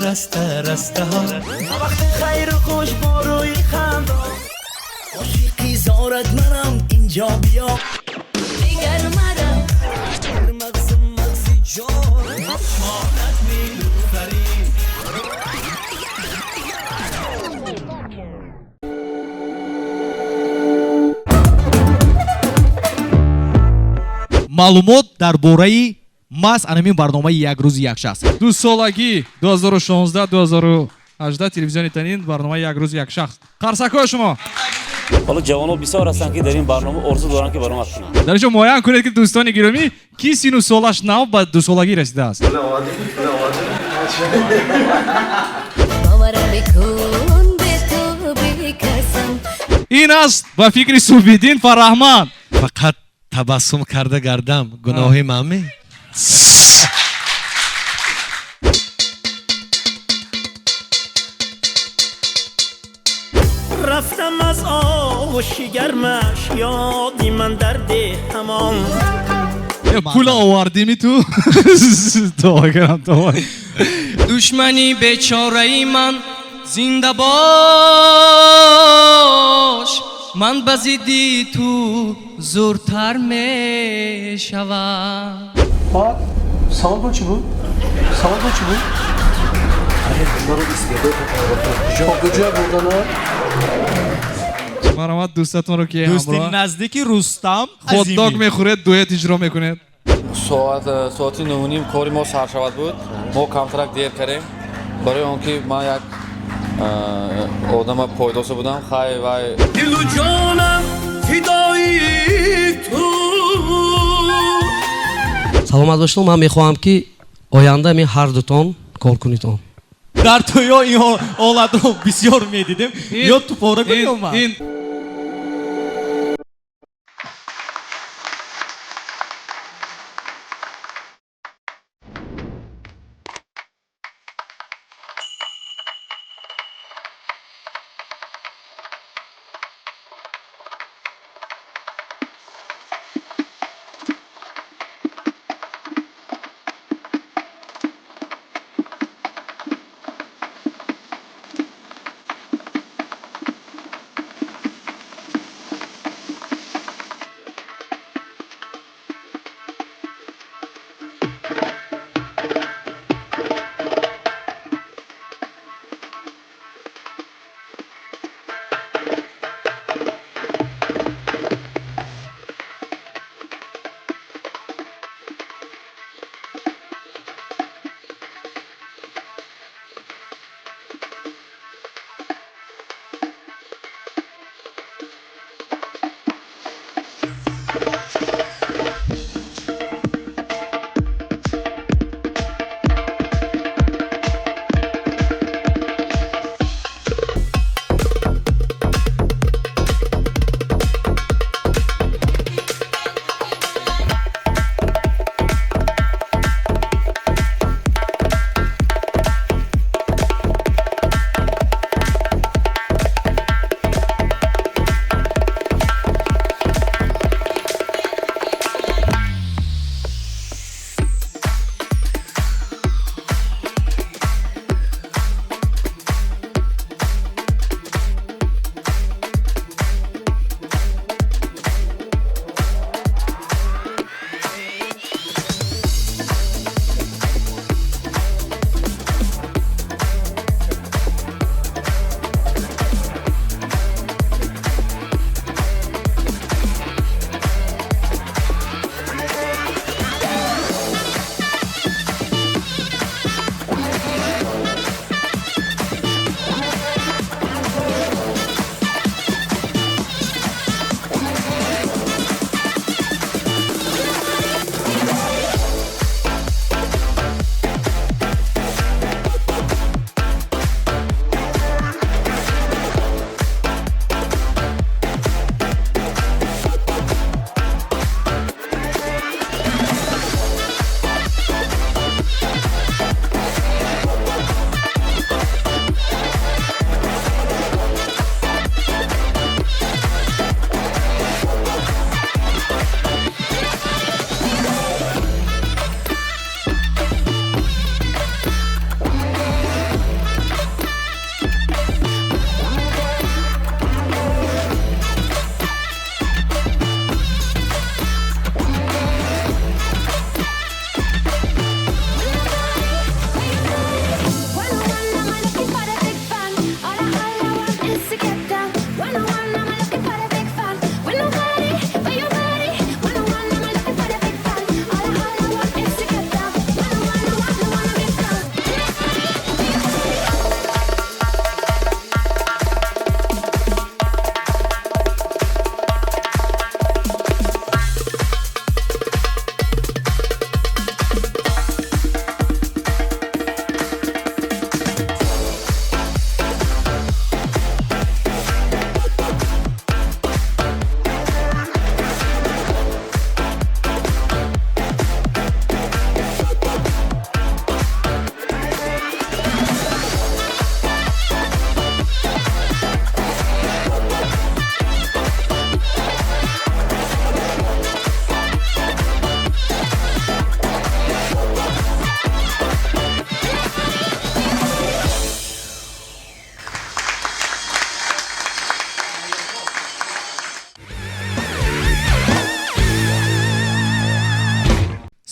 Раста растаҳо. Вақти хайру хуш бо рӯи хандон. Ошиқи зорат манам, инҷо биё. Дигар маро. Мағзим, мағзи ҷон, чашмонат нилуфарӣ. Маълумот дар бораи маҳз анамин барномаи «Як рӯзи як шахс». Дусолагӣ 2016 2018 телевизиони Танин, барномаи «Як рӯз, як шахс». Қарсакҳои шумо. Ҳоло ҷавонон бисёр ҳастанд, ки дар ин барнома орзу доранд, ки баромад кунанд. Дар инҷо муайян кунед, ки дӯстони гиромӣ, ки сину солаш нав ба дусолагӣ расидааст. Боварам бикун, бе ту бекасам. Ин аст ба фикри Суфиддин Фараҳманд. Фақат табассум карда гардам, гуноҳи манми? Рафтам аз оғӯши гармаш, ёди ман дарди ҳамон. Пула овардими ту, дуо кардам, дуо. Душмани бечораи ман, зинда бош, ман ба зидди ту зуртар мешавам. Саволтон чӣ буд? Саволтон чӣ буд? Куҷо бурдана? Марҳамат, дӯстатонро ки дӯсти ҳамроҳ наздики Рустам хотдог Азимӣ. Мехӯред, дуэт иҷро мекунед. Соат, соати 9:30 кори мо сар шавад буд, мо камтарак дер кардем, барои он ки ман як одама пойдоса будам. Хай, вай. Дилу ҷонам фидои ту. Саломат бошед. Ман мехоҳам, ки оянда ми ҳар дутон кор кунедон. Дар тӯё ин ҳолатро бисёр медидем. Ё тупора кун, ё ман. Ин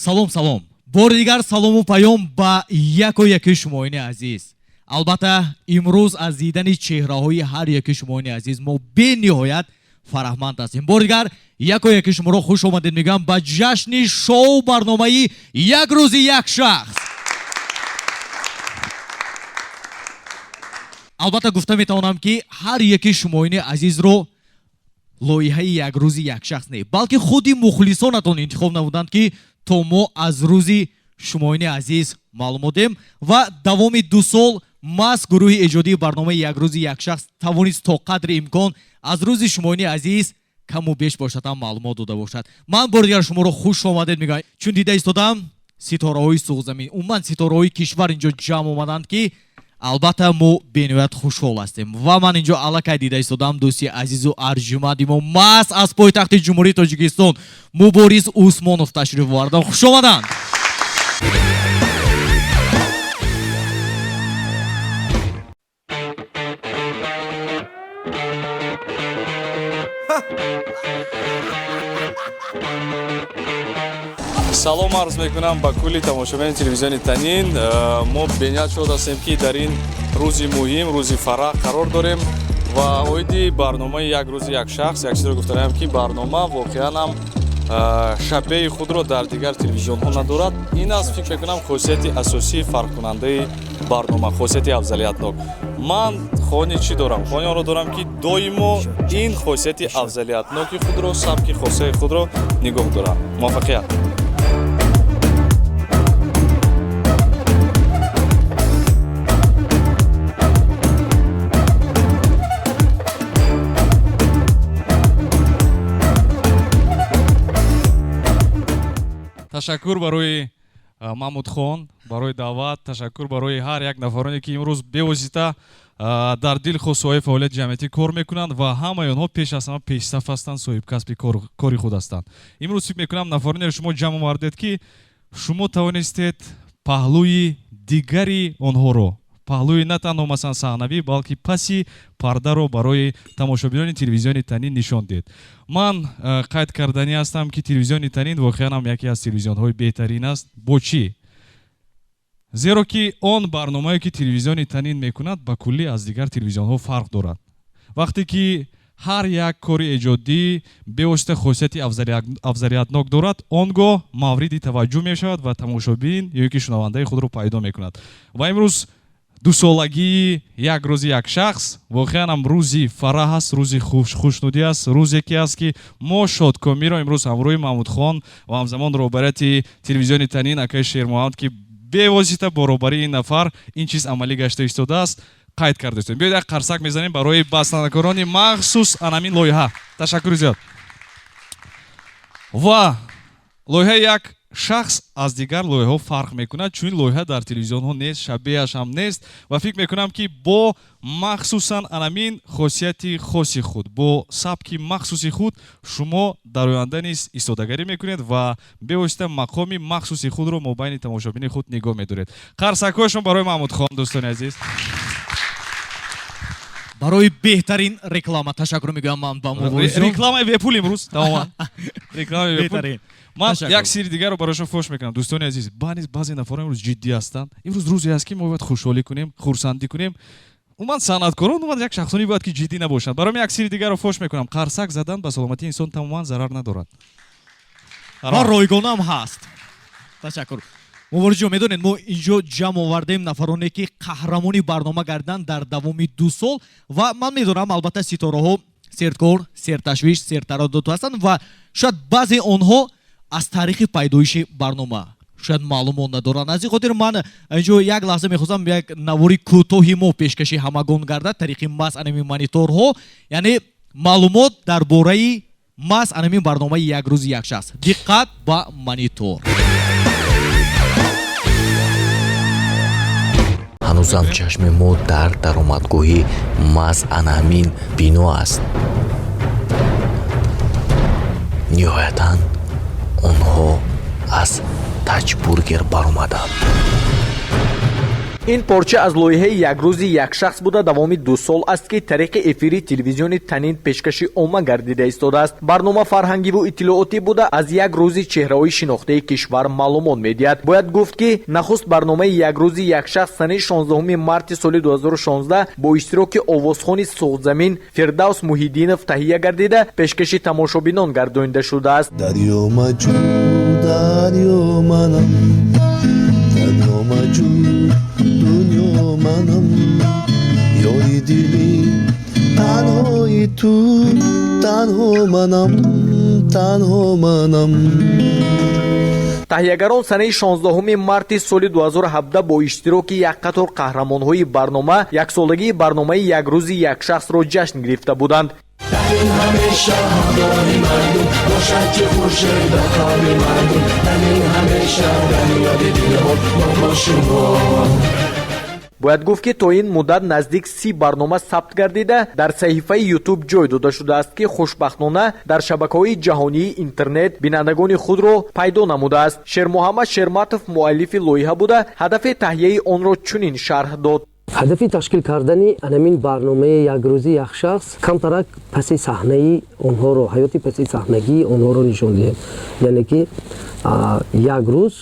Салом, салом, бори дигар салому паём ба яку яки шумоини азиз. Албатта, имрӯз аз дидани чеҳраҳои ҳар яки шумоини азиз мо бениҳоят фараҳманд ҳастем. Бори дигар яку яки шуморо хуш омадед мегӯям ба ҷашни шоу барномаи «Як рӯзи як шахс». Албатта, гуфта метавонам, ки ҳар яки шумоини азизро лоиҳаи «Як рӯзи як шахс» не, балки худи мухлисонатон интихоб намуданд, ки то мо аз рӯзи шумоини азиз маълумот диҳем. Ва давоми 2 сол маҳз гурӯҳи эҷодии барномаи «Як рӯзи як шахс» тавонист то қадри имкон аз рӯзи шумоини азиз каму беш бошад ҳам маълумот дода бошад. Ман бори дигар шуморо хуш омадед мегӯям, чун дида истодам, ситораҳои Суғзамин, умуман ситораҳои кишвар инҷо ҷамъ омаданд, ки албатта мо бениҳоят хушҳол ҳастем. Ва ман инҷо аллакай дида истодам дӯсти азизу арҷуманди мо, маҳз аз пойтахти Ҷумҳурии Тоҷикистон Мубориз Усмонов ташриф оварданд. Хуш омаданд! Салом арз мекунам ба кулли тамошобинони телевизиони Танин. Мо бениҳоят шод ҳастем, ки дар ин рӯзи муҳим, рӯзи фараҳ қарор дорем. Ва оиди барномаи «Як рӯзи як шахс» як чизро гуфтаниам, ки барнома воқеан ҳам шабеҳи худро дар дигар телевизионҳо надорад. Ин аст, фикр мекунам, хосияти асосии фарқкунандаи барнома, хосияти афзалиятнок. Ман хоҳони чӣ дорам? Хоҳони онро дорам, ки доимо ин хосияти афзалиятноки худро, сабки хосаи худро нигоҳ дорам. Муваффақият! Ташаккур барои Маҳмудхон барои даъват, ташаккур барои ҳар як нафароне, ки имрӯз бевосита дар дилхоҳ соҳаи фаъолияти ҷамъиятӣ кор мекунанд ва ҳамаи онҳо пеш аз ҳама пешсаф ҳастанд, соҳибкасби кори худ ҳастанд. Имрӯз фикр мекунам, нафаронеро шумо ҷамъ овардед, ки шумо тавонистед паҳлӯи дигари онҳоро, паҳлӯи на танҳо, масалан, саҳнавӣ, балки паси пардаро барои тамошобинони телевизиони Танин нишон диҳед. Ман қайд карданӣ ҳастам, ки телевизиони Танин воқеан ҳам яке аз телевизионҳои беҳтарин аст. Бо чӣ? Зеро ки он барномае, ки телевизиони Танин мекунад, ба куллӣ аз дигар телевизионҳо фарқ дорад. Вақте ки ҳар як кори эҷодӣ бевосита хосияти афзалиятнок дорад, он гоҳ мавриди таваҷҷӯҳ мешавад ва тамошобин ё ки шунавандаи худро пайдо мекунад. Ва имрӯз дусолагии «Як рӯзи як шахс» воқеан ҳам рӯзи фараҳ аст, рӯзи хушнудӣ аст, рӯзе ки аст, ки мо шодкомиро имрӯз ҳамроҳи Маҳмудхон ва ҳамзамон роҳбарияти телевизиони Танин, акаи Шермуҳаммад, ки бевосита бо роҳбарии ин нафар ин чиз амалӣ гашта истодааст, қайд карда истодем. Биёед, як қарсак мезанем барои бастанакорони махсус анамин лоиҳа. Ташаккури зиёд. Ва лоиҳаи «Як шахс» аз дигар лоиҳаҳо фарқ мекунад, чунин лоиҳа дар телевизионҳо нест, шабеҳаш ҳам нест. Ва фикр мекунам, ки бо махсусан анамин хосияти хоси худ, бо сабки махсуси худ шумо дар оянда низ истодагарӣ мекунед ва бевосита мақоми махсуси худро мобайни тамошобини худ нигоҳ медоред. Қарсакҳои шумо барои Маҳмудхон, дӯстони азиз. Барои беҳтарин реклама ташаккур мегӯям ман ба Муборизҷон. Рекламаи бепул имрӯз тамоман, рекламаи бепул. Беҳтарин. Ман Ташаккур. як сири дигарро барои шумо фош мекунам, дӯстони азиз. Баъзе нафарон имрӯз ҷиддӣ ҳастанд. Имрӯз рӯзе аст, ки мо бояд хушҳолӣ кунем, хурсандӣ кунем. Умуман, санъаткорон, умуман як шахсоне бояд, ки ҷиддӣ набошанд. Барои як сири дигарро фош мекунам: қарсак задан ба саломатии инсон тамоман зарар надорад. Ва ройгонам ҳаст. Ташаккур, Муборизҷон. Медонед, мо инҷо ҷамъ овардем нафароне, ки қаҳрамони барнома гардиданд дар давоми 2 сол. Ва ман медонам, албатта, ситораҳо серкор, серташвиш, сертараддуд ҳастанд ва шояд баъзе онҳо аз таърихи пайдоиши барнома шояд маълумот надоранд. Аз ин хотир ман инҷо як лаҳза мехостам як навори кӯтоҳи мо пешкаши ҳамагон гардад тариқи маҳз анами мониторҳо, яъне маълумот дар бораи маҳз анамин барномаи «Як рӯзи як шахс». Диққат ба монитор. Ҳанӯзам чашми мо дар даромадгоҳи маҳз ана ҳамин бино аст. Ниҳоятан онҳо аз Таҷбургер баромаданд. Ин порча аз лоиҳаи «Як рӯзи як шахс» буда, давоми 2 сол аст, ки тариқи эфири телевизиони «Танин» пешкаши омма гардида истодааст. Барнома фарҳангиву иттилоотӣ буда, аз як рӯзи чеҳраҳои шинохтаи кишвар маълумот медиҳад. Бояд гуфт, ки нахуст барномаи «Як рӯзи як шахс» санаи 16 марти соли 2016 бо иштироки овозхони Суғдзамин Фирдавс Муҳиддинов таҳия гардида, пешкаши тамошобинон гардонида шудааст. Дарё маҷӯ, дарё манам, дарё маҷӯ, дунё манам, ёри дили танҳои ту, танҳо манам, танҳо манам. Таҳиягарон санаи 16 марти соли 2017 бо иштироки як қатор қаҳрамонҳои барнома яксолагии барномаи «Як рӯзи як шахсро» ҷашн гирифта буданд. Танин ҳамеша ҳамроҳи мардум бошад, ки хуршед дар қалби мардум. Танин ҳамеша дар ёди дилҳо, мо бо шумо. Бояд гуфт, ки то ин муддат наздик 30 барнома сабт гардида, дар саҳифаи Ютуб ҷой дода шудааст, ки хушбахтона дар шабакаҳои ҷаҳонии интернет бинандагони худро пайдо намудааст. Шермуҳаммад Шерматов муаллифи лоиҳа буда, ҳадафи таҳияи онро чунин шарҳ дод. Ҳадафи ташкил кардани анамин барномаи «Якрӯзи як шахс» камтарак паси саҳнаи онҳоро, ҳаёти паси саҳнагии онҳоро нишон диҳем, яъне ки як рӯз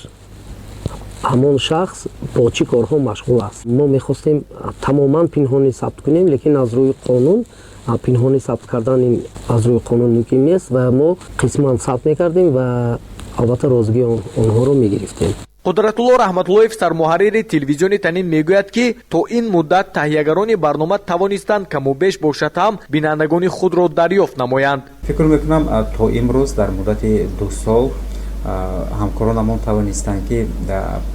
ҳамон шахс бо чӣ корҳо машғул аст. Мо мехостем тамоман пинҳонӣ сабт кунем, лекин аз рӯи қонун пинҳонӣ сабт кардан ин аз рӯи қонун мумкин нест ва мо қисман сабт мекардем ва албатта розигии онҳоро мегирифтем. Қудратулло Раҳматуллоев, сармуҳаррири телевизиони «Танин», мегӯяд, ки то ин муддат таҳиягарони барнома тавонистанд каму беш бошад ҳам бинандагони худро дарёфт намоянд. Фикр мекунам, то имрӯз дар муддати 2 сол ҳамкоронамон тавонистанд, ки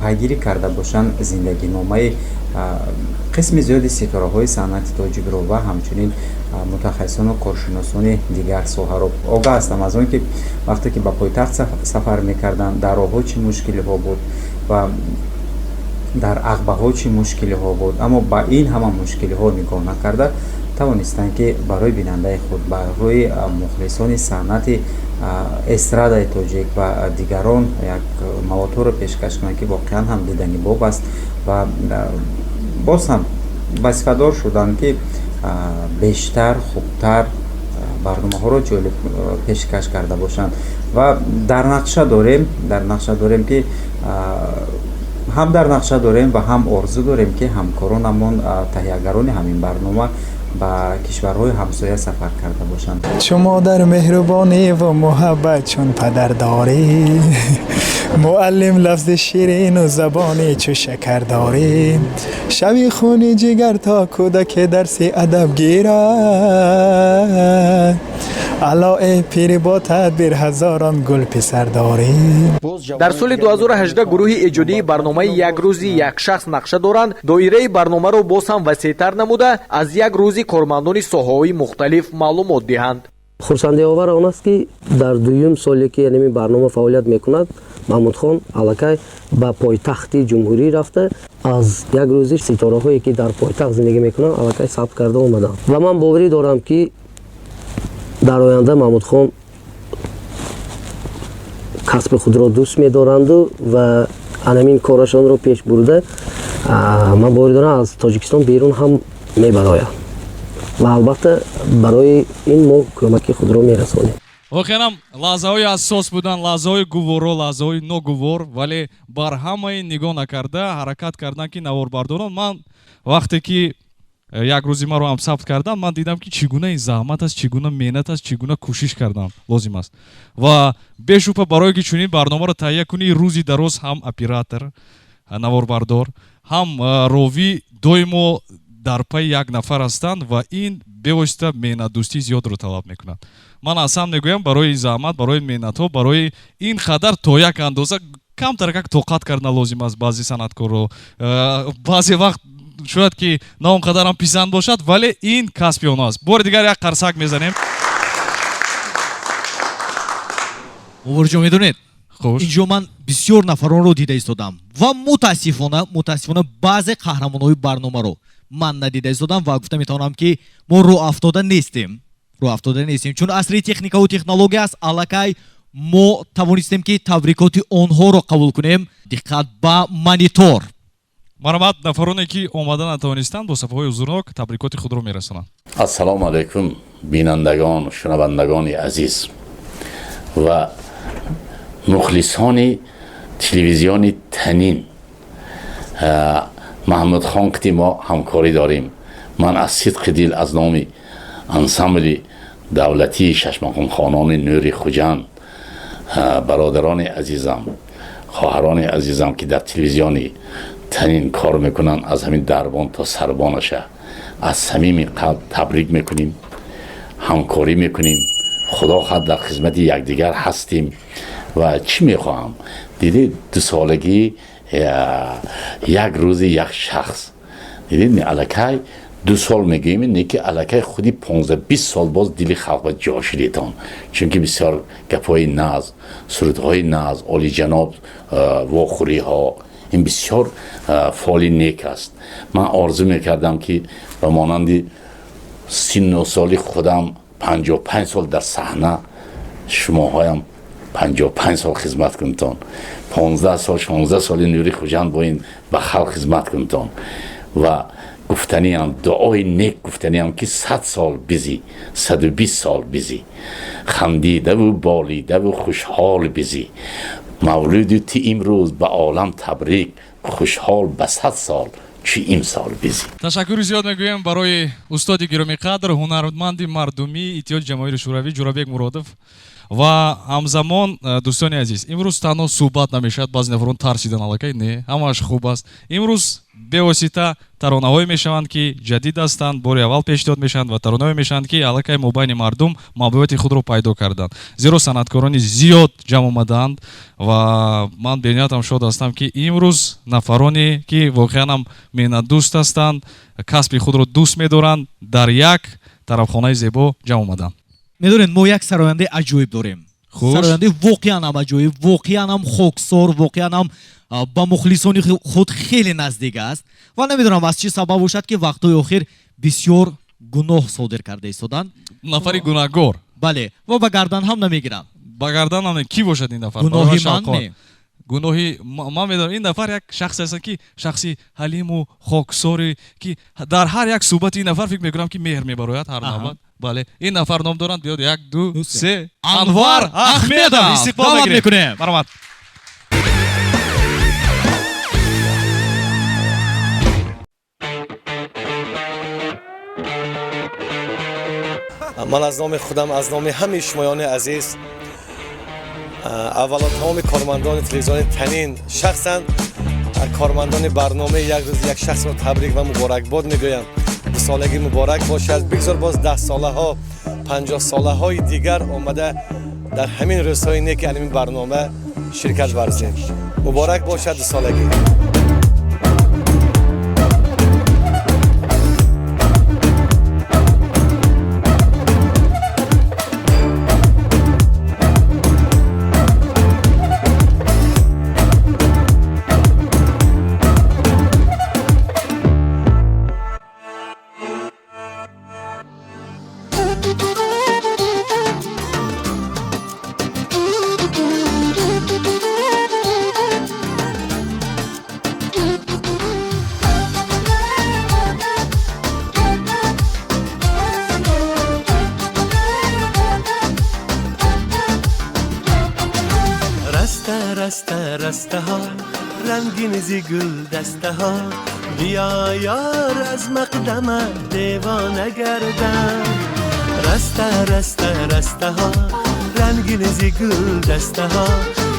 пайгирӣ карда бошанд зиндагиномаи қисми зиёди ситораҳои санъати тоҷикро ва ҳамчунин мутахассисону коршиносони дигар соҳаро. Огаҳ ҳастам аз он, ки вақте ки ба пойтахт сафар мекарданд, дар роҳҳо чӣ мушкилиҳо буд ва дар ағбаҳо чӣ мушкилиҳо буд, аммо ба ин ҳама мушкилиҳо нигоҳ накарда тавонистанд, ки барои бинандаи худ, барои мухлисони санъати эстрадаи тоҷик ва дигарон як маводҳоро пешкаш кунанд, ки воқеан ҳам диданибоб аст ва боз ҳам вазифадор шуданд, ки бештар, хубтар барномаҳоро ҷолиб пешкаш карда бошанд. Ва дар нақша дорем ки ҳам дар нақша дорем ва ҳам орзу дорем, ки ҳамкоронамон, таҳиягарони ҳамин барнома ба кишварҳои ҳамсоя сафар карда бошанд. Чу модар меҳрубонӣ ва муҳаббат чун падар дорӣ, муаллим лафзи ширину забони чу шакар дорӣ, шави хуни ҷигар то кӯдаке дарси адаб гирад, ало э пири бо тадбир ҳазорон гул писар дорӣ. Дар соли 2018 гурӯҳи эҷодии барномаи «Як рӯзи як шахс» нақша доранд доираи барномаро боз ҳам васеътар намуда, аз як рӯзи кормандони соҳаҳои мухталиф маълумот диҳанд. Хурсандиовар он аст, ки дар дуюм соле, ки ин барнома фаъолият мекунад, Маҳмудхон аллакай ба пойтахти ҷумҳурӣ рафта, аз як рӯзи ситораҳое, ки дар пойтахт зиндагӣ мекунанд, аллакай сабт карда омаданд. Ва ман боварӣ дорам, ки дар оянда Маҳмудхон касби худро дӯст медоранду ва анамин корашонро пеш бурда, ман боварӣ дорам, аз Тоҷикистон берун ҳам мебарояд ва албатта барои ин мо кӯмаки худро мерасонем. Воқеан лаҳзаҳои ҳассос буданд, лаҳзаҳои гуворо, лаҳзаҳои ногувор, вале бар ҳамаи нигоҳ накарда ҳаракат карданд, ки наворбардорон. Ман вақте ки як рӯзи маро ҳам сабт кардам, ман дидам, ки чӣ гуна ин заҳмат аст, чӣ гуна меҳнат аст, чӣ гуна кӯшиш кардан лозим аст. Ва бешубҳа, барое ки чунин барномаро таҳия кунӣ, рӯзи дароз ҳам оператор, наворбардор, ҳам ровӣ доимо дар пайи як нафар ҳастанд ва ин бевосита меҳнатдӯстии зиёдро талаб мекунад. Ман аслан мегӯям, барои заҳмат, барои меҳнатҳо, барои ин қадар то як андоза камтар как тоқат кардан лозим аст. Баъзе санъаткорро баъзе вақт шояд ки на он қадарам писанд бошад, вале ин касби онҳо аст. Бори дигар як қарсак мезанем. Мубориҷон, медонед, инҷо ман бисёр нафаронро дида истодам ва мутаассифона баъзе қаҳрамонҳои барномаро ман надида истодам ва гуфта метавонам, ки мо рӯафтода нестем, рӯафтода нестем, чун асри техникаву технология аст. Аллакай мо тавонистем, ки табрикоти онҳоро қабул кунем. Диққат ба монитор. Марҳамат, нафароне ки омада натавонистанд, бо сафҳаҳои ҳузурнок табрикоти худро мерасонанд. Ассалому алайкум, бинандагон, шунавандагони азиз ва мухлисони телевизиони Танин. Маҳмудхон қити мо ҳамкорӣ дорем. Ман аз сидқи дил аз номи ансамбли давлатии шашмақомхонони Нури Хуҷанд, бародарони азизам, хоҳарони азизам, ки дар телевизиони Танин кор мекунанд, аз ҳамин дарбон то сарбонаша аз самими қалб табрик мекунем, ҳамкорӣ мекунем. Худо хоҳад, дар хизмати якдигар ҳастем. Ва чӣ мехоҳам, дидед, дусолагӣ як рӯзи як шахс, дидед, аллакай 2 сол мегӯем, не ки аллакай худи 15-20 сол боз дили халқ ба ҷо шудетон, чунки бисёр гапҳои наз, сурудҳои наз, олиҷаноб вохӯриҳо, ин бисёр фоли нек аст. Ман орзу мекардам, ки ба монанди синну соли худам 55 сол дар саҳна, шумоҳоям 55 сол хизмат кунтон, 15 сол, 16 соли Нури Хуҷанд бо ин ба халқ хизмат кунтон. Ва гуфтаниам, дуои нек гуфтаниам, ки 100 сол бизӣ, 120 сол бизӣ, хандидаву болидаву хушҳол бизӣ. Мавлуди ту имрӯз ба олам табрик, хушҳол ба 100 сол чӣ имсол бизӣ. Ташаккури зиёд мегӯем барои устоди гиромиқадр, ҳунарманди мардумии Иттиҳоди Ҷамоҳири Шӯравӣ Ҷӯрабек Муродов. Ва ҳамзамон, дӯстони азиз, имрӯз танҳо суҳбат намешавад, баъзе нафарон тарсидан аллакай, не, ҳамааш хуб аст. Имрӯз бевосита таронаҳое мешаванд, ки ҷадид ҳастанд, бори аввал пешниҳод мешаванд, ва таронаҳое мешаванд, ки аллакай мобайни мардум маҳбубияти худро пайдо карданд. Зеро санъаткорони зиёд ҷамъ омадаанд ва ман бениҳоятам шод ҳастам, ки имрӯз нафароне, ки воқеан ҳам меҳнатдӯст ҳастанд, касби худро дӯст медоранд, дар як тарафхонаи зебо ҷамъ омаданд. Медонед, мо як сарояндаи аҷоиб дорем. Сарояндаи воқеан ҳам аҷоиб, воқеан ҳам хоксор, воқеан ҳам ба мухлисони худ хеле наздик аст. Ва намедонам аз чӣ сабаб бошад, ки вақтҳои охир бисёр гуноҳ содир карда истоданд. Нафари гунаҳгор. Бале, ва ба гардан ҳам намегиранд. Ба гардан ҳам ки бошад ин нафар? Гуноҳи ман не. Гуноҳи ман медонам, ин нафар як шахсе аст, ки шахси ҳалиму хоксоре, ки дар ҳар як суҳбати ин нафар фикр мекунам, ки меҳр мебарояд ҳар навбат. Бале, ин нафар ном доранд, биёд 1, 2, 3. Анвар Ахмедов. Истиқбол мекунем. Марҳамат. Ман аз номи худам, аз номи ҳамаи шумоёни азиз, аввало тамоми кормандони телевизиони Танин, шахсан кормандони барномаи як рӯз як шахсро табрик ва муборакбод мегӯям. Дусолагӣ муборак бошад. Бигзор боз 10 солаҳо, 50 солаҳои дигар омада дар ҳамин рӯзҳои неки ҳамин барнома ширкат варзем. Муборак бошад дусолагӣ. رسته‌ها رنگین زی گل دسته‌ها، بیا یار از مقدمه دیوانه گردم. رسته رسته رسته‌ها رنگین زی گل دسته‌ها،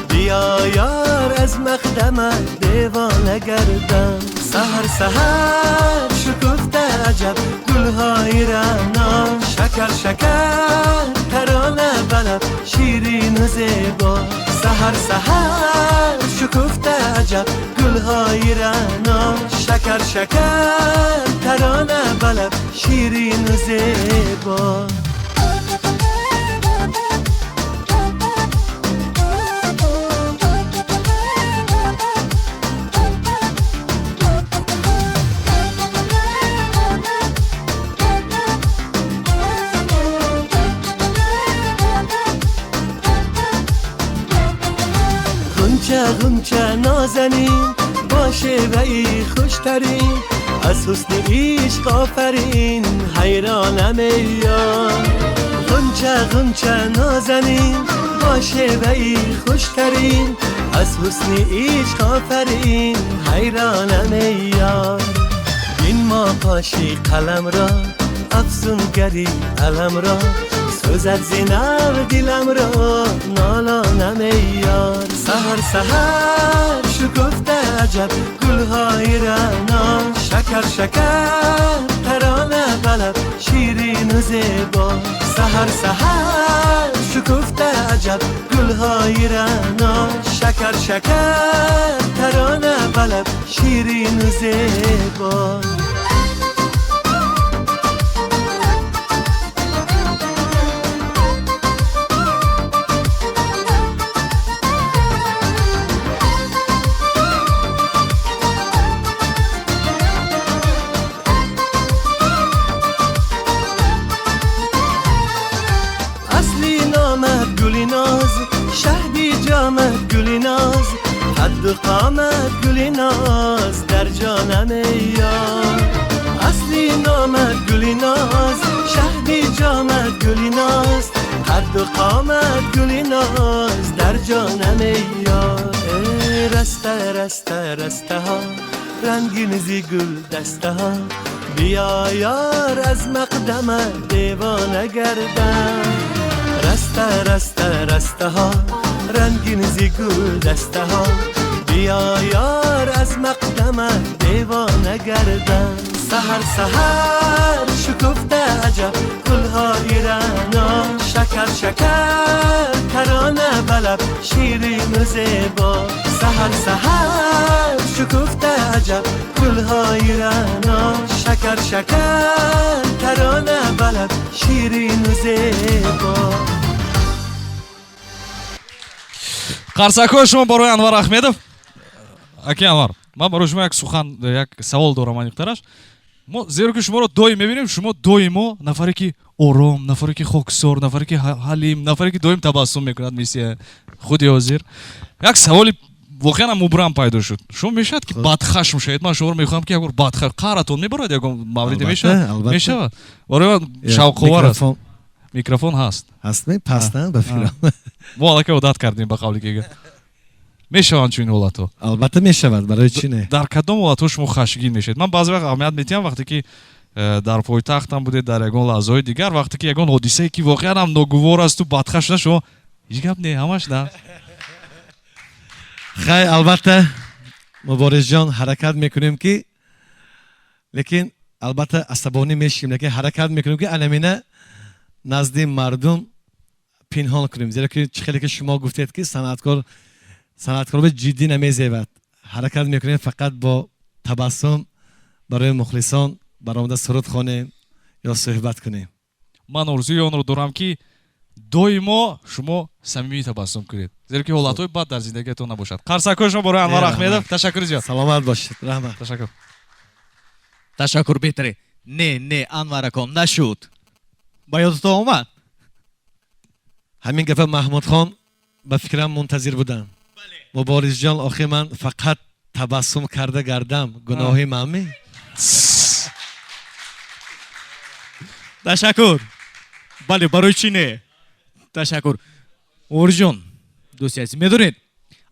بیا یار از مقدمه دیوانه گردم. سحر سحر شکفته عجب گلهای رعنا، شکر شکر ترانه بلب شیرین و زیبا. سحر سحر شکفته عجب گلهای رعنا، شکر شکر ترانه بلب شیرین و زیبا. غنچه غنچه نازنین با شیوهی خوشترین از حسن عشق آفرین حیرانم ای یار غنچه غنچه نازنین با شیوهی خوشترین از حسن عشق آفرین حیرانم ای یار این ما پاشی قلم را افسونگری علم را سوزد زینب دلم را نالانم ای یار سحر سحر شکفته عجب گلهای رعنا شکر شکر ترانه بلب شیرین و زیبا سحر سحر شکفته عجب گلهای رعنا شکر شکر ترانه بلب شیرین و زیبا. قد قامت گل ناز در جانم ای یار اصلی نامت گل ناز شهدی جامت گل ناز قد قامت گل ناز در جانم ای یار رسته رسته رسته ها رنگین زی گل دسته ها بیا یار از مقدمه دیوانه گردم رسته رسته رسته ها رنگین زی گل دسته ها بیا یار از مقدمه دیوانه گردم سحر سحر شکفته عجب گلهای رعنا شکر شکر ترانه بلب شیرین و زیبا سحر سحر شکفته عجب گلهای رعنا شکر شکر ترانه بلب شیرین و زیبا. Қарсакҳои шумо барои Анвар Аҳмедов. Аки Анвар, ман барои шумо як сухан, як савол дорам аниқтараш. Мо зеро ки шуморо доим мебинем, шумо доимо нафаре ки ором, нафаре ки хоксор, нафаре ки ҳалим, нафаре ки доим табассум мекунад мисли худи ҳозир. Як саволи воқеан мубрам пайдо шуд. Шумо мешавад ки бадхашм шавед? Ман шуморо мехоҳам ки як бор бадхашм қаҳратон мебарад ягон мавриде мешавад? Мешавад. Барои ман шавқовар аст. Микрофон ҳаст. Ҳаст ме? Паст, ба фикрам. Мо аллакай одат кардем ба қавли ки мешаванд чунин ҳолатҳо? Албатта мешавад, барои чӣ не? Дар кадом ҳолатҳо шумо хашмгин мешавед? Ман баъзе вақт аҳамият медиҳам, вақте ки дар пойтахтам будед, дар ягон лаҳзаҳои дигар, вақте ки ягон ҳодисае ки воқеан ҳам ногувор асту бадхашм шуда, шумо ҳеҷ гап не, ҳамаш на. Хай, албатта Муборизҷон, ҳаракат мекунем ки, лекин албатта асабонӣ мешавем, лекин ҳаракат мекунем ки анамина назди мардум пинҳон кунем, зеро ки чӣ хеле ки шумо гуфтед ки санъаткор санъаткор ҷиддӣ намезебад. Ҳаракат мекунем фақат бо табассум барои мухлисон баромада суруд хонем ё суҳбат кунем. Ман орзуи онро дорам ки доимо шумо самимӣ табассум кунед, зеро ки ҳолатҳои бад дар зиндагиатон набошад. Қарсакҳои шумо барои Анвар Аҳмедов. Ташаккури зиёд. Саломат бошед. Раҳмат. Ташаккур. Ташаккур беҳтаре. Не, не, Анвар ако, нашуд. Ба ёдатон омад? Ҳамин гапа Маҳмудхон ба фикрам мунтазир будам. Муборизҷон, охир ман фақат табассум карда гардам, гуноҳи манми? Ташаккур. Бале, барои чӣ не? Ташаккур. Муборизҷон, дӯсти азиз, медонед,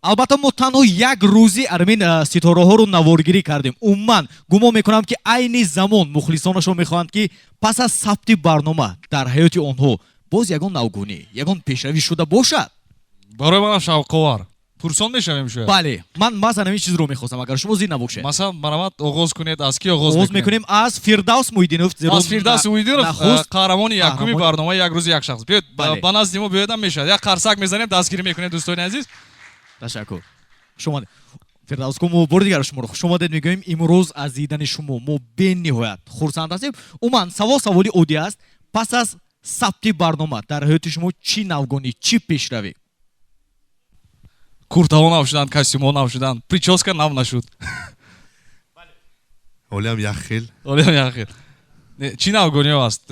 албатта мо танҳо як рӯзи армин ситораҳоро наворгирӣ кардем. Умуман гумон мекунам ки айни замон мухлисонашон мехоҳанд ки пас аз сабти барнома дар ҳаёти онҳо боз ягон навгунӣ, ягон пешравӣ шуда бошад. Барои манам шавқовар. Пурсон мешавем шояд? Бале, ман маҳз ҳамин чизро мехостам, агар шумо зид набошед. Масалан, марҳамат, оғоз кунед. Аз ки оғоз мекунем? Аз Фирдавс Муҳиддинов. Аз Фирдавс Муҳиддинов, қаҳрамони якуми барномаи як рӯзи як шахс. Биёед, ба назди мо биёедам мешавад. Як қарсак мезанем, дастгирӣ мекунем, дӯстони азиз. Ташаккур. Хуш омадед. Фирдавс, мо бори дигар шуморо хуш омадед мегӯем. Имрӯз аз дидани шумо мо бениҳоят хурсанд ҳастем. Умуман, савол саволи оддӣ аст. Пас аз сабти барнома дар ҳаёти шумо чӣ навгонӣ, чӣ пешравӣ? Куртаҳо нав шуданд, костюмҳо нав шуданд, прическа нав нашуд. Ҳолиам як хел. Ҳолиам як хел. Чӣ навгониҳо аст?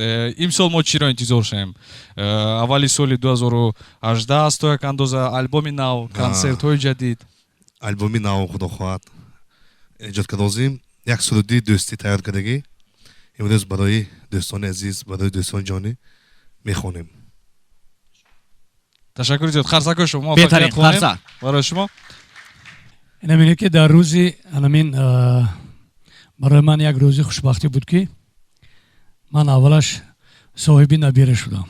Имсол мо чиро интизор шавем? Аввали соли 2018 аст, то як андоза альбоми нав, консертҳои ҷадид. Альбоми нав, худо хоҳад. Эҷод кардозим, як суруди дӯстӣ тайёр кардагӣ, имрӯз барои дӯстони азиз, барои дӯстони ҷонӣ мехонем. Ташаккури зиёд, қарсакҳои шумо. Беҳтарин муваффақият хоҳем қарсак. Барои шумо. Инамине ки дар рӯзи анамин барои ман як рӯзи хушбахтӣ буд, ки ман аввалаш соҳиби набира шудам.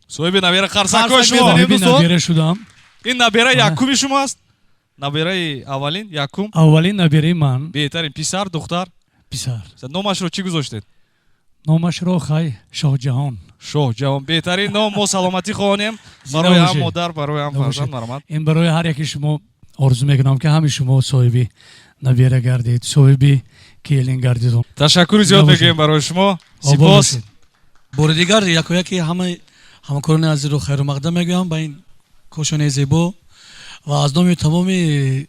Соҳиби набера, қарсакҳои шумо. Соҳиби набира шудам. Ин набера якуми шумо аст? Набераи аввалин, якум? Аввалин набираи ман. Беҳтарин. Писар, духтар? Писар. Номашро чӣ гузоштед? Номашро хай Шоҳҷаҳон. Шоҳҷаҳон, беҳтарин ном. Мо саломатӣ хоҳонем барои ҳам модар, барои ҳам фарзанд. Марҳамат. Ин барои ҳар яки шумо орзу мекунам, ки ҳамаи шумо соҳиби набира гардед, соҳиби келин гардед. Ташаккури зиёд мегӯем барои шумо, сипос. Бори дигар якояки ҳамаи ҳамкорони азизро хайрумақдам мегӯям ба ин кошонаи зебо ва аз номи тамоми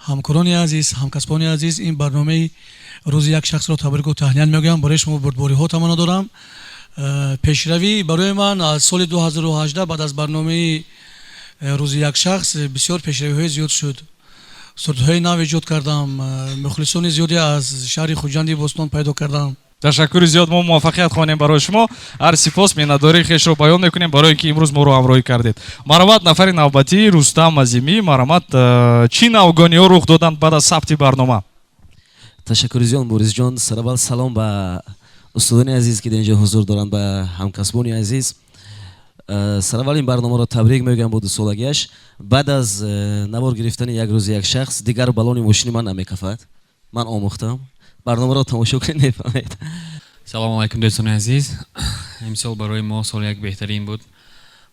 ҳамкорони азиз, ҳамкасбони азиз ин барномаи рӯзи як шахсро табрику таҳният мегӯям. Барои шумо бурдбориҳо таманно дорам. Пешравӣ барои ман аз соли 2018 баъд аз барномаи рӯзи як шахс бисёр пешравиҳои зиёд шуд. Сурудҳои нав эҷод кардам, мухлисони зиёде аз шаҳри Хуҷанди бостон пайдо кардам. Ташаккури зиёд, мо муваффақият хоҳем барои шумо. Ҳар сипос, миннатдории хешро баён мекунем барои ки имрӯз моро ҳамроҳӣ кардед. Марҳамат, нафари навбатӣ Рустам Азимӣ. Марҳамат, чӣ навгониҳо рух доданд баъд аз сабти барнома? Ташаккури зиёд, Борисҷон. Сараввал салом ба устодони азиз, ки дар инҷо ҳузур доранд, ба ҳамкасбони азиз. Сараввал ин барномаро табрик мегӯям бо дусолагиаш. Баъд аз навор гирифтани як рӯзи як шахс дигар баллони мошини ман намекафад. Ман омӯхтам. Барномаро тамошо кунед, мефаҳмед. Салому алайкум, дӯстони азиз. Имсол барои мо соли як беҳтарин буд.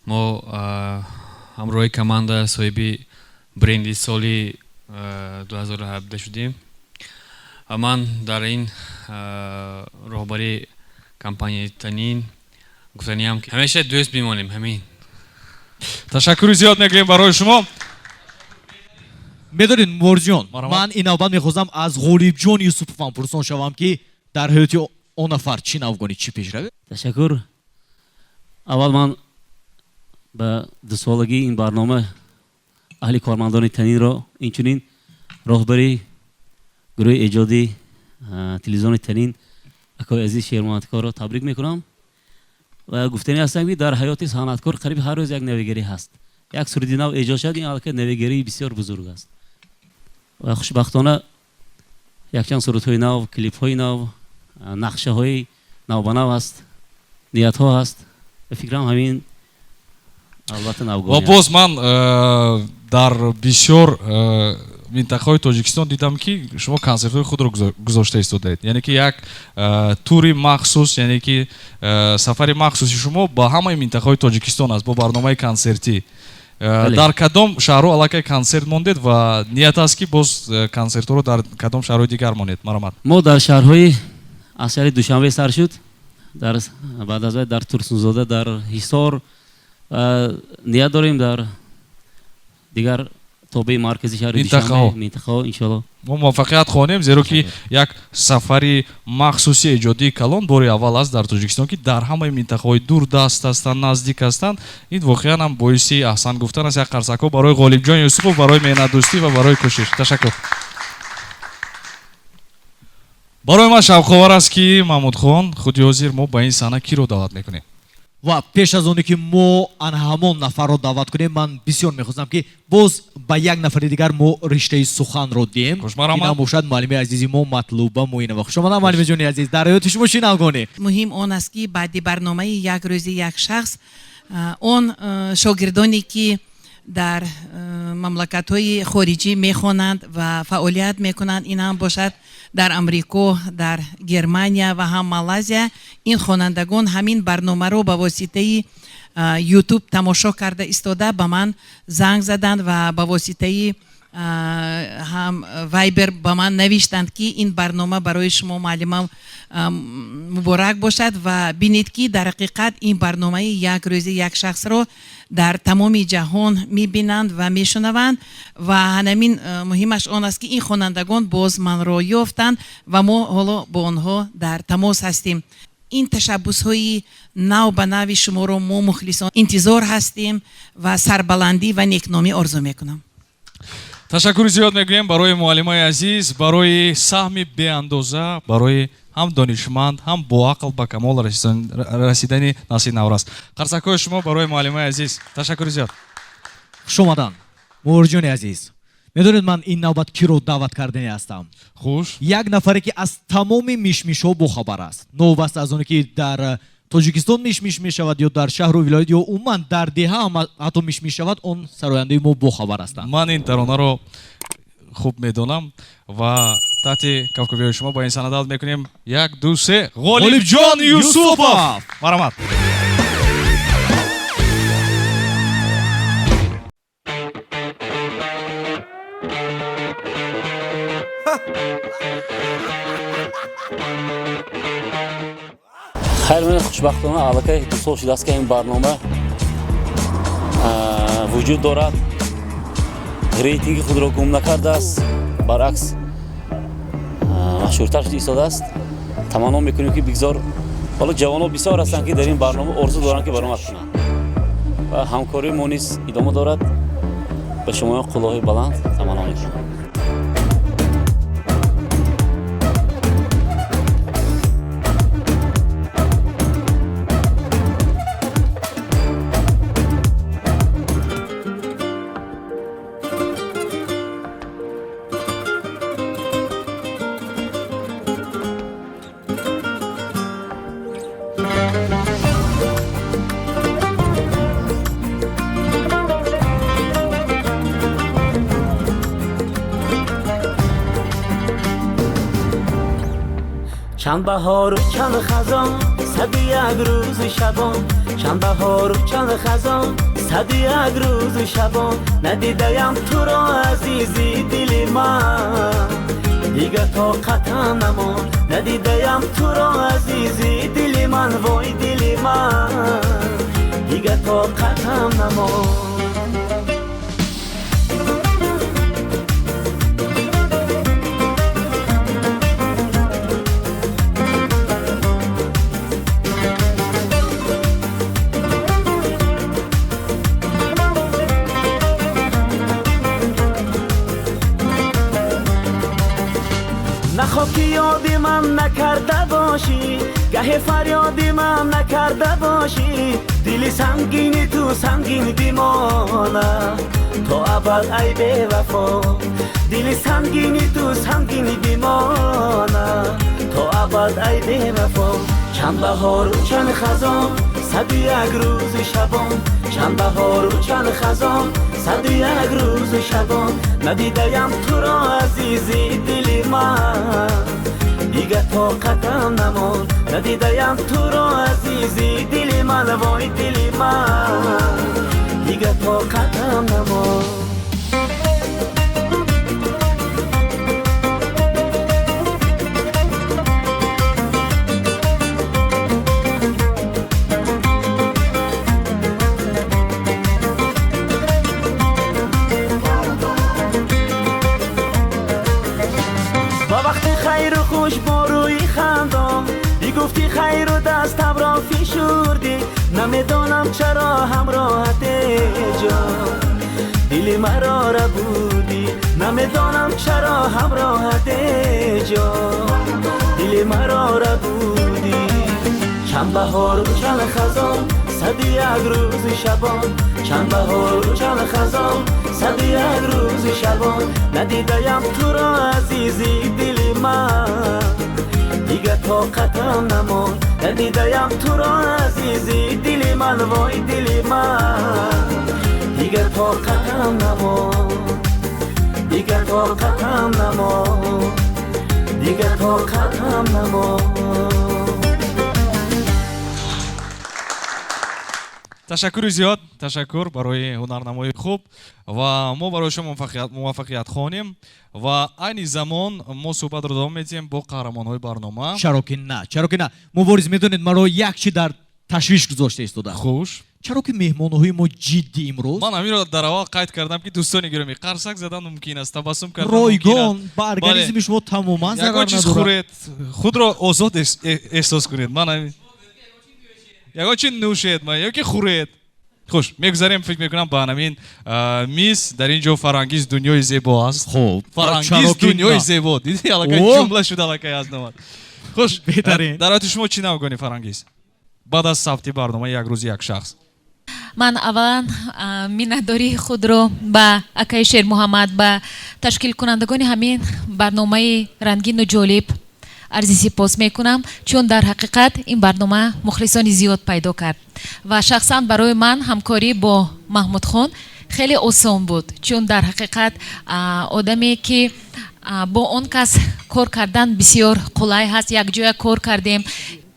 Мо ҳамроҳи команда соҳиби бренди соли 2017 шудем ва ман дар ин роҳбари компанияи Танин гуфтаниам, ки ҳамеша дӯст бимонем, ҳамин. Ташаккури зиёд мегӯем барои шумо. Медонед, Муборизҷон, ман ин навбат мехостам аз Ғолибҷон Юсуповам пурсон шавам, ки дар ҳаёти он нафар чӣ навгонӣ, чӣ пешравӣ. Ташаккур. Аввал ман ба дусолагии ин барнома аҳли кормандони Танинро, инчунин роҳбари гурӯҳи эҷодии телевизиони Танин акои азиз Шермуҳаммадкорро табрик мекунам ва гуфтанӣ ҳастам, ки дар ҳаёти санъаткор қариб ҳар рӯз як навигарӣ ҳаст. Як суруди нав эҷод шуд, ин аллакай навигарии бисёр бузург аст ва хушбахтона якчанд сурудҳои нав, клипҳои нав, нақшаҳои навбанав ҳаст, ниятҳо ҳаст ва фикрам, ҳамин албатта навгонӣ. Ва боз ман дар бисёр минтақаҳои Тоҷикистон дидам, ки шумо консертҳои худро гузошта истодаед, яъне ки як тури махсус, яъне ки сафари махсуси шумо ба ҳамаи минтақаҳои Тоҷикистон аст бо барномаи консертӣ. Дар кадом шаҳрҳо аллакай консерт мондед ва ният аст, ки боз консертҳоро дар кадом шаҳрҳои дигар монед? Марҳамат. Мо дар шаҳрҳои, аз шаҳри Душанбе сар шуд, дар баъд аз вай дар Турсунзода, дар Ҳисор, ният дорем дар дигар тобеи маркази шаҳри Минтақаҳо. Душанбе, минтақаҳо, иншоалло. Мо муваффақият хоҳем, зеро ки як сафари махсуси эҷодии калон бори аввал аст дар Тоҷикистон, ки дар ҳамаи минтақаҳои дурдаст ҳастанд, наздик ҳастанд. Ин воқеан ҳам боиси аҳсан гуфтан аст. Як қарсакҳо барои Ғолибҷон Юсупов, барои меҳнатдӯстӣ ва барои кӯшиш. Ташаккур. Барои ман шавқовар аст, ки Маҳмудхон, худи ҳозир мо ба ин саҳна киро даъват мекунем? Ва пеш аз оне ки мо ана ҳамон нафарро даъват кунем, ман бисёр мехостам, ки боз ба як нафари дигар мо риштаи суханро диҳем. Хушмарамад. Ин бошад муаллими азизи мо Матлуба Муинова. Хушомадам, муаллими ҷони азиз. Дар ҳаёти шумо чӣ навгонӣ? Муҳим он аст, ки баъди барномаи як рӯзи як шахс он шогирдоне, ки дар мамлакатҳои хориҷӣ мехонанд ва фаъолият мекунанд, ин ҳам бошад дар Амрико, дар Германия ва ҳам Малайзия, ин хонандагон ҳамин барномаро ба воситаи Ютуб тамошо карда истода ба ман занг заданд ва ба воситаи ҳам Вайбер ба ман навиштанд, ки ин барнома барои шумо, муаллимам, муборак бошад ва бинед, ки дар ҳақиқат ин барномаи як рӯзи як шахсро дар тамоми ҷаҳон мебинанд ва мешунаванд. Ва ҳамин муҳимаш он аст, ки ин хонандагон боз манро ёфтанд ва мо ҳоло бо онҳо дар тамос ҳастем. Ин ташаббусҳои нав ба нави шуморо мо мухлисон интизор ҳастем ва сарбаландӣ ва некномӣ орзу мекунам. Ташаккури зиёд мегӯем барои муаллимаи азиз, барои саҳми беандоза, барои ҳам донишманд, ҳам боақл ба камол расидани насли наврас. Қарсакҳои шумо барои муаллимаи азиз. Ташаккури зиёд. Хуш омадан, Муборизҷони азиз. Медонед, ман ин навбат киро даъват кардани ҳастам? Хуш. Як нафаре, ки аз тамоми мишмишҳо бохабар аст, новобаста аз оне ки дар Тоҷикистон мишмиш мешавад ё дар шаҳру вилоят ё умуман дар деҳа ҳам ҳатто мишмиш шавад, он сарояндаи мо бохабар ҳастанд. Ман ин таронаро хуб медонам ва таҳти кафкӯбиҳои шумо ба ин саҳна даъват мекунем. Як, ду, се. Ғолибҷон Юсупов. Марҳамат. Хайр, мен хушбахтона аллакай 2 сол шудааст, ки ин барнома вуҷуд дорад, рейтинги худро гум накардааст, баръакс машҳуртар шуда истодааст. Таманно мекунем, ки бигзор ҳоло ҷавонон бисёр ҳастанд, ки дар ин барнома орзу доранд, ки баромад кунанд, ва ҳамкории мо низ идома дорад. Ба шумоён қуллаҳои баланд таманно мекунам. Чанд баҳору чанд хазон, саду як рӯзу шабон. Чанд баҳору чанд хазон, саду як рӯзу шабон. Надидаям туро, азизи дили ман, дига тоқатам намонд. Надидаям туро, азизи дили ман, вой дили ман, дига тоқатам намонд. Нахоб ки ёди ман накарда бошӣ, гаҳе фарёди ман накарда бошӣ. Дили сангини ту сангин бимонад то абад, ай бевафо. Дили сангини ту сангин бимонад то абад, ай бевафо. Чанд баҳору чанд хазон, саду як рӯзу шабон. Чанд баҳору чанд хазон, саду як рӯзу шабон. Надидаям туро, азизи дили ман, дига тоқатам намонд. Надидаям туро, азизи дили ман, вой дили ман, дига тоқатам намонд. Бигуфти хайру дастамро фишурдӣ, намедонам чаро ҳамроҳат ҷон дили маро рабудӣ. Намедонам чаро ҳамроҳат ҷон дили маро рабудӣ. Чанд баҳору чанд хазон, саду як рӯзу шабон. Чанд баҳору чанд хазон, саду як рӯзу шабон. Надидаям туро, азизи дили ман, дига тоқатам намонд. Надидаям туро, азизи дили ман, вой дили ман, дига тоқатам намонд. Дига тоқатам намонд. Дига тоқатам намонд. Ташаккури зиёд, ташаккур барои ҳунарнамоии хуб ва мо барои шумо муваффақият хонем ва айни замон мо суҳбатро давом медиҳем бо қаҳрамонҳои барнома. Чаро ки на, чаро ки на. Мубориз, медонед, маро як чи дар ташвиш гузошта истода. Хуш. Чаро ки меҳмонҳои мо ҷиддӣ имрӯз? Ман ҳаминро дар аввал қайд кардам, ки дӯстони гиромӣ, қарсак задан мумкин аст, табассум кардан мумкин аст. Ройгон ба организми шумо тамоман зарар Ягон чиз надорад. хӯред, худро озод эҳсос кунед. Ман ҳамин ягон чи нӯшед, ман ё ки хӯред. Хуш, мегузарем, фикр мекунам, ба ҳамин миз. Дар ин ҷо Фарангиз дунёи зебо аст. Хуб. Фарангиз дунёи зебо, дидӣ, аллакай ҷумла шуд, аллакай аз навад. Хуш, беҳтарин. Дар ҳаёти шумо чӣ навгонӣ, Фарангиз, баъд аз сабти барномаи як рӯзи як шахс? Ман аввалан миннатдории худро ба акаи Шермуҳаммад, ба ташкилкунандагони ҳамин барномаи рангину ҷолиб арзи сипос мекунам, чун дар ҳақиқат ин барнома мухлисони зиёд пайдо кард ва шахсан барои ман ҳамкорӣ бо Маҳмудхон хеле осон буд, чун дар ҳақиқат одаме ки бо он кас кор кардан бисёр қулай ҳаст. Якҷоя кор кардем.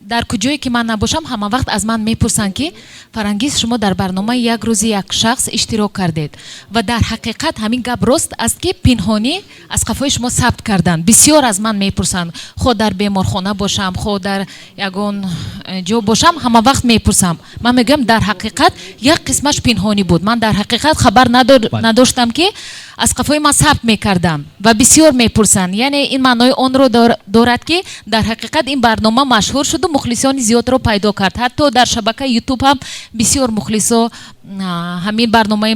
Дар куҷое ки ман набошам, ҳама вақт аз ман мепурсанд, ки Фарангиз, шумо дар барномаи як рӯзи як шахс иштирок кардед, ва дар ҳақиқат ҳамин гап рост аст, ки пинҳонӣ аз қафои шумо сабт карданд. Бисёр аз ман мепурсанд, хо дар беморхона бошам, хо дар ягон ҷо бошам, ҳама вақт мепурсам. Ман мегӯям, дар ҳақиқат як қисмаш пинҳонӣ буд. Ман дар ҳақиқат хабар надоштам, ки аз қафои ман сабт мекарданд, ва бисёр мепурсанд. Яъне ин маънои онро дорад, ки дар ҳақиқат ин барнома машҳур шуду мухлисони зиёдро пайдо кард. Ҳатто дар шабакаи Ютуб ҳам бисёр мухлисо ҳамин барномаи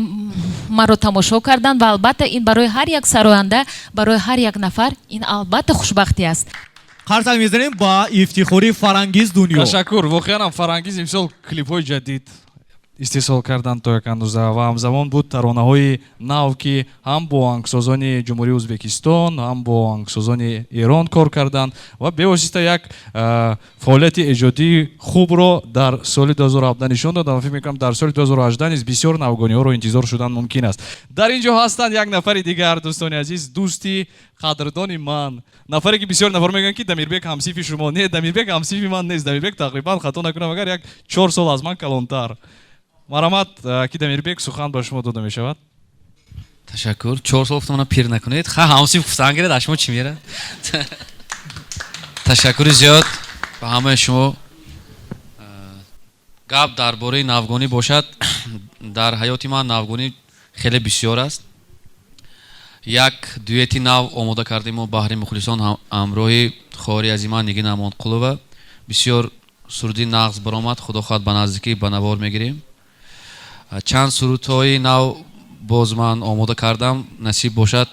маро тамошо карданд, ва албатта ин барои ҳар як сароянда, барои ҳар як нафар ин албатта хушбахтӣ аст. Қарсак мезанем ба ифтихори Фарангиз Дунё. Ташаккур. Воқеан ҳам Фарангиз имсол клипҳои ҷадид истеҳсол карданд то як андоза, ва ҳамзамон буд таронаҳои нав, ки ҳам бо оҳангсозони Ҷумҳурии Ӯзбекистон, ҳам бо оҳангсозони Эрон кор карданд ва бевосита як фаъолияти эҷодии хубро дар соли 2017 нишон доданд, ва фикр мекунам, дар соли 2018 низ бисёр навгониҳоро интизор шудан мумкин аст. Дар ин ҷо ҳастанд як нафари дигар, дӯстони азиз, дӯсти қадрдони ман, нафаре ки бисёр нафар мегӯянд, ки Дамирбек ҳамсинфи шумо. Не, Дамирбек ҳамсинфи ман нест. Дамирбек тақрибан, хато накунам агар, як 4 сол аз ман калонтар. Марҳамат, ки Дамирбек, сухан ба шумо дода мешавад. Ташаккур. 4 сол гуфтам, пир накунед. Ха, ҳамсинф гуфтан гиред, аз шумо чӣ мерад? Ташаккури зиёд ба ҳамаи шумо. Гап дар бораи навгонӣ бошад, дар ҳаёти ман навгонӣ хеле бисёр аст. Як дуэти нав омода кардем мо баҳри мухлисон ҳамроҳи хоҳари азима Нигина Амонқулова. Бисёр суруди нағз баромад, худо хоҳад, ба наздикӣ ба навор мегирем. Чанд сурудҳои нав боз ман омода кардам. Насиб бошад,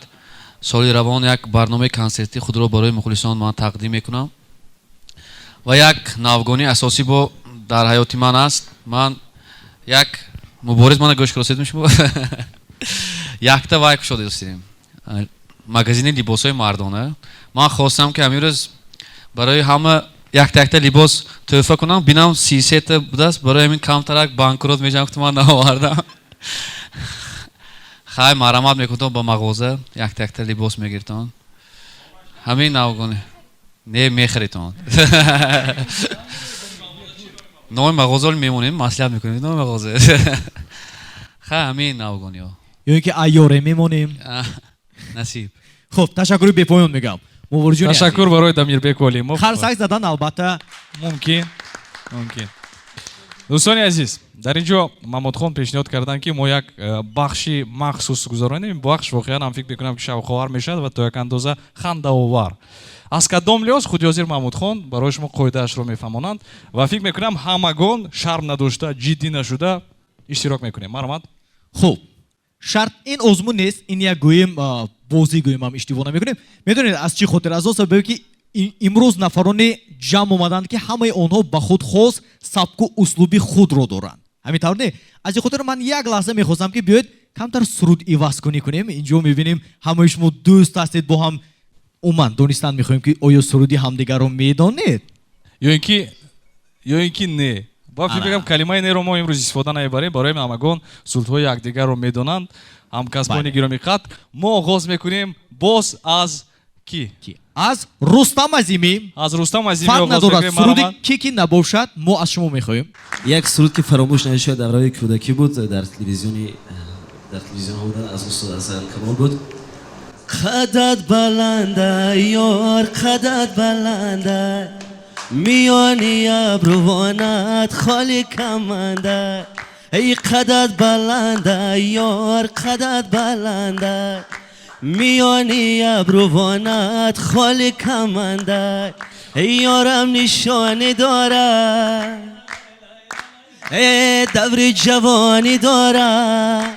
соли равон як барномаи консертӣ худро барои мухлисон ман тақдим мекунам. Ва як навгонии асосӣ бо дар ҳаёти ман аст. Ман як мубориз, мана гӯш куроседм, шумо якта вай кушода достем, магазини либосҳои мардона. Ман хостам, ки ҳамин рӯз барои ҳама якта якта либос тӯҳфа кунам, бинам, 33-та будааст. Барои ҳамин камтарак банкрот мешавам, ки ман наовардам. Хай, марҳамат мекунтон, ба мағоза якта якта либос мегиртон. Ҳамин навгони не мехаритон. Номи мағозаро мемонем, маслиҳат мекунем номи мағоза. Хай, ҳамин навгониҳо. Ё ин ки айёре мемонем. Насиб. Хуб, ташаккури бепоён мегӯям, Муборизҷони. Ташаккур барои Дамирбек Олимов. Қарсак задан албатта. Мумкин. Дӯстони азиз, дар ин ҷо Маҳмудхон пешниҳод карданд, ки мо як бахши махсус гузаронем. Ин бахш воқеан ҳам, фикр мекунам, ки шавқовар мешавад ва то як андоза хандаовар. Аз кадом лиҳоз, худи ҳозир Маҳмудхон барои шумо қоидаашро мефаҳмонанд, ва фикр мекунам, ҳамагон шарм надошта, ҷиддӣ нашуда иштирок мекунем. Марҳамат. Хуб, шарт ин озмун нест, ин як гӯем бозӣ гӯем ҳам иштибоҳ намекунем. Медонед аз чӣ хотир? Аз он сабабе ки имрӯз нафароне ҷамъ омаданд, ки ҳамаи онҳо ба худ хос сабку услуби худро доранд. Ҳамин тавр не? Аз ин хотир ман як лаҳза мехостам, ки биёед камтар суруд ивазкунӣ кунем. Инҷо мебинем, ҳамаи шумо дӯст ҳастед бо ҳам. Умуман донистан мехоҳем, ки оё суруди ҳамдигарро медонед. Ё ин ки не. Ба фикр мекунам, калимаи неро мо имрӯз истифода намебарем. Барои ҳамагон сурудҳои якдигарро медонанд. Ҳамкасбони гиромиқадр, мо оғоз мекунем боз аз кӣ? Аз Рустам Азимӣ. Аз Рустам Азимӣ Фарқ оғоз надорад мекунем. суруди Марҳамат. ки набошад, мо аз шумо мехоҳем. Як суруд, ки фаромӯш нашуд, давраи кӯдакӣ буд, дар телевизионҳо будан, аз устод Ҳасан Камол буд. Қадат баланда, ёр, қадат баланда, миёни абрувонат холи каманда. Эй, қадат баланда, ёр, қадат баланда, миёни абрувонат холи каманда. Эй, ёрам нишоне дорад. Даври ҷавонӣ дорад,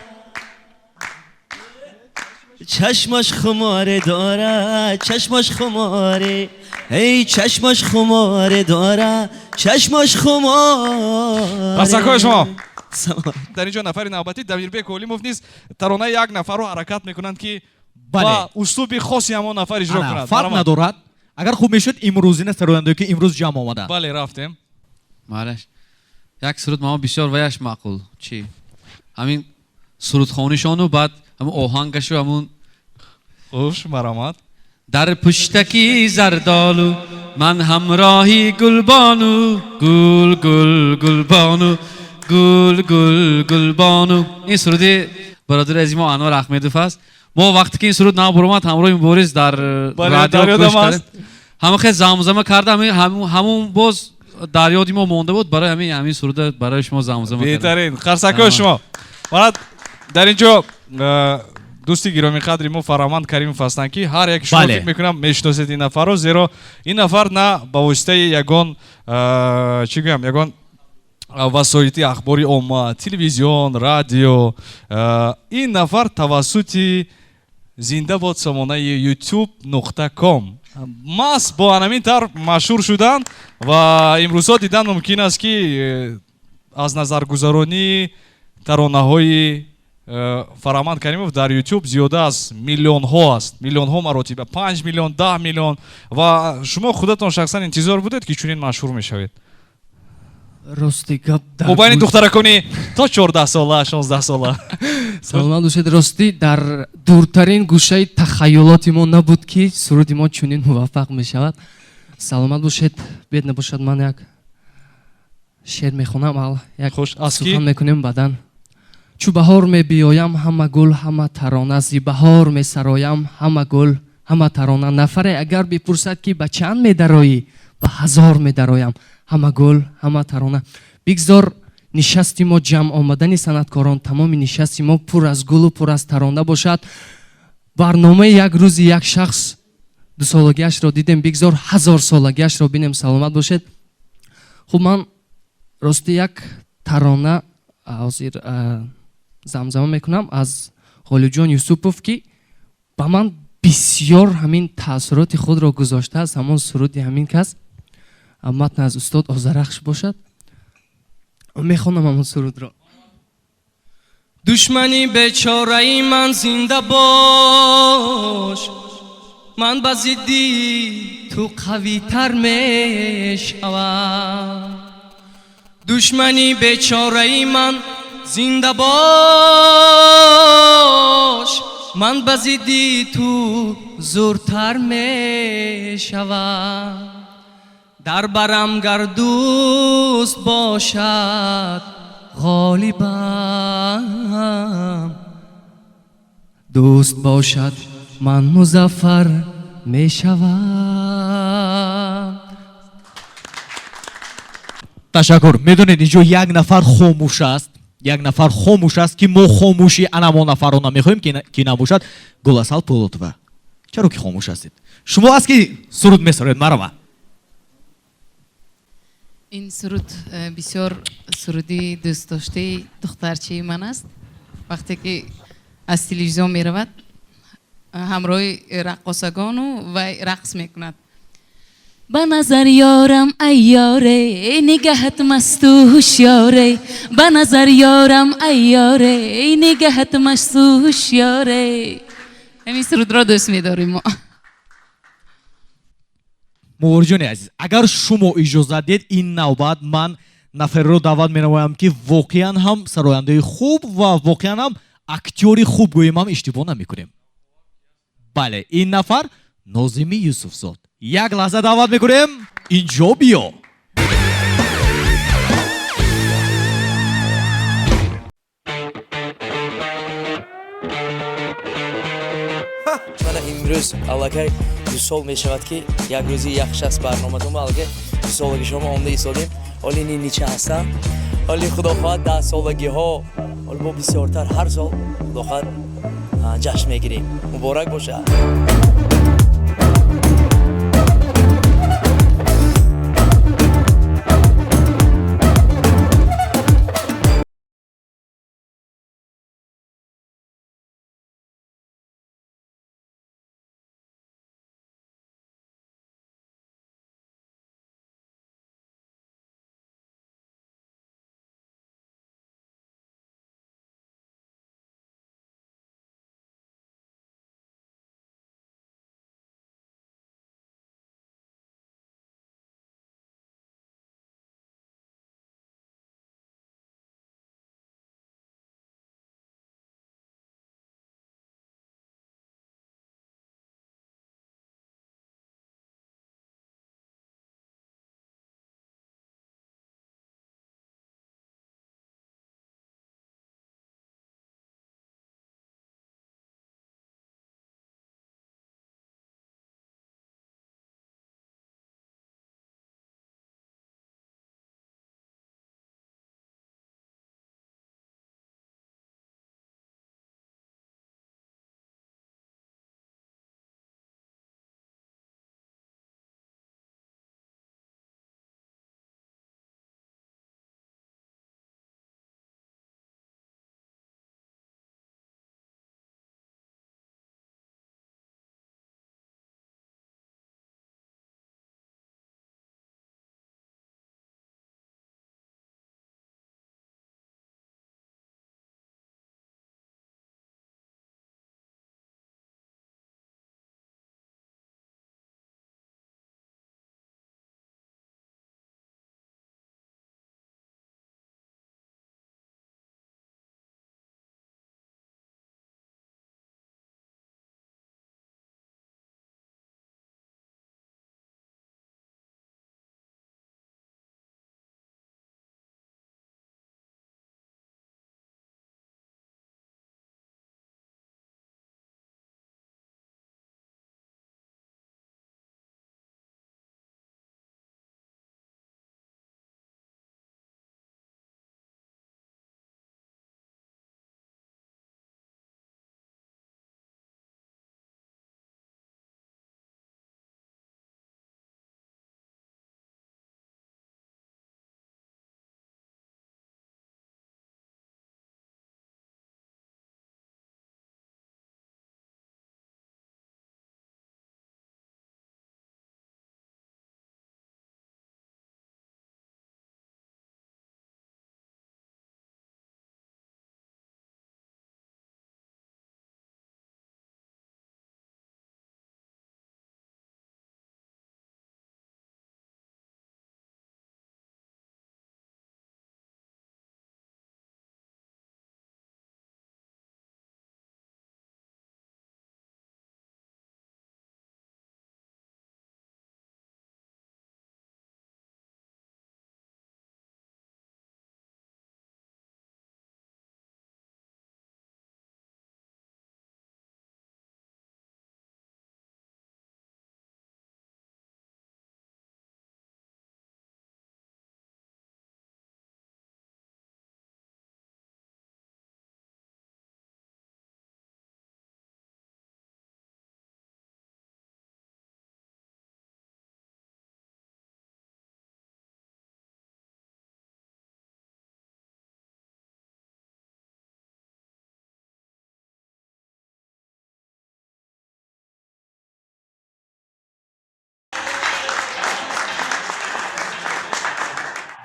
чашмаш хуморе дорад, чашмаш хуморе, эй чашмаш хуморе дорад, чашмаш хуморе. Қарсакҳои шумо. Дар инҷо нафари навбатӣ Дамирбек Олимов низ таронаи як нафарро ҳаракат мекунанд, ки ба услуби хоси ҳамон нафар иҷро кунад. Фарқ надорад, агар хуб мешуд имрӯзина сарояндае ки имрӯз ҷамъ омаданд. Бале, рафтем. Малаш. Як суруд мамо бисёр ваяш маъқул. Чӣ? Ҳамин сурудхонишону баъд ҳамун оҳангашу ҳамун. Хуш, марамат. Дар пуштаки зардолу ман ҳамроҳи гулбону, гул гул гулбону, гул гул гулбону. Ин суруди бародари азизи мо Анвар Аҳмедов аст. Мо вақте ки ин суруд нав баромад, ҳамроҳи Мубориз дар радио гӯш кардем. Ҳама хел замзама карда, ҳамун боз дар ёди мо монда буд, барои ҳамин суруда барои шумо замзама кардем. Беҳтарин. Қарсакҳои шумо. Марат, дар инҷо дӯсти гиромиқадри мо Фараманд Каримов ҳастанд, ки ҳар як шумо фикр мекунам мешиносед ин нафарро, зеро ин нафар на ба воситаи ягон чӣ гӯям, ягон васоити ахбори омма, телевизион, радио, ин нафар тавассути зинда бод сомонаи youtube.com маҳз бо ҳамин тавр машҳур шуданд ва имрӯзҳо дидан мумкин аст, ки аз назаргузаронии таронаҳои Фараманд Каримов дар YouTube зиёда аз миллионҳо аст, миллионҳо маротиба, 5 миллион, 10 миллион. Ва шумо худатон шахсан интизор будед, ки чунин машҳур мешавед? Рости гап дар мобайни духтаракони то 14 сола, 16 сола. Саломат бошед. Рости дар дуртарин гӯшаи тахайюлоти мо набуд, ки суруди мо чунин муваффақ мешавад. Саломат бошед. Бед набошад, ман як шеър мехонам, ал як сухан мекунем баъдан. Чу баҳор мебиёям, ҳама гул, ҳама тарона, зи баҳор месароям, ҳама гул, ҳама тарона. Нафаре агар бипурсад, ки ба чанд медароӣ, ба 1000 медароям, ҳама гул, ҳама тарона. Бигзор нишасти мо, ҷамъ омадани санъаткорон, тамоми нишасти мо пур аз гулу пур аз тарона бошад. Барномаи як рӯзи як шахс дусолагиашро дидем, бигзор 1000-солагиашро бинем. Саломат бошед. Хуб, ман рости як тарона ҳозир замзама мекунам аз Ғолибҷон Юсупов, ки ба ман бисёр ҳамин таассуроти худро гузоштааст. Ҳамон суруди ҳамин кас, матн аз устод Озарахш бошад. Мехонам ҳамон сурудро. Душмани бечораи ман зинда бош, ман ба зидди ту қавитар мешавам. Душмани бечораи ман зинда бош, ман ба зидди ту зуртар мешавам. Дар барам гар дӯст бошад ғолибам, дӯст бошад ман музаффар мешавам. Ташаккур. Медонед, инҷо як нафар хомӯш аст, як нафар хомӯш аст, ки мо хомӯши анамон нафарро намехоҳем, ки набошад. Гуласал Пулотова, чаро ки хомӯш ҳастед? Шумо аст ки суруд месароед, марава. Ин суруд бисёр суруди дӯстдоштаи духтарчаи ман аст. Вақте ки аз телевизион меравад, ҳамроҳи раққосагону вай рақс мекунад. Ба назар ёрам ай ёре, нигаҳат масту ҳушёре. Ба назар ёрам ай ёре, нигаҳат масту ҳушёре. Ҳамин сурудро дӯст медорем мо. Муборизҷони азиз, агар шумо иҷозат диҳед, ин навбат ман нафарро даъват менамоям, ки воқеан ҳам сарояндаи хуб ва воқеан ҳам актёри хуб гӯем ҳам иштибоҳ намекунем. Бале, ин нафар Нозими Юсуфзод. Як лаҳза даъват мекунем, инҷо биё. Мана имрӯз аллакай 2 сол мешавад, ки як рӯзи як шахс барноматон аллакай 2 солаги шумо омада истодем. Ҳоли нича ҳастам. Ҳоли худо хоҳад 10 солагиҳо, ҳоли бо бисёртар ҳар сол худо хоҳад ҷашн мегирем. Муборак бошад.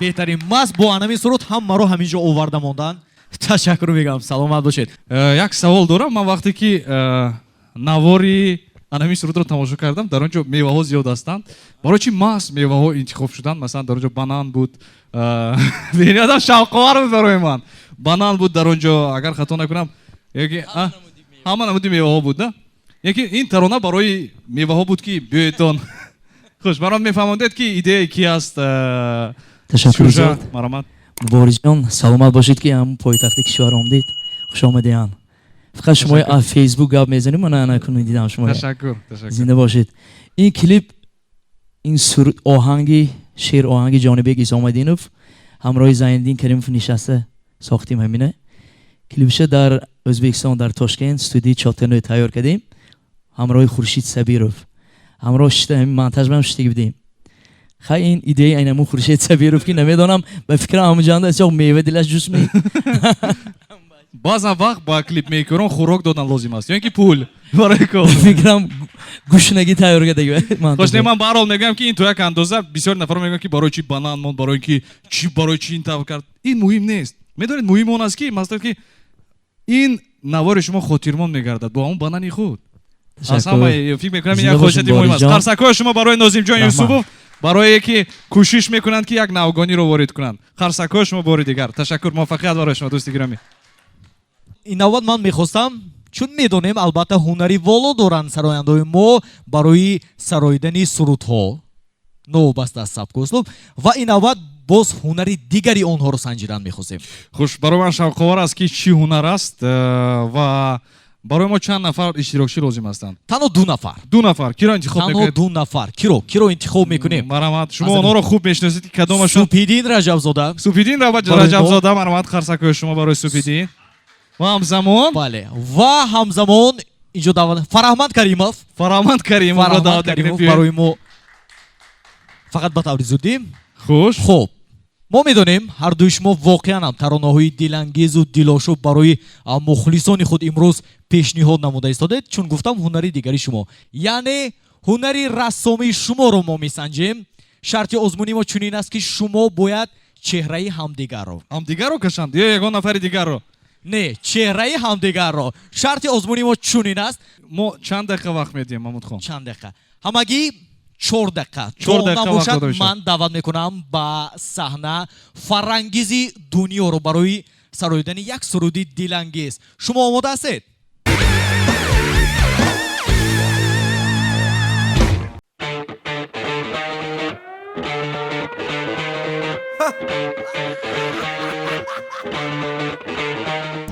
Беҳтарин. Мас бо анамин суруд ҳамаро ҳамин ҷо оварда мондан. Ташаккур мегӯям, саломат бошед. Як савол дорам. Ман вақте ки навори анамин сурудро тамошо кардам, дар он ҷо меваҳо зиёд ҳастанд. Барои чи маҳз меваҳо интихоб шуданд? Масалан, дар он ҷо банан буд. Бениҳоят шавқовар буд барои ман. Банан буд дар он ҷо, агар хато накунам, яке ҳама намуди меваҳо буд, на? Яке ин тарона барои меваҳо буд, ки биёедтон. Хуш, баром мефаҳмондед, ки идеяи ки аст? Ташаккур Сюжа, зиёд. Марҳамат. Муборизҷон, саломат бошед, ки ҳам пойтахти кишвар омдед. Хуш омадиан. Фақат шумо аз Фейсбук гап мезанем, ман ана кунун дидам шумо. Ташаккур, ташаккур. Зинда бошед. Ин клип, ин суруд, оҳанги шеър, оҳанги Ҷонибек Исомадинов, ҳамроҳи Зайниддин Каримов нишаста сохтим ҳамина. Клипша дар Ӯзбекистон, дар Тошкент, студияи Чотанои тайёр кардем. Ҳамроҳи Хуршид Сабиров. Ҳамроҳ шишта ҳамин монтаж бам шиштаги будем. Хай, ин идея айнаму Хуршед Сабиров, ки намедонам, ба фикрам ҳамуҷанда исоқ мева дилаш ҷусми. Баъзан вақт ба клипмейкерон хӯрок додан лозим аст, ё ин ки пул барои кор. Фикрам гушнагӣ тайёр кардаги. Хош, не, ман баҳрҳол мегӯям, ки ин то як андоза бисёр нафарон мегӯянд, ки барои чи банан монд, барои ки чи, барои чи ин тавр кард. Ин муҳим нест. Медонед, муҳим он аст, ки масалан, ки ин навори шумо хотирмон мегардад бо ҳамон банани худ. Аз ҳама фикр мекунам, ин як хосияти муҳим аст. Қарсакҳои шумо барои Нозимҷон Юсупов, барое ки кӯшиш мекунанд, ки як навгониро ворид кунанд. Қарсакҳои шумо бори дигар. Ташаккур, муваффақият барои шумо, дӯсти гиромӣ. Ин навбат ман мехостам, чун медонем, албатта, ҳунари воло доранд сарояндаҳои мо барои сароидани сурудҳо, новобаста аз сабку услуб, ва ин навбат боз ҳунари дигари онҳоро санҷидан мехостем. Хуш, барои ман шавқовар аст, ки чӣ ҳунар аст, ва барои мо чанд нафар иштирокчӣ лозим ҳастанд? Танҳо 2 нафар. 2 нафар. Киро интихоб Танҳо мекунед? 2 нафар. Киро интихоб мекунем? Марҳамат, шумо онҳоро хуб мешиносед, ки кадомашон? Супидин Раҷабзода. Супидин Раҷабзода, марҳамат, қарсакҳои шумо барои Супидин. Ва ҳамзамон? Бале. Ва ҳамзамон инҷо даъват Фараҳманд Каримов. Фараҳманд Каримовро Фараҳманд даъват мекунем. Каримов барои мо фақат ба таври зудӣ. Хуш. Хуб. Мо медонем, ҳар дуи шумо воқеан ҳам таронаҳои дилангезу дилошӯб барои мухлисони худ имрӯз пешниҳод намуда истодед, чун гуфтам, ҳунари дигари шумо, яъне ҳунари рассомии шуморо мо месанҷем. Шарти озмуни мо чунин аст, ки шумо бояд чеҳраи ҳамдигарро ҳамдигарро кашанд ё ягон нафари дигарро? Не, чеҳраи ҳамдигарро. Шарти озмуни мо чунин аст. Мо чанд дақиқа вақт медиҳем, Маҳмудхон? Чанд дақиқа? Ҳамагӣ 4 дақиқа. 4 То дақиқа вақт набошад, дода мешавад. ман даъват мекунам ба саҳна Фарангизи дунёро барои сароидани як суруди дилангез. Шумо омода ҳастед?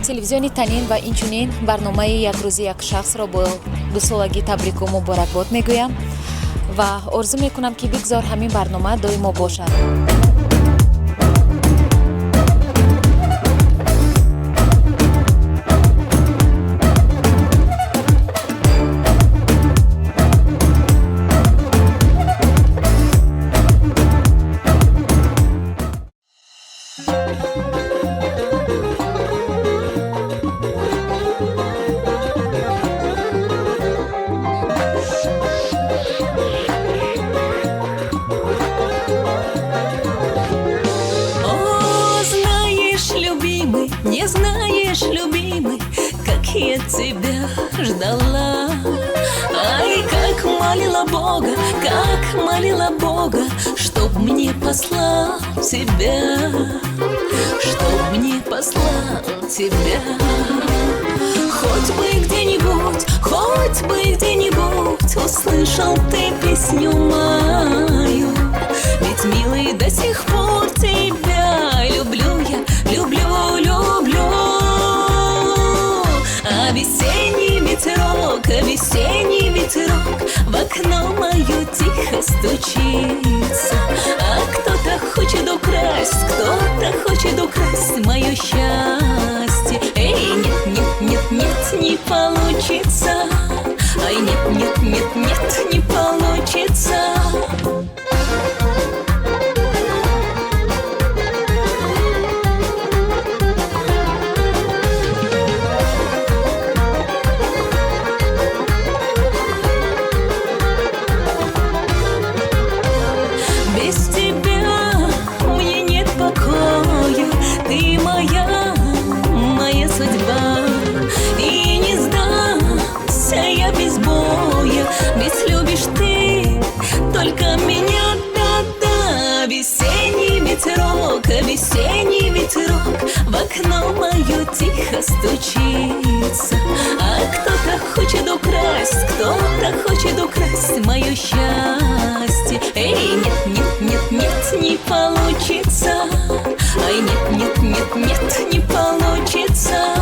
Телевизиони Танин ва инчунин барномаи Як рӯзи як шахсро бо дусолагӣ табрику муборакбод мегӯям ва орзу мекунам, ки бигзор ҳамин барнома доимо бошад. Не знаешь, любимый, как я тебя ждала. Ай, как молила Бога, как молила Бога, чтоб мне послал тебя, чтоб мне послал тебя. Хоть бы где-нибудь, хоть бы где-нибудь услышал ты песню мою. Ведь, милый, до сих пор тебя люблю я, люблю, люблю. А весенний ветерок, а весенний ветерок в окно мое тихо стучится. А кто-то хочет украсть, кто-то хочет украсть мое счастье. Эй, нет, нет, нет, нет, не получится. Ай, нет, нет, нет, нет, не получится. Без тебя мне нет мое тихо стучится. А кто-то хочет украсть, кто-то хочет украсть мое счастье. Эй, нет, нет, нет, нет, не получится. Ай, нет, нет, нет, нет, не получится.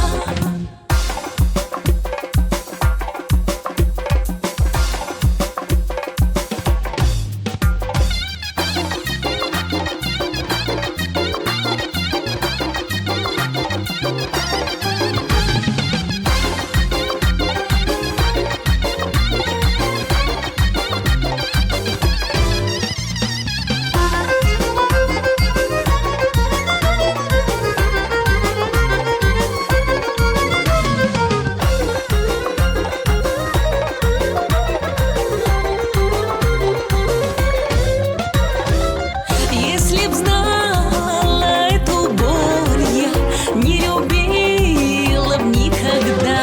Если б знала эту боль, я не любила б никогда.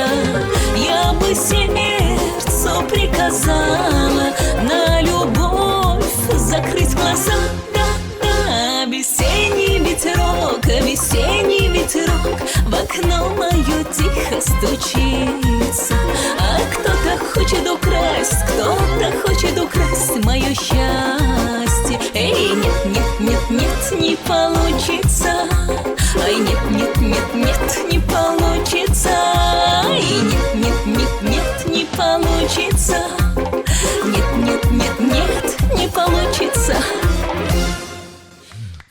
Я бы сердцу приказала на любовь закрыть глаза. Да, да, весенний ветерок, весенний ветерок в окно мое тихо стучится. А кто-то хочет украсть, кто-то хочет украсть мое счастье. Эй, нет, нет, нет, нет, не получится. Ай, нет, нет, нет, нет, не получится. Ай, нет, нет, нет, нет, не получится. Нет, нет, нет, нет, не получится.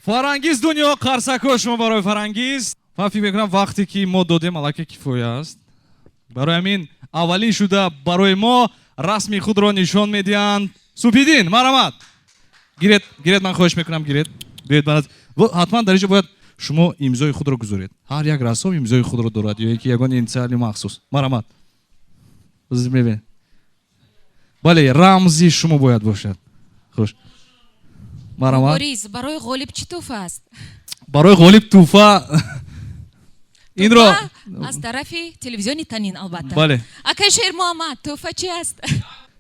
Фарангиз Дунё, қарсакҳои шумо барои Фарангиз. Ман фикр мекунам, вақте ки мо додем, аллакай кифоя аст. Барои ҳамин аввалин шуда барои мо расми худро нишон медиҳанд Субҳиддин. Марҳамат, гиред, гиред, ман хоҳиш мекунам, гиред, биёед ба назд. Ҳатман дар инҷо бояд шумо имзои худро гузоред. Ҳар як рассом имзои худро дорад ё ки ягон инициали махсус. Марҳамат, мебинед, бале, рамзи шумо бояд бошад. Хуш, марҳамат. Борис, барои ғолиб чӣ тӯҳфа аст? Барои ғолиб тӯҳфа инро Тӯҳфа аз тарафи телевизиони Танин, албатта. Бале. Акай Шермуҳаммад, тӯҳфа чи аст?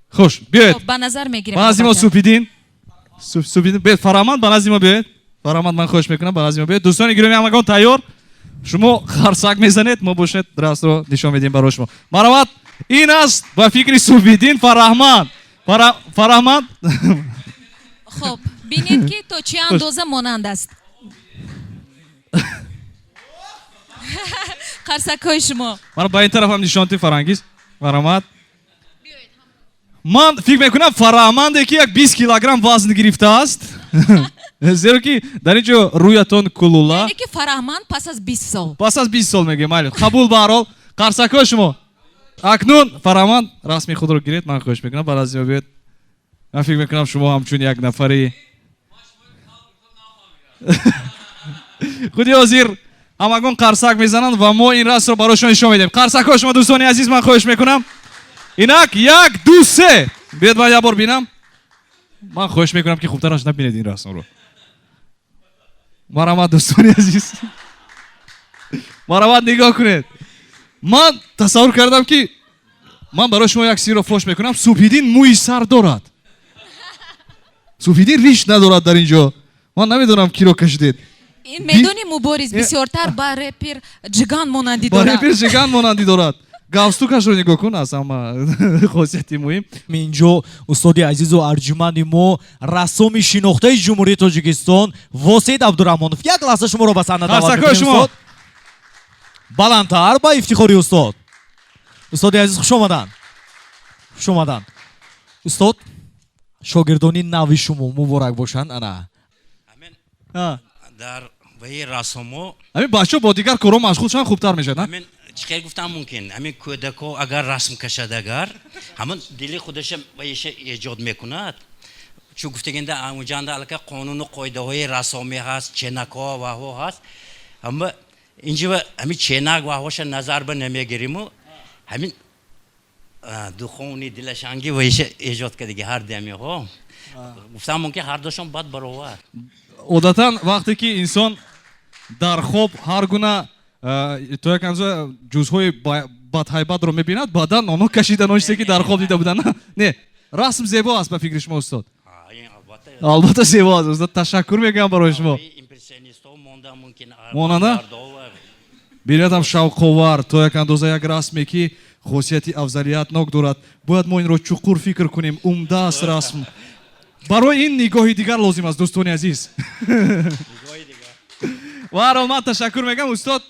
Хуш, биёед. Хоб, ба назар мегирем. Ба назди мо. Албатта. Субҳиддин, Субҳиддин, биёед. Фараҳманд, ба назди мо биёед. Фараҳманд, ман хоҳиш мекунам, ба назди мо биёед. Дӯстони гиромӣ, ҳамагон тайёр? Шумо харсак мезанед, мо бошед расмро нишон медиҳем барои шумо. Марҳамат, ин аст ба фикри Субҳиддин Фараҳманд. Фараҳманд. Хоб, бинед, ки то чӣ андоза монанд аст. Қарсакҳои шумо. Мана, ба ин тарафам нишон диҳ, Фарангиз. Марҳамат. Ман фикр мекунам, Фараҳманде ки як 20 килограмм вазн гирифтааст, зеро ки дар ин ҷо рӯятон кулула. Яъне ки Фараҳманд пас аз 20 сол. Пас аз 20 сол мегӯем. Майли, қабул. Ба ҳар ҳол, қарсакҳои шумо. Акнун, Фараҳманд, расми худро гиред, ман хоҳиш мекунам, ба назди мо биёед. Ман фикр мекунам, шумо ҳамчун як нафари худи ҳозир ҳамагон қарсак мезананд ва мо ин расмро барои шумо нишон медиҳем. Қарсакҳои шумо, дӯстони азиз, ман хоҳиш мекунам. Инак, як, ду, се. Биёед, ман як бор бинам. Ман хоҳиш мекунам, ки хубтараш набинед ин расмро. Марҳамат, дӯстони азиз, марҳамат, нигоҳ кунед. Ман тасаввур кардам, ки ман барои шумо як сирро фош мекунам. Субҳиддин мӯи сар дорад, Субҳиддин риш надорад. Дар ин ҷо ман намедонам, киро кашидед. Ин медони, Мубориз, бисёртар ба репер Ҷиган монандӣ Ба дорад. репер Жиган монандӣ дорад. Галстукашро нигоҳ кун, аз ҳама хосияти муҳим. Инҷо устоди азизу арҷуманди мо, рассоми шинохтаи Ҷумҳурии Тоҷикистон Восеъ Абдураҳмонов. Як лаҳза шуморо ба саҳна даъват Қарсакҳои мекунем. шумо. Устод, баландтар, ба ифтихори устод. Устоди азиз, хуш омаданд, хуш омаданд, устод. Шогирдони нави шумо муборак бошанд, ана. Дар ваи рассомо Ҳамин бачаҳо бо дигар корҳо машғул шаванд, хубтар мешавад, на? Ҳамин чӣ хел гуфтам мумкин, ҳамин кӯдако агар расм кашад, агар ҳамин дили худаша ваиша эҷод мекунад, чун гуфтагинда унҷанда аллакай қонуну қоидаҳои рассомӣ ҳаст, ченакҳо ваҳо ҳаст. Ҳама инҷа ҳамин ченак ваҳоша назар ба намегириму ҳамин духони дилашанги ваиша эҷод кардиги ҳар дамиҳо гуфтам мумкин, ҳардушон бад баровар. Одатан вақте ки инсон дар хоб ҳар гуна то як андоза ҷузҳои бадҳайбатро мебинад, баъдан онҳо кашидан он чизе ки дар хоб дида буданд. Не, расм зебо аст ба фикри шумо, устод? Албатта зебо аст, устод. Ташаккур мегӯям барои шумо. Импрессионистҳо монда мумкин. Монанда? Бениҳоят шавқовар, то як андоза як расме ки хосияти афзалиятнок дорад. Бояд мо инро чуқур фикр кунем. Умда аст расм. Барои ин нигоҳи дигар лозим аст, дӯстони азиз. Баҳрҳол, ман ташаккур мегӯям, устод.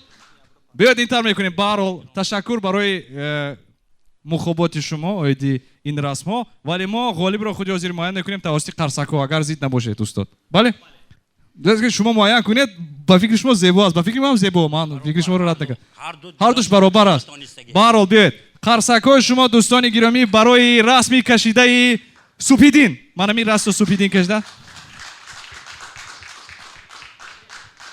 Биёед, ин тавр мекунем. Баҳрҳол, ташаккур барои мухоботи шумо оиди ин расмҳо, вале мо ғолибро худи ҳозир муайян мекунем тавассути қарсакҳо, агар зид набошед, устод. Бале, шумо муайян кунед. Ба фикри шумо зебо аст, ба фикри ман зебо, ман фикри шуморо рад накардам, ҳардуш баробар аст. Баҳрҳол, биёед, қарсакҳои шумо, дӯстони гиромӣ, барои расми кашидаи Субҳиддин. Ман ҳамин расмро Субҳиддин кашида.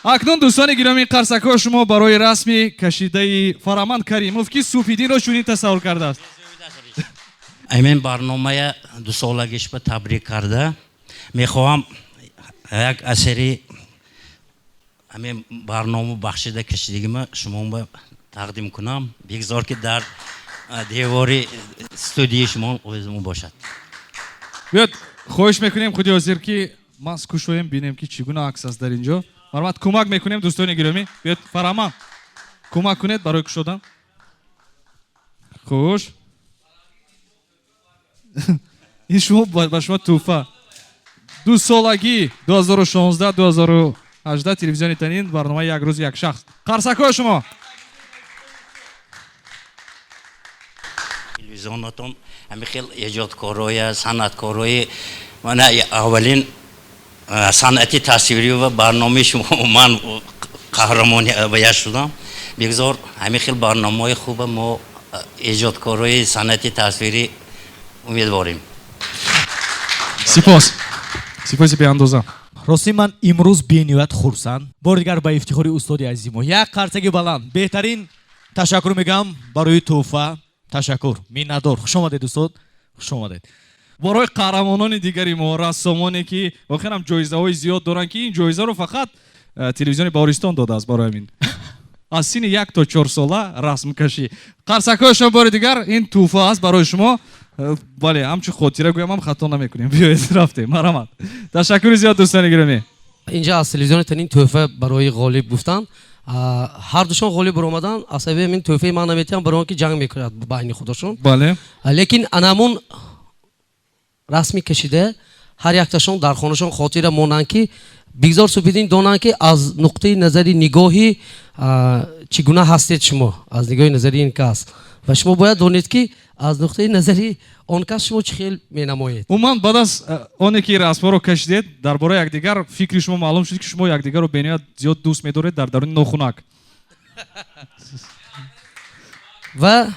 Акнун, дӯстони гиромӣ, қарсакҳои шумо барои расми кашидаи Фараманд Каримов, ки Субҳиддинро чунин тасаввур кардааст. Ҳамин барномая дусолагиш ба табрик карда мехоҳам як асари ҳамин барнома бахшида кашидагима шумо ба тақдим кунам. Бигзор, ки дар девори студияи шумо овезмон бошад. Биёд, хоҳиш мекунем, худи ҳозир ки ман кушоем, бинем, ки чӣ гуна акс аст дар ин ҷо. Марҳамат, кӯмак мекунем, дӯстони гиромӣ. Биёд, Фараманд, кӯмак кунед барои кушодан. Хуш, ин шумо, ба шумо тӯҳфа. Дусолагӣ 2016 2018 телевизиони Танин, барномаи «Як рӯз, як шахс». Қарсакҳои шумо. Телевизионатон ҳамин хел эҷодкороя, санъаткорои, мана аввалин санъати тасвирӣ ва барномаи шумо ман қаҳрамони вая шудам. Бигзор ҳамин хел барномаҳои хуба мо, эҷодкорои санъати тасвирӣ, умедворем. Сипос, сипоси беандоза. Ростӣ, ман имрӯз бениҳоят хурсанд. Бори дигар ба ифтихори устоди азизи мо як қарсаки баланд. Беҳтарин, ташаккур мегӯям барои тӯҳфа. Ташаккур, миннатдор. Хуш омадед, устод, хуш омадед. Барои қаҳрамонони дигари мо, рассомоне ки воқеан ҳам ҷоизаҳои зиёд доранд, ки ин ҷоизаро фақат телевизиони Баҳористон додааст барои ҳамин аз синни 1 то 4 сола расмкашӣ. Қарсакҳои шумо бори дигар. Ин тӯҳфа аст барои шумо. Бале, ҳамчун хотира гӯям ҳам хато намекунем. Биёед, рафтем, марҳамат. Ташаккури зиёд, дӯстони гиромӣ. Инҷа аз телевизиони Танин тӯҳфа барои ғолиб гуфтанд. Ҳардушон ғолиб баромаданд. Аз сабаби ҳамин тӯҳфаи ман наметиҳам, барои он ки ҷанг мекунад байни худошон. Лекин анамун расми кашида ҳар якташон дар хонашон хотира монанд, ки бигзор Субҳиддин донанд, ки аз нуқтаи назари нигоҳи чӣ гуна ҳастед шумо аз нигоҳи назари ин кас, ва шумо бояд донед, ки аз нуқтаи назари он кас шумо чӣ хел менамоед. Умуман, баъд аз оне ки расмҳоро кашидед, дар бораи якдигар фикри шумо маълум шуд, ки шумо якдигарро бениҳоят зиёд дӯст медоред дар даруни нохунак. Ва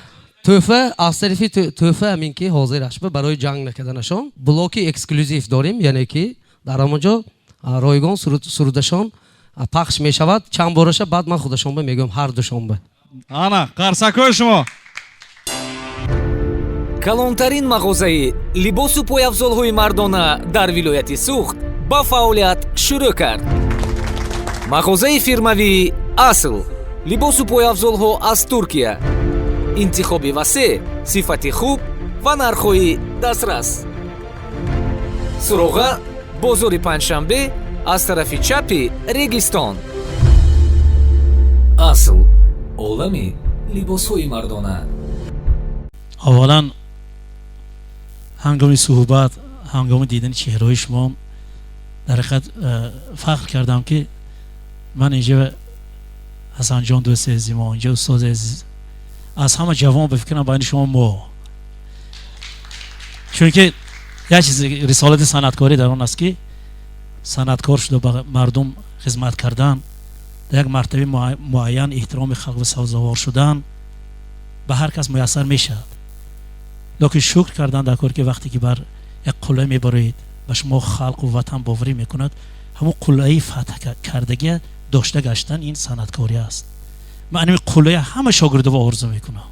тӯҳфа аз тарафи тӯҳфа ҳамин ки ҳозир ашба барои ҷанг накарданашон блоки эксклюзив дорем, яъне ки дар ҳамон ҷо ройгон сурудашон пахш мешавад чанд бораша. Баъд ман худашонба мегӯям, ҳар душонба. Ана қарсакҳои шумо. Калонтарин мағозаи либосу пойафзолҳои мардона дар вилояти Суғд ба фаъолият шурӯъ кард. Мағозаи фирмавии «Асл». Либосу пойафзолҳо аз Туркия, интихоби васеъ, сифати хуб ва нархҳои дастрас. Суроға: бозори Панҷшанбе, аз тарафи чапи Регистон. «Асл», олами либосҳои мардона. Аввалан, ҳангоми суҳбат, ҳангоми дидани чеҳраҳои шумо, дар ҳақиқат фахр кардам, ки ман инҷа Ҳасанҷон, дӯсти азизи мо инҷа, устоди азиз, аз ҳама ҷавон ба фикрам байни шумо мо, чунки як чиз, рисолати санъаткорӣ дар он аст, ки санъаткор шуда ба мардум хизмат кардан, дар як мартабаи муайян эҳтироми халқ ва сазовор шудан ба ҳар кас муяссар мешавад. Лекин шукр кардан дар кор, ки вақте ки бар як қулла мебароед, ба шумо халқу ватан боварӣ мекунад, ҳамон қуллаи фатҳ кардагия дошта гаштан, ин санъаткорӣ аст. Ман ҳамин қуллаи ҳама шогирдова орзу мекунам.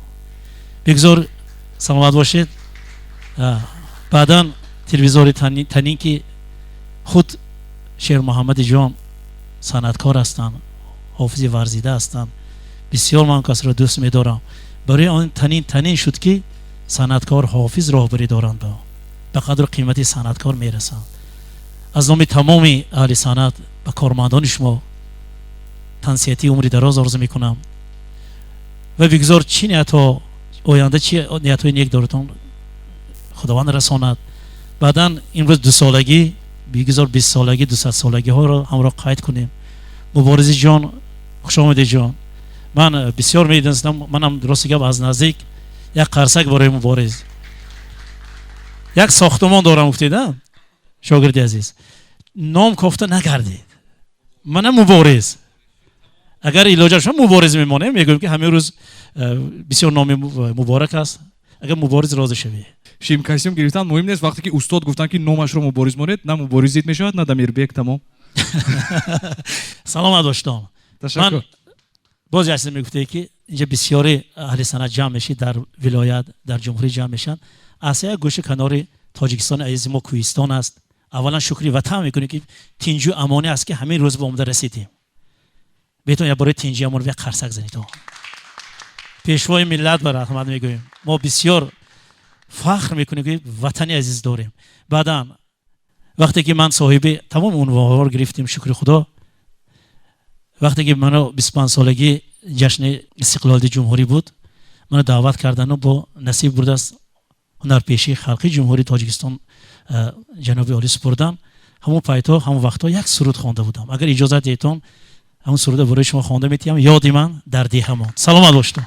Бигзор саломат бошед. Баъдан телевизори Танин, ки худ Шермуҳаммади ҷон санъаткор ҳастанд, ҳофизи варзида ҳастанд, бисёр ман касро дӯст медорам. Барои он Танин Танин шуд, ки санъаткор, ҳофиз роҳбарӣ доранд, ба қадру қимати санъаткор мерасанд. Аз номи тамоми аҳли санъат ба кормандони шумо тансиҳатӣ, умри дароз орзу мекунам. Ва бигзор чӣ ниятҳо оянда, чӣ ниятҳои нек доритон, Худованд расонад. Баъдан имрӯз 2 солагӣ, бигзор 20 солагӣ, 200 солагиҳоро ҳамроҳ қайд кунем. Муборизи ҷон, хушомадед, ҷон. Ман бисёр медонистам, манам, рости гап, аз наздик. Як қарсак барои Мубориз. Як сохтумон дорам гуфтед, шогирди азиз, ном кофта нагардед. Мана Мубориз, агар илоҷа шума Мубориз мемонем, мегӯем ки ҳамин рӯз бисёр номи муборак аст, агар Мубориз розӣ шавӣ. Шим костюм гирифтан муҳим нест, вақте ки устод гуфтанд, ки номашро Мубориз монед, на Мубориз зид мешавад, на Дамирбек, тамом. Саломат боштон. Ташаккур. Боз як чизе мегуфте, ки инҷа бисёри аҳли санъат ҷамъ мешид, дар вилоят, дар ҷумҳурӣ ҷамъ мешаванд, аз як гӯши канори Тоҷикистони азизи мо кӯҳистон аст. Аввалан шукри ватан мекунем, ки тинҷу амонӣ аст, ки ҳамин рӯз ба омада расидем. Бетон як бораи тинҷи амон як қарсак занед. Пешвои миллат ба раҳмат мегӯем. Мо бисёр фахр мекунем, ки ватани азиз дорем. Баъдан вақте ки ман соҳиби тамоми унвонҳоро гирифтем, шукри Худо, вақте ки мано 25 солагӣ ҷашни истиқлолияти ҷумҳурӣ буд, маро даъват кардану бо насиб бурдааст ҳунарпешии халқии Ҷумҳурии Тоҷикистон ҷаноби олӣ супурдан. Ҳамон пайтҳо, ҳамон вақтҳо як суруд хонда будам. Агар иҷозат диҳетон, ҳамон суруда барои шумо хонда метиҳам. Ёди ман дар деҳамон. Саломат бошед.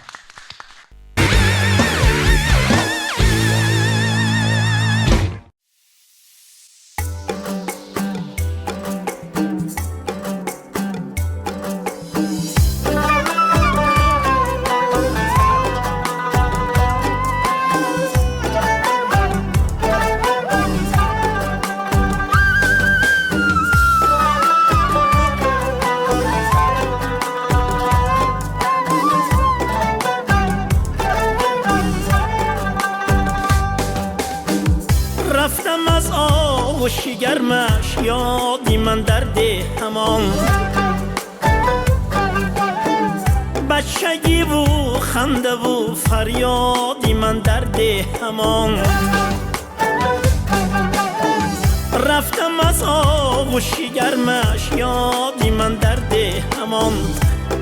Рафтам аз оғӯши гармаш, ёди ман дар деҳамон. Бачагиву хандаву фарёди ман дар деҳамон. Рафтам аз оғӯши гармаш, ёди ман дар деҳамон.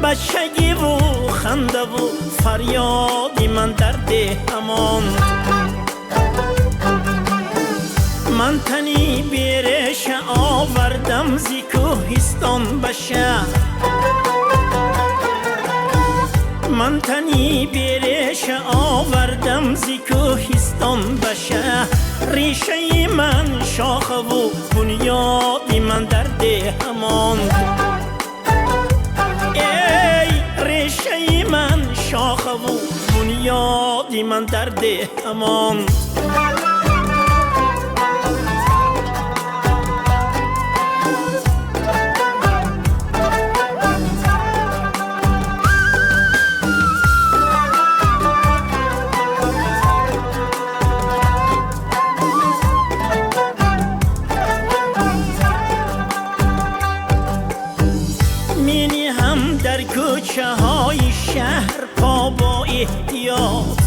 Бачагиву хандаву фарёди ман дар деҳамон. Ман тани береша овардам зи кӯҳистон ба шаҳр. Ман тани береша овардам зи кӯҳистон ба шаҳр. Решаи ман шохаву бунёди ман дар деҳамон. Эй, решаи ман шохаву бунёди ман дар деҳамон. Мениҳам дар кӯчаҳои шаҳр по бо эҳтиёт.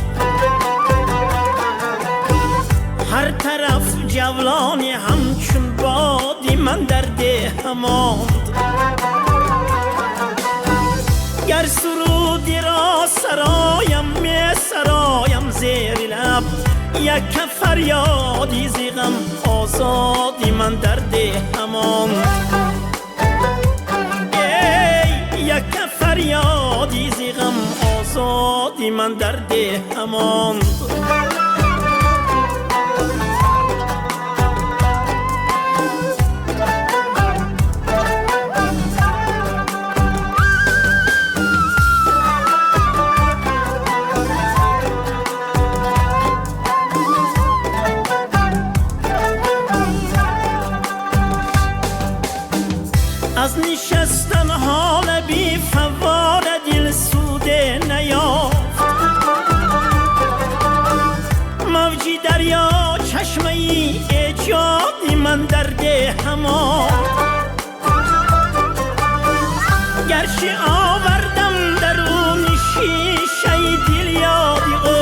Ҳар тараф ҷавлони ҳамчун боди ман дар деҳа монд. Гар сурудиро сароям, месароям зери лаб, яка фарёди зи ғам озоди ман дар деҳа монд. Эй, яка фарёди зи ғам озоди ман дар деҳа монд. Аз нишастан ҳола би фаввора дил суде наёфт. Мавҷи дарё чашмаи эҷоди ман дар деҳа монд. Гарчи овардам даруни шишаи дил ёди ӯ,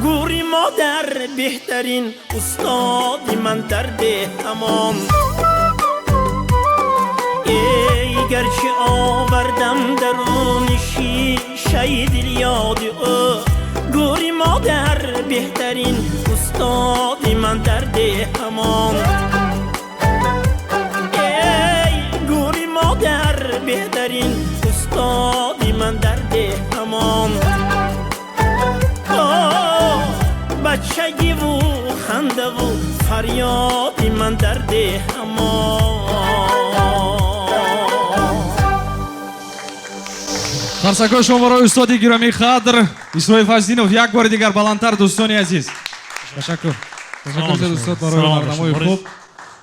гӯри модар беҳтарин устоди ман дар деҳа монд. Эй, гарчи овардам даруни шишаи гӯшаи дил ёди ӯ. Гӯри модар беҳтарин устоди ман дар деҳамон. Эй гӯри модар беҳтарин устоди ман дар деҳамон. Бачагиву хандаву фарёди ман дар деҳамон. Қарсакҳои шумо барои устоди гиромии қадр Исроил Фазлиддинов як бори дигар баландтар, дӯстони азиз. Ташаккур. Ташаккур зиёд устод барои барномаи хуб.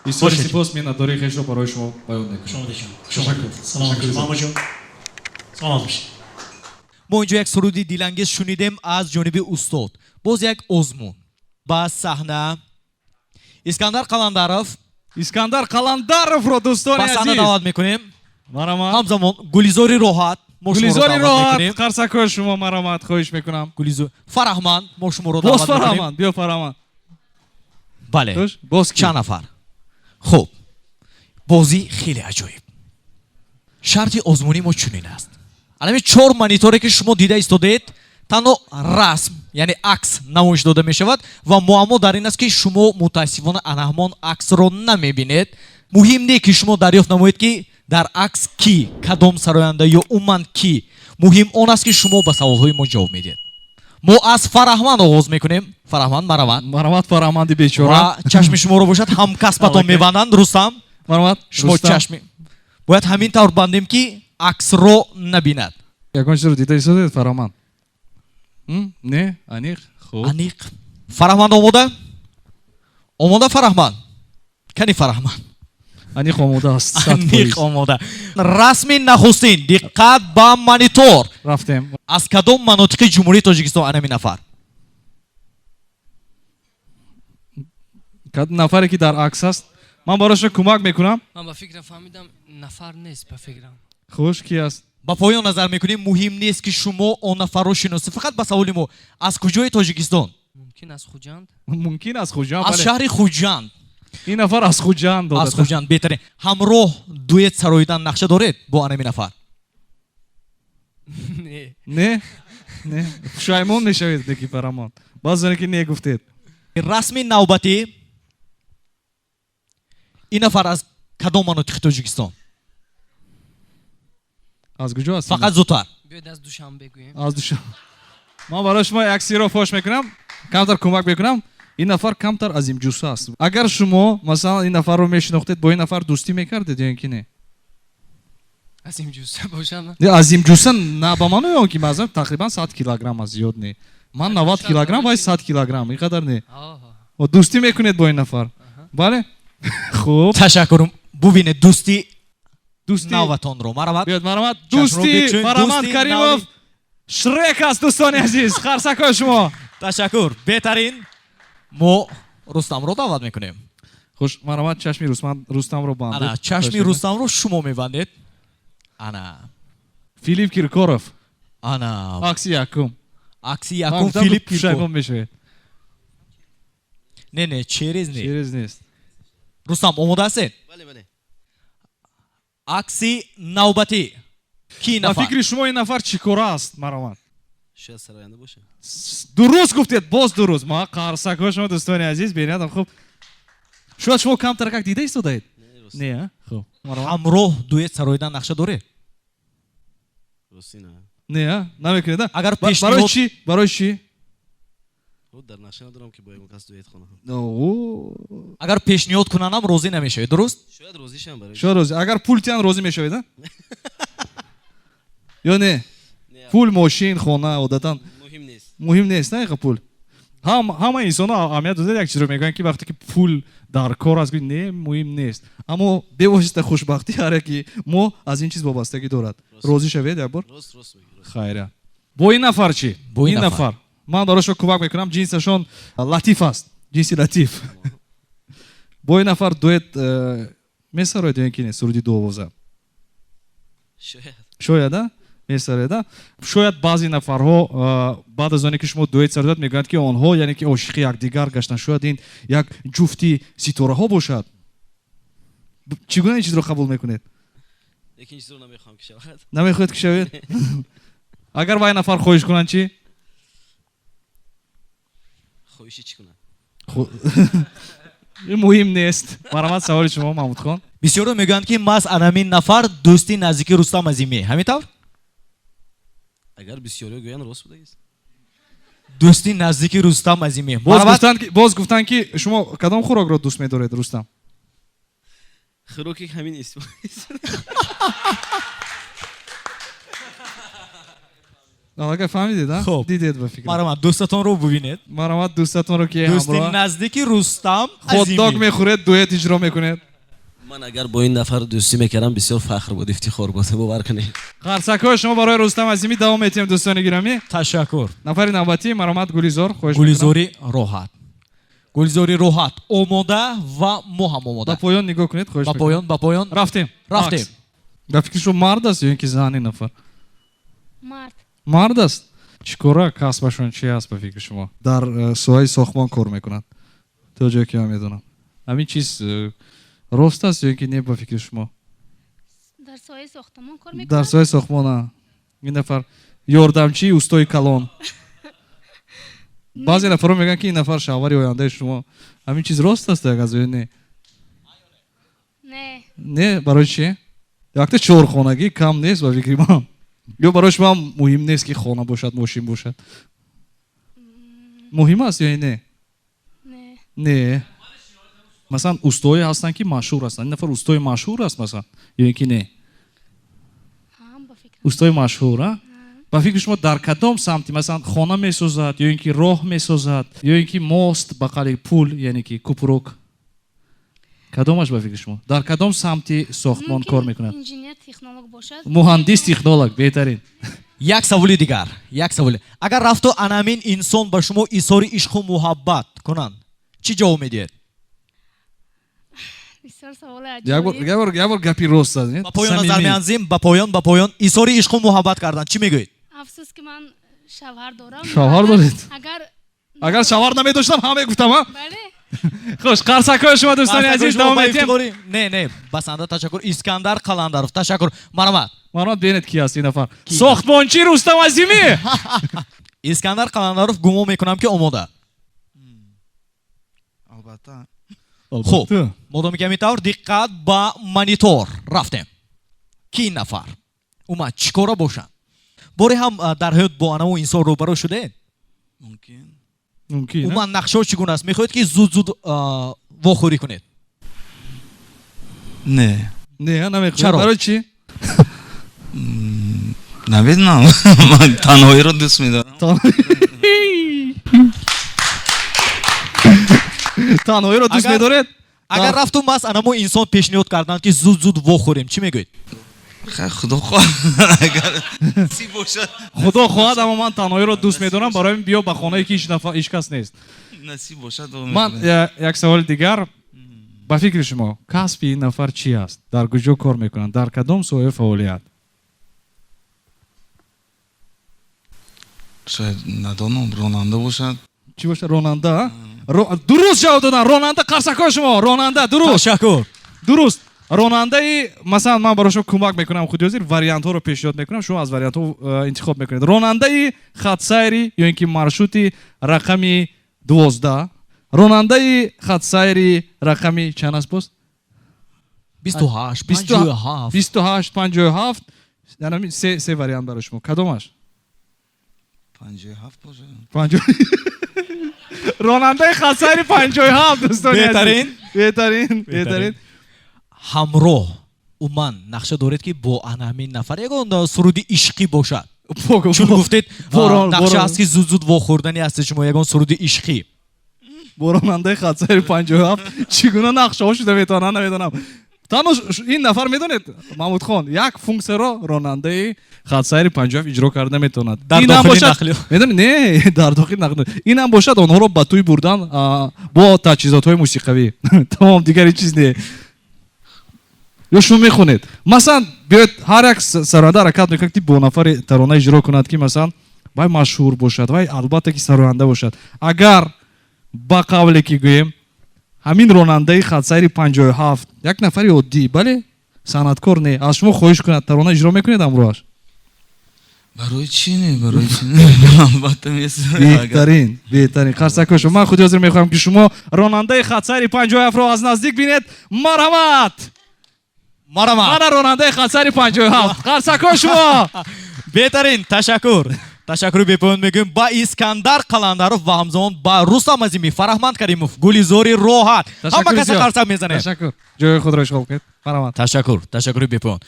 Бисёри сипос, миннатдории хешро барои шумо баён мекунам. Ташаккур. Саломат бошед, Маҳмудҷон. Саломат бошед. Мо инҷо як суруди дилангез шунидем аз ҷониби устод. Боз як озмун. Ба саҳна Искандар Қаландаров. Искандар Қаландаровро дӯстони азиз. Ба саҳна даъват мекунем. Марамат. Ҳамзамон Гулизори Роҳат. Гулизори Роҳат, қарсакҳои шумо марамат, хоҳиш мекунам. Гулизор Фараҳманд, мо шуморо даъват мекунем. Боз Фараҳманд, биё Фараҳманд. Бале. Боз чанд нафар. Хуб. Бозӣ хеле аҷоиб. Шарти озмунии мо чунин аст. Алами чор мониторе ки шумо дида истодаед, танҳо расм, яъне акс намоиш дода мешавад ва муаммо дар ин аст, ки шумо мутаассифона ана ҳамон аксро намебинед. Муҳим не ки шумо дарёфт намоед, ки дар акс кӣ, кадом сароянда ё умуман кӣ. Муҳим он аст, ки шумо ба саволҳои мо ҷавоб медиҳед. Мо аз Фараҳманд оғоз мекунем. Фараҳманд, марамат. Марамат, Фараҳманди бечора. Ва чашми шуморо бошад ҳамкасбатон мебанданд. Рустам, марамат. Шумо чашми бояд ҳамин тавр бандем, ки аксро набинад. Ягон чизро дида истодед, Фараҳманд? Не? Аниқ? Хуб. Аниқ. Фараҳманд омода? Омода Фараҳманд? Кани Фараҳманд? Аниқ омода аст. Аниқ омода. Расми нахустин. Диққат ба монитор. Рафтем. Аз кадом манотиқи Ҷумҳурии Тоҷикистон анами нафар? Кадом нафаре ки дар акс аст? Ман барои шумо кӯмак мекунам. Ман ба фикрам фаҳмидам, нафар нест ба фикрам. Хуш, ки аст? Ба поён назар мекунем, муҳим нест, ки шумо он нафарро шиносед. Фақат ба саволи мо: аз куҷои Тоҷикистон? Мумкин аз Хуҷанд? Мумкин аз Хуҷанд. Аз шаҳри Хуҷанд. Ин нафар аз Хуҷанд дода. Аз Хуҷанд, беҳтарин. Ҳамроҳ дуэт сароидан нақша доред бо анами нафар? Не. Не? Не. Пушаймон мешавед, деки Фараҳманд. Баъзе ки не гуфтед. Расми навбатӣ. Ин нафар аз кадом манотиқи Тоҷикистон? Аз куҷо аст? Фақат зудтар. Биёед аз Душанбе гӯем. Аз Душанбе. Ман барои шумо як сирро фош мекунам, камтар кӯмак мекунам. Ин нафар камтар азимҷусса аст. Агар шумо масалан ин нафарро мешинохтед, бо ин нафар дӯстӣ мекардед ё ин ки не? Азимҷусса бошам? Не, азимҷусса на ба маънои он ки масалан тақрибан 100 килограмм аст, зиёд не. Ман 90 килограмм, вай 100 килограмм, ин қадар не. Дӯстӣ мекунед бо ин нафар? Бале? Хуб. Ташаккур. Бубинед дӯстӣ наватонро. Марамат. Биёд, марамат. Дӯстӣ Фараҳманд Каримов Шрек аст, дӯстони азиз. Қарсакҳои шумо. Ташаккур. Беҳтарин. Мо Рустамро даъват мекунем. Хуш, марамат, чашми Рустамро бандед. Ана, чашми Рустамро шумо мебандед. Ана. Филипп Киркоров. Ана. Акси якум. Акси якум Филипп Киркоров. Мешавед. Не, не, через не. Через нест. Рустам, омода ҳастед? Бале, бале. Акси навбатӣ. Ки нафар? Ба фикри шумо ин нафар чӣ кора аст, марамат? Шояд сароянда бошад. Дуруст гуфтед, боз дуруст. Ма қарсакҳои шумо, дӯстони азиз, бениҳоят хуб. Шояд шумо камтар как дида истодаед? Не, а? Хуб. Ҳамроҳ дуэт сароидан нақша доред? Ростӣ на. Не, а? Намекунед, а? Агар пешниҳод Барои чӣ? Барои чӣ? Дар нақша надорам, ки бо ягон кас дуэт хонам. Агар пешниҳод кунанам розӣ намешавед, дуруст? Шояд розӣ шавам барои. Шояд розӣ. Агар пул тиҳанд розӣ мешавед, а? Ё не? Пул, мошин, хона одатан муҳим нест. Муҳим нест, на иқа пул. Ҳама инсонҳо аҳамият доданд як чизро мегӯянд, ки вақте ки пул дар кор аст, не, муҳим нест. Аммо бевосита хушбахтӣ ҳар яки мо аз ин чиз вобастагӣ дорад. Розӣ шавед як бор? Хайра. Бо ин нафар чӣ? Бо ин нафар. Ман барои шумо кӯмак мекунам, ҷинсашон латиф аст. Ҷинси латиф. Бо ин нафар дуэт месароед ё ин ки не, суруди дуовоза? Шояд. Шояд, а? Месароед, а? Шояд баъзе нафарҳо баъд аз оне ки шумо дуэт сароидад мегӯянд, ки онҳо яъне ки ошиқи якдигар гаштанд. Шояд ин як ҷуфти ситораҳо бошад. Чӣ гуна ин чизро қабул мекунед? Лекин ин чизро намехоҳам ки шавад. Намехоҳед ки шавед? Агар вай нафар хоҳиш кунанд чӣ? Хоҳиши чӣ кунад? Ин муҳим нест. Марҳамат, саволи шумо, Маҳмудхон. Бисёро мегӯянд, ки маҳз анамин нафар дӯсти наздики Рустам Азимӣ. Ҳамин тавр? Агар бисёриё гӯянд, рост будагист. Дӯсти наздики Рустам Азимӣ. Боз гуфтанд, ки шумо кадом хӯрокро дӯст медоред, Рустам? Хӯроки ҳамин исм. Аллакай фаҳмидед, а? Хуб. Дидед ба фикр. Марҳамат, дӯстатонро бубинед. Марҳамат, дӯстатонро ки дӯсти ҳамроҳ. наздики Рустам Азимӣ. Хот-дог мехӯред, дуэт иҷро мекунед. Ман агар бо ин нафар дӯстӣ мекардам, бисёр фахр буд, ифтихор буд, бовар кунед. Қарсакҳои шумо барои Рустам Азимӣ. Давом метиҳем, дӯстони гиромӣ. Ташаккур. Нафари навбатӣ, марҳамат, Гулизор, хоҳиш мекунам. Гулизори роҳат. Гулизори роҳат омода ва мо ҳам омода. Ба поён нигоҳ кунед, хоҳиш Ба мекунам. поён, ба поён. Рафтем. Рафтем. Макс. Ба фикри шумо мард аст ё ин ки зан ин нафар? Мард. Мард аст? Чӣ кора, касбашон чи аст ба фикри шумо? Дар соҳаи сохтмон кор мекунад. То ҷое ки ман медонам. Ҳамин чиз рост аст ё ин ки не ба фикри шумо? Дар соҳаи сохтмон кор мекунад? Дар соҳаи сохтмон, а. Ин нафар ёрдамчии устои калон. Баъзе нафарҳо мегӯянд, ки ин нафар шавҳари ояндаи шумо. Ҳамин чиз рост аст як аз ё не? Не. Не, барои чӣ? Якта чорхонагӣ кам нест ба фикри ман. Ё барои шумо ҳам муҳим нест, ки хона бошад, мошин бошад? Муҳим аст ё не? Не. Не. Масалан, устоҳое ҳастанд, ки машҳур ҳастанд. Ин нафар устои машҳур аст, масалан, ё ин ки не? Устои машҳур, а? Ба фикри шумо дар кадом самти, масалан, хона месозад, ё ин ки роҳ месозад, ё ин ки мост ба қавли пул, яъне ки купрук? Кадомаш ба фикри шумо? Дар кадом самти сохтмон кор мекунад? Инженер технолог бошад. Муҳандис технолог, беҳтарин. Як саволи дигар, як саволи. Агар рафту анамин инсон ба шумо изҳори ишқу муҳаббат кунанд, чӣ ҷавоб медиҳед? Бисёр саволи аҷоиб. Як бор гапи рост задед. Ба поён назар Самимӣ. меанзим, ба поён, ба поён. Изҳори ишқу муҳаббат кардан, чӣ мегӯед? Афсӯс, ки ман шавҳар дорам. Шавҳар доред? Агар Агар шавҳар намедоштам, ҳама мегуфтам, а? Бале. Хуш, қарсакҳои шумо, дӯстони Қарсакҳои азиз, шумо давом ба медиҳем. ифтихори. Не, не, басанда, ташаккур. Искандар Қаландаров, ташаккур. Марҳамат. Марҳамат, бинед ки аст ин нафар. Сохтмончи Рустам Азимӣ. Искандар Қаландаров, гумон мекунам, ки омода. Албатта. Хуб, модоме ки ҳамин тавр, диққат ба монитор. Рафтем. Ки ин нафар? Умуман, чӣ кора бошанд? Боре ҳам дар ҳаёт бо анаву инсон рӯбарӯ шудед? Мумкин. Мумкин, а? Умуман, нақшаҳо чӣ гуна аст? Мехоҳед, ки зуд-зуд вохӯрӣ кунед? Не. Не, намехоҳед. Чаро? Барои чӣ? Намедонам. Ман танҳоиро дӯст медорам. Танҳоиро дӯст медоред? Агар рафту маҳз анамо инсон пешниҳод карданд, ки зуд-зуд вохӯрем, чӣ мегӯед? Хай, худо хоҳад, агар насиб бошад. Худо хоҳад, аммо ман танҳоиро дӯст медорам, барои ин биё ба хонае, ки ҳеҷ кас нест. Насиб бошад, во Ман мекунем. як саволи дигар. Ба фикри шумо, касби ин нафар чӣ аст? Дар куҷо кор мекунанд? Дар кадом соҳаи фаъолият? Шояд надонам, ронанда бошад. Чӣ бошад? Ронанда, а? Дуруст ҷавоб доданд. Ронанда, қарсакҳои шумо. Ронанда, дуруст. Ташаккур. Дуруст. Ронандаи, масалан, ман барои шумо кӯмак мекунам, худи ҳозир вариантҳоро пешниҳод мекунам, шумо аз вариантҳо интихоб мекунед. Ронандаи хатсайри ё ин ки маршрути рақами 12, ронандаи хатсайри рақами чанд аст боз? Бисту ҳашт, панҷоҳу ҳафт. Бисту ҳашт, панҷоҳу ҳафт. Яъне се вариант барои шумо. Кадомаш? 57 бошад. Панҷоҳ. Ронандаи хатсайри 57, дӯстони азиз. Беҳтарин. Беҳтарин, беҳтарин. Ҳамроҳ умуман нақша доред, ки бо ана ҳамин нафар ягон суруди ишқӣ бошад? Чун гуфтед, нақша аст, ки зуд-зуд вохӯрдани ҳастед шумо ягон суруди ишқӣ. Бо ронандаи хатсайри 57 чӣ гуна нақшаҳо шуда метавонанд, намедонам. Танҳо ин нафар медонед, Маҳмудхон, як функсияро ронандаи хатсайри 57 иҷро карда метавонад. Дар Ин ҳам дохили бошад- нақлиёт. Медонед, не, дар дохили нақлиёт. Ин ҳам бошад онҳоро ба тӯй бурдан, бо таҷҳизотҳои мусиқавӣ. Тамом, дигари чиз не. Ё шумо мехонед. Масалан, биёед ҳар як сароянда ҳаракат мекунад, ки бо нафари тарона иҷро кунад, ки масалан вай машҳур бошад, вай албатта ки сароянда бошад. Агар ба қавле ки гӯем, ҳамин ронандаи хатсайри 57 як нафари оддӣ, бале, санъаткор не, аз шумо хоҳиш кунад, тарона иҷро мекунед ҳамроҳаш? Барои чӣ не, барои чӣ не? Албатта месароям. Беҳтарин, беҳтарин. Қарсакҳои шумо. Ман худи ҳозир мехоҳам, ки шумо ронандаи хатсайри 57-ро аз наздик бинед. Марҳамат! Марҳамат! Мана ронандаи хатсайри 57. Қарсакҳои шумо! Беҳтарин, ташаккур. Ташаккури бепоён мегӯем ба Искандар Қаландаров ва ҳамзамон ба Рустам Азимӣ, Фараҳманд Каримов, Гулизори Роҳат. Ҳама каса қарсак мезанем. Ташаккур. Ҷои худро ишғол кунед. Марҳамат. Ташаккур, ташаккури бепоён.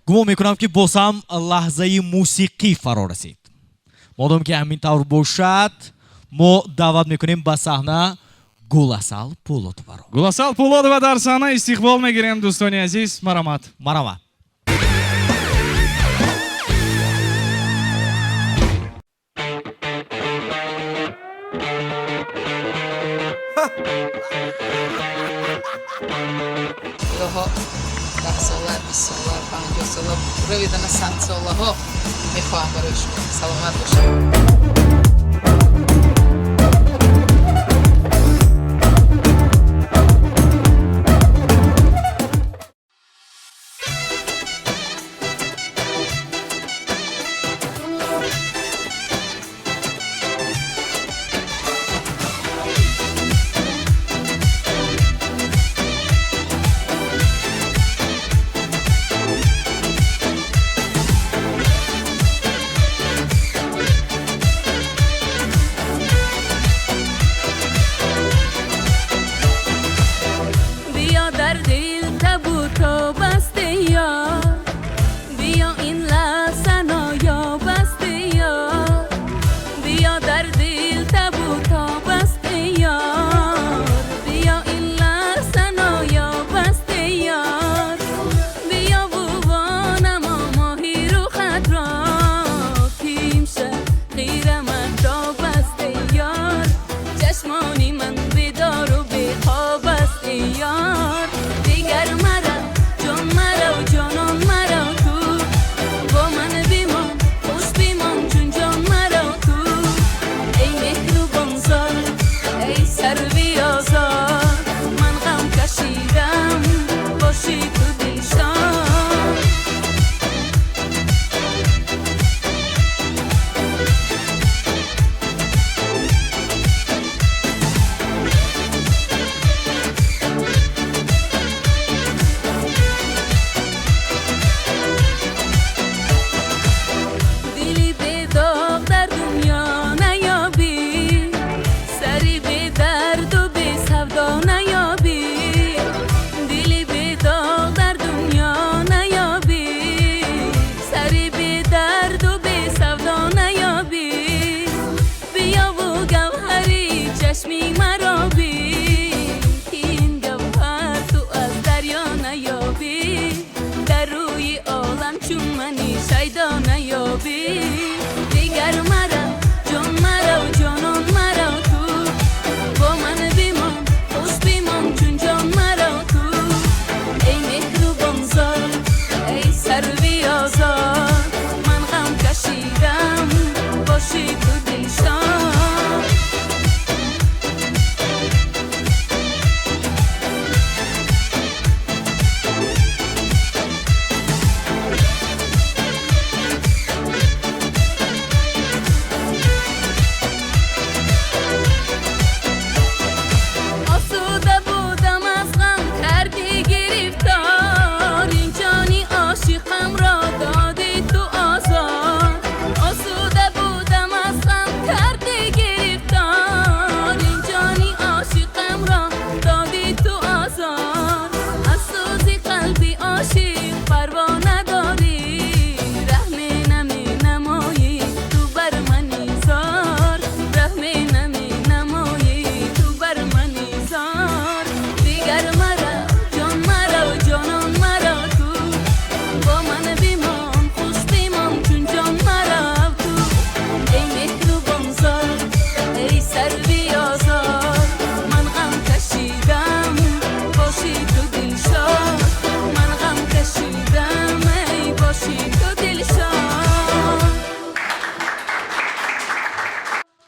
Гумон мекунам, ки боз ҳам лаҳзаи мусиқӣ фаро расид. Модом ки ҳамин тавр бошад, мо даъват мекунем ба саҳна Гуласал Пулотоваро. Гуласал Пулотова дар саҳна истиқбол мегирем, дӯстони азиз. Марҳамат. Марҳамат. Илоҳо 10 сола, 20 сола, 50 сола, равидана 100 солаҳо мехоҳам барои шумо. Саломат бошед.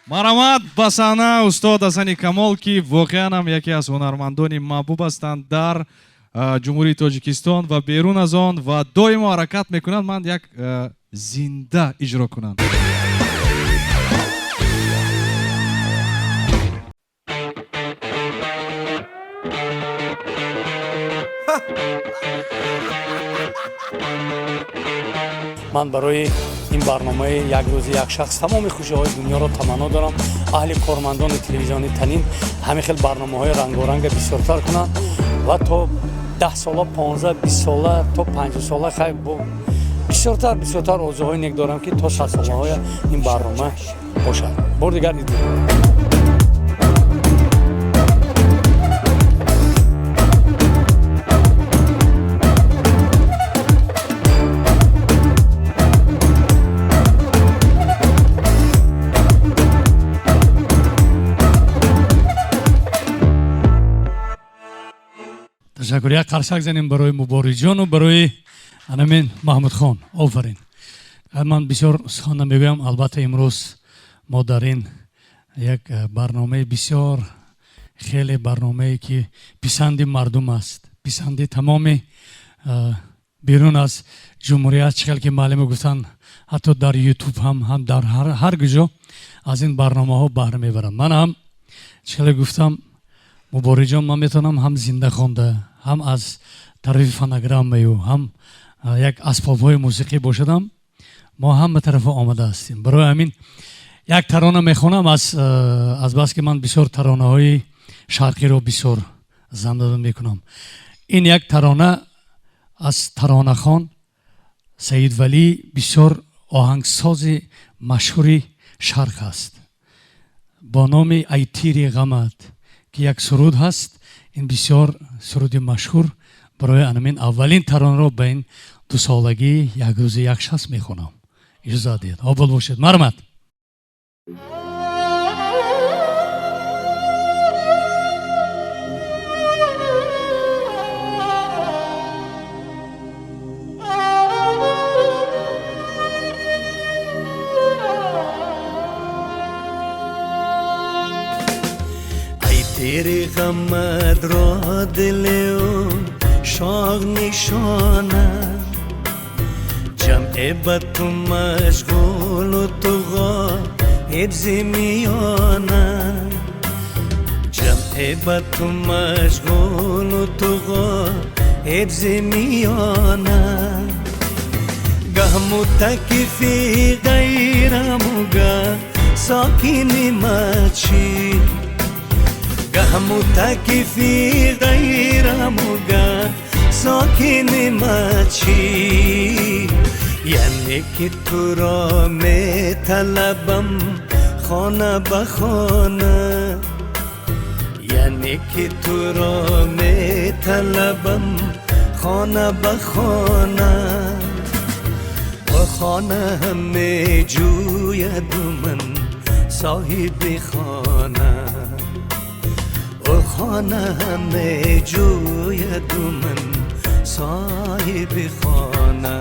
Марҳамат ба саҳна устод Ҳасани Камол, ки воқеан ҳам яке аз ҳунармандони маҳбуб ҳастанд дар Ҷумҳурии Тоҷикистон ва берун аз он ва доимо ҳаракат мекунанд ман як зинда иҷро кунанд. Ман барои ин барномаи як рӯзи як шахс тамоми хушиҳои дунёро таманно дорам. Аҳли кормандони телевизиони Танин ҳамин хел барномаҳои рангоранга бисёртар кунанд ва то 10 сола, 15, 20 сола, то 50 сола хай бисёртар бисёртар орзуҳои нек дорам, ки то 100 солаҳоя ин барнома бошад. Бор дигар ид муборак. Ташаккур. Як қарсак занем барои Мубориҷону барои анамин Маҳмудхон. Офарин. Ман бисёр сухан намегӯям. Албатта имрӯз мо дар ин як барномаи бисёр хеле барномае ки писанди мардум аст, писанди тамоми берун аз ҷумҳурият, чӣ хел ки маълима гуфтанд, ҳатто дар ютуб ҳам дар ҳар куҷо аз ин барномаҳо баҳра мебаранд. Ман ҳам чӣ хеле гуфтам, Мубориҷон, ман метавонам ҳам зинда хонда, ҳам аз тарафи фонограммаю, ҳам як асбобҳои мусиқӣ бошадам. Мо ҳама тарафа омада ҳастем. Барои ҳамин як тарона мехонам аз бас ки ман бисёр таронаҳои шарқиро бисёр замзама мекунам. Ин як тарона аз таронахон Саид Валӣ, бисёр оҳангсози машҳури шарқ аст, бо номи Ай тири ғамат, ки як суруд ҳаст. Ин бисёр суруди машҳур. Барои анамин аввалин таронаро ба ин дусолагӣ як рӯзи як шахс мехонам. Иҷозат диҳед. Обод бошед. Марҳамат. تیری غمت را دل او شاغ نشانه، جمع به تو مشغول و تو غایب ز میانه، جمع به تو مشغول و تو غایب ز میانه، گه متکفی غیرم و گه ساکن مچی، گه متکفی غیرم و گه ساکن مچی، یعنی که تو را می طلبم خانه به خانه، یعنی که تو را می طلبم خانه به خانه، و خانه هم می جوید من صاحب خانه، و خانه هم می جوید من صاحب خانه.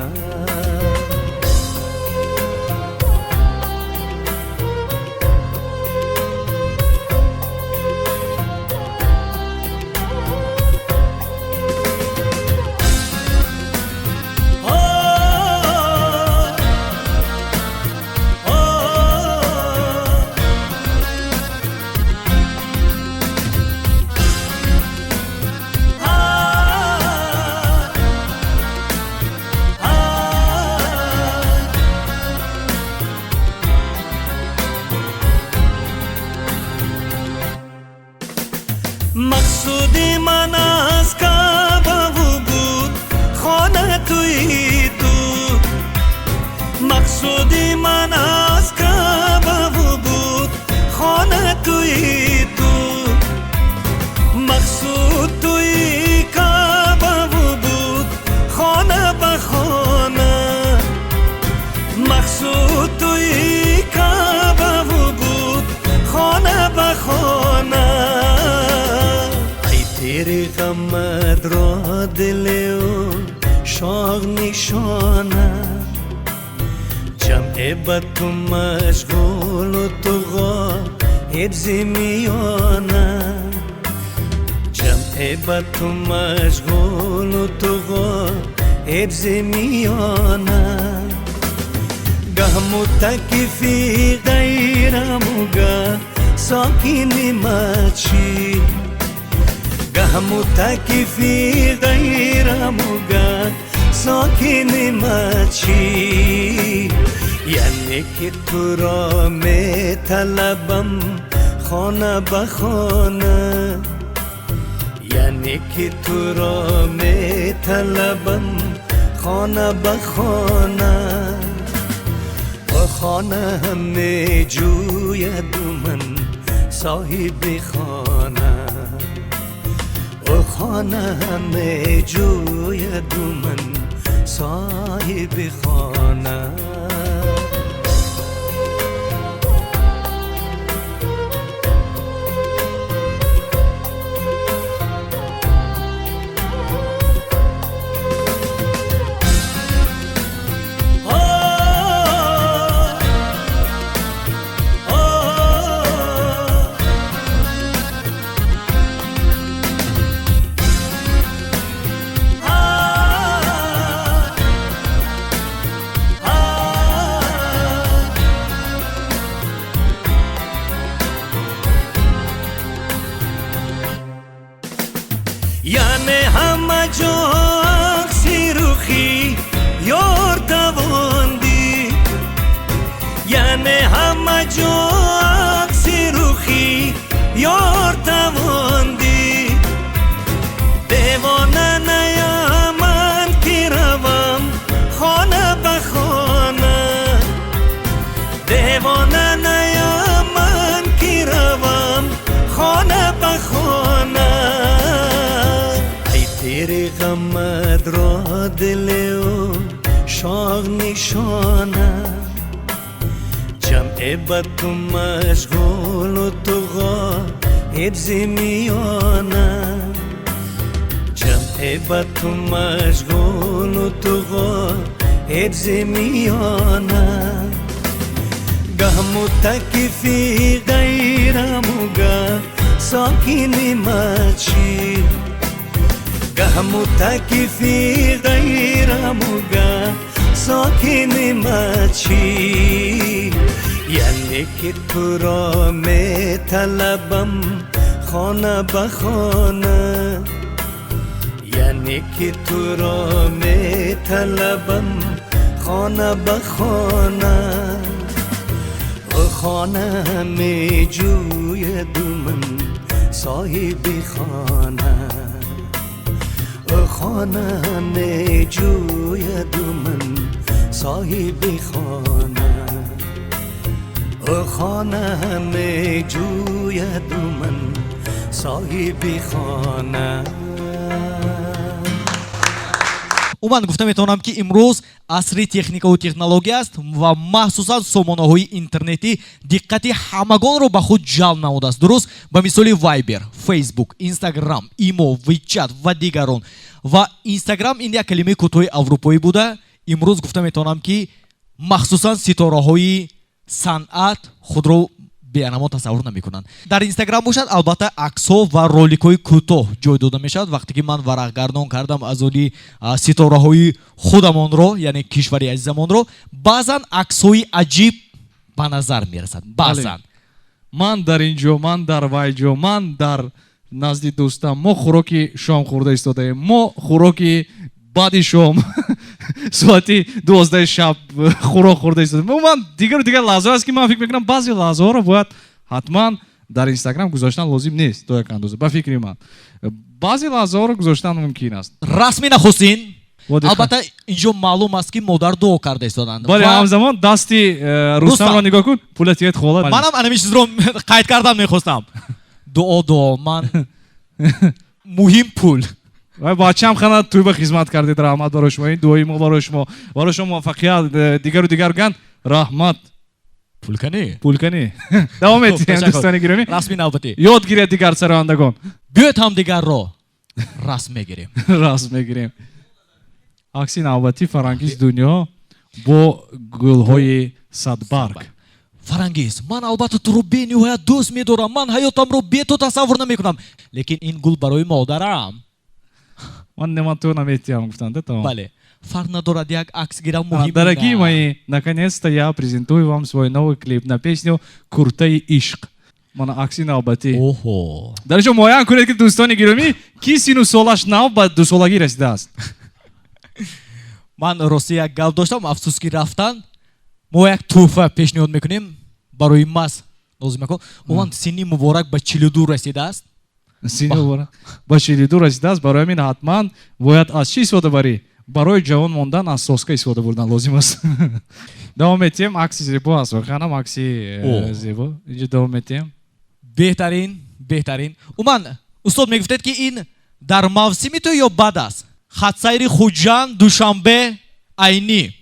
مقصود من از کعبه بود خانه توی تو، مقصود من از کعبه بود خانه توی تو، مقصود توی کعبه بود خانه به خانه، مقصود توی کعبه بود خانه به خانه، تیری غمت را دل او شاغ نشانه، جمع به تو مشغول و تو غایب ز میانه، جمع جمع با تو مشغول و تو غایب ز میانه گه متکفی غیرم و گه ساکن مچی گه متکفی غیرم و گه ساکن مچی یعنی که تو را می طلبم خانه به خانه یعنی که تو را می طلبم خانه به خانه و خانه هم می جوید من صاحب خانه و خانه هم می جوید من صاحب خانه. یعنی همه جا عکس روخی یار تواندی یعنی همه جا عکس روخی یار تواندی دیوانه نیم من که روم خانه به خانه دیوانه نیم من که روم خانه به خانه تیر غمت را دل او شاغ نشانه جمع به تو مشغول و تو غایب ز میانه جمع به تو مشغول و تو غایب ز میانه گه متکفی غیرم و گه ساکن مچی گه متکفی غیرم و گه ساکن مچی یعنی که تو را می طلبم خانه به خانه یعنی که تو را می طلبم خانه به خانه و خانه می جوید من صاحب خانه خانه می جوید من صاحب خانه خانه می جوید من صاحب خانه. Умуман гуфта метавонам, ки имрӯз асри техникаву технология аст ва махсусан сомонаҳои интернетӣ диққати ҳамагонро ба худ ҷалб намудааст. Дуруст, ба мисоли Viber, Facebook, Instagram, Imo, WeChat ва дигарон. Ва Instagram ин як калимаи кӯтоҳи аврупоӣ буда. Имрӯз гуфта метавонам, ки махсусан ситораҳои санъат худро беанамо тасаввур намекунанд. Дар Инстаграм бошад, албатта, аксҳо ва роликҳои кӯтоҳ ҷой дода мешавад. Вақте ки ман варақгардон кардам аз оли ситораҳои худамонро, яъне кишвари азизамонро, баъзан аксҳои аҷиб ба назар мерасад. Баъзан. Ман дар ин ҷо, ман дар вай ҷо, ман дар назди дӯстам, мо хӯроки шом хӯрда истодаем, мо хӯроки баъди шом соати 12 шаб хӯрок хӯрда истодаем. Умуман дигару дигар лаҳзаҳо аст, ки ман фикр мекунам баъзе лаҳзаҳоро бояд ҳатман дар Инстаграм гузоштан лозим нест то як андоза. Ба фикри ман баъзе лаҳзаҳоро гузоштан мумкин аст. Расми нахустин. Албатта, инҷо маълум аст, ки модар дуо карда истоданд. Бале, ҳамзамон дасти Рустамро нигоҳ кун, пула тият хола. Манам ана чизро қайд кардан мехостам. Дуо, дуо, ман муҳим пул. Вай бачаам хана туй ба хизмат кардед, раҳмат барои шумо. Ин дуои мо барои шумо. Барои шумо муваффақият, дигару дигар ган раҳмат. Пулкани? Пулкани. Давом етем, дӯстони гиромӣ. Расми навбатӣ. Ёд гиред дигар сарояндагон. Биёед ҳамдигарро расм мегирем. Расм мегирем. Акси навбатӣ Фарангиз Дунё бо гулҳои садбарг. Фарангиз, ман албатта туро бениҳоят дӯст медорам, ман ҳаётамро бе ту тасаввур намекунам, лекин ин гул барои модарам. Ман нема ту наметиҳам гуфтанд, тамом. Бале, фарқ надорад, як акс гирам муҳим. Дорогие мои, наконец-то я презентую вам свой новый клип на песню «Куртаи ишқ». Мана акси навбатӣ. Оҳо. Дар инҷо муайян кунед, ки дӯстони гиромӣ, ки сину солаш нав ба дусолагӣ расидааст. Ман рости як гап доштам, афсӯс ки рафтан. Мо як тӯҳфа пешниҳод мекунем барои мас Нозимако. Умуман синни муборак ба 42 расидааст. Синни муборак ба 42 расидааст, барои ҳамин ҳатман бояд аз чӣ истифода барӣ? Барои ҷавон мондан аз соска истифода бурдан лозим аст. Давом метиҳем, акси зебо аст, воқеан ҳам акси зебо. Инҷо давом метиҳем. Беҳтарин, беҳтарин. Умуман устод мегуфтед, ки ин дар мавсими ту ё баъд аст? Хатсайри Хуҷанд, Душанбе, Айнӣ.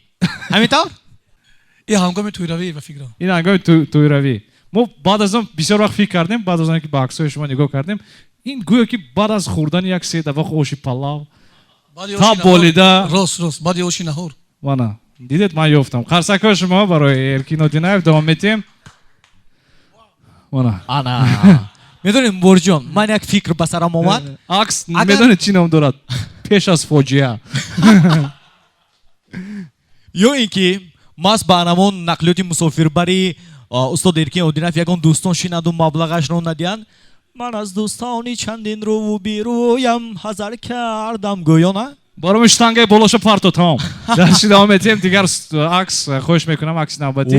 Ҳамин тавр? Ин ҳангоми тӯйравӣ ба фикрам. Ин ҳангоми тӯйравӣ. Мо баъд аз он бисёр вақт фикр кардем, баъд аз он ки ба аксҳои шумо нигоҳ кардем, ин гӯё ки баъд аз хӯрдани як се табақ оши палав, та болида. Рост, рост, баъди оши наҳор. Вана, дидед, ман ёфтам. Қарсакҳои шумо барои Эркин Одинаев. Давом метиҳем. Вана. Ана. Медонед, Муборизҷон, ман як фикр ба сарам омад. Акс медонед чӣ ном дорад? Пеш аз фоҷиа. Ё ин ки мас ба анамон нақлиёти мусофирбари устод Эркин Одинаев ягон дӯстон шинаду маблағашро надиҳанд. Ман аз дӯстони чандин рӯву берӯям ҳазар кардам, гӯё на? Барои штангаи болоша парто, тамом. Дарши давом метиҳем, дигар акс, хоҳиш мекунам, акси навбатӣ.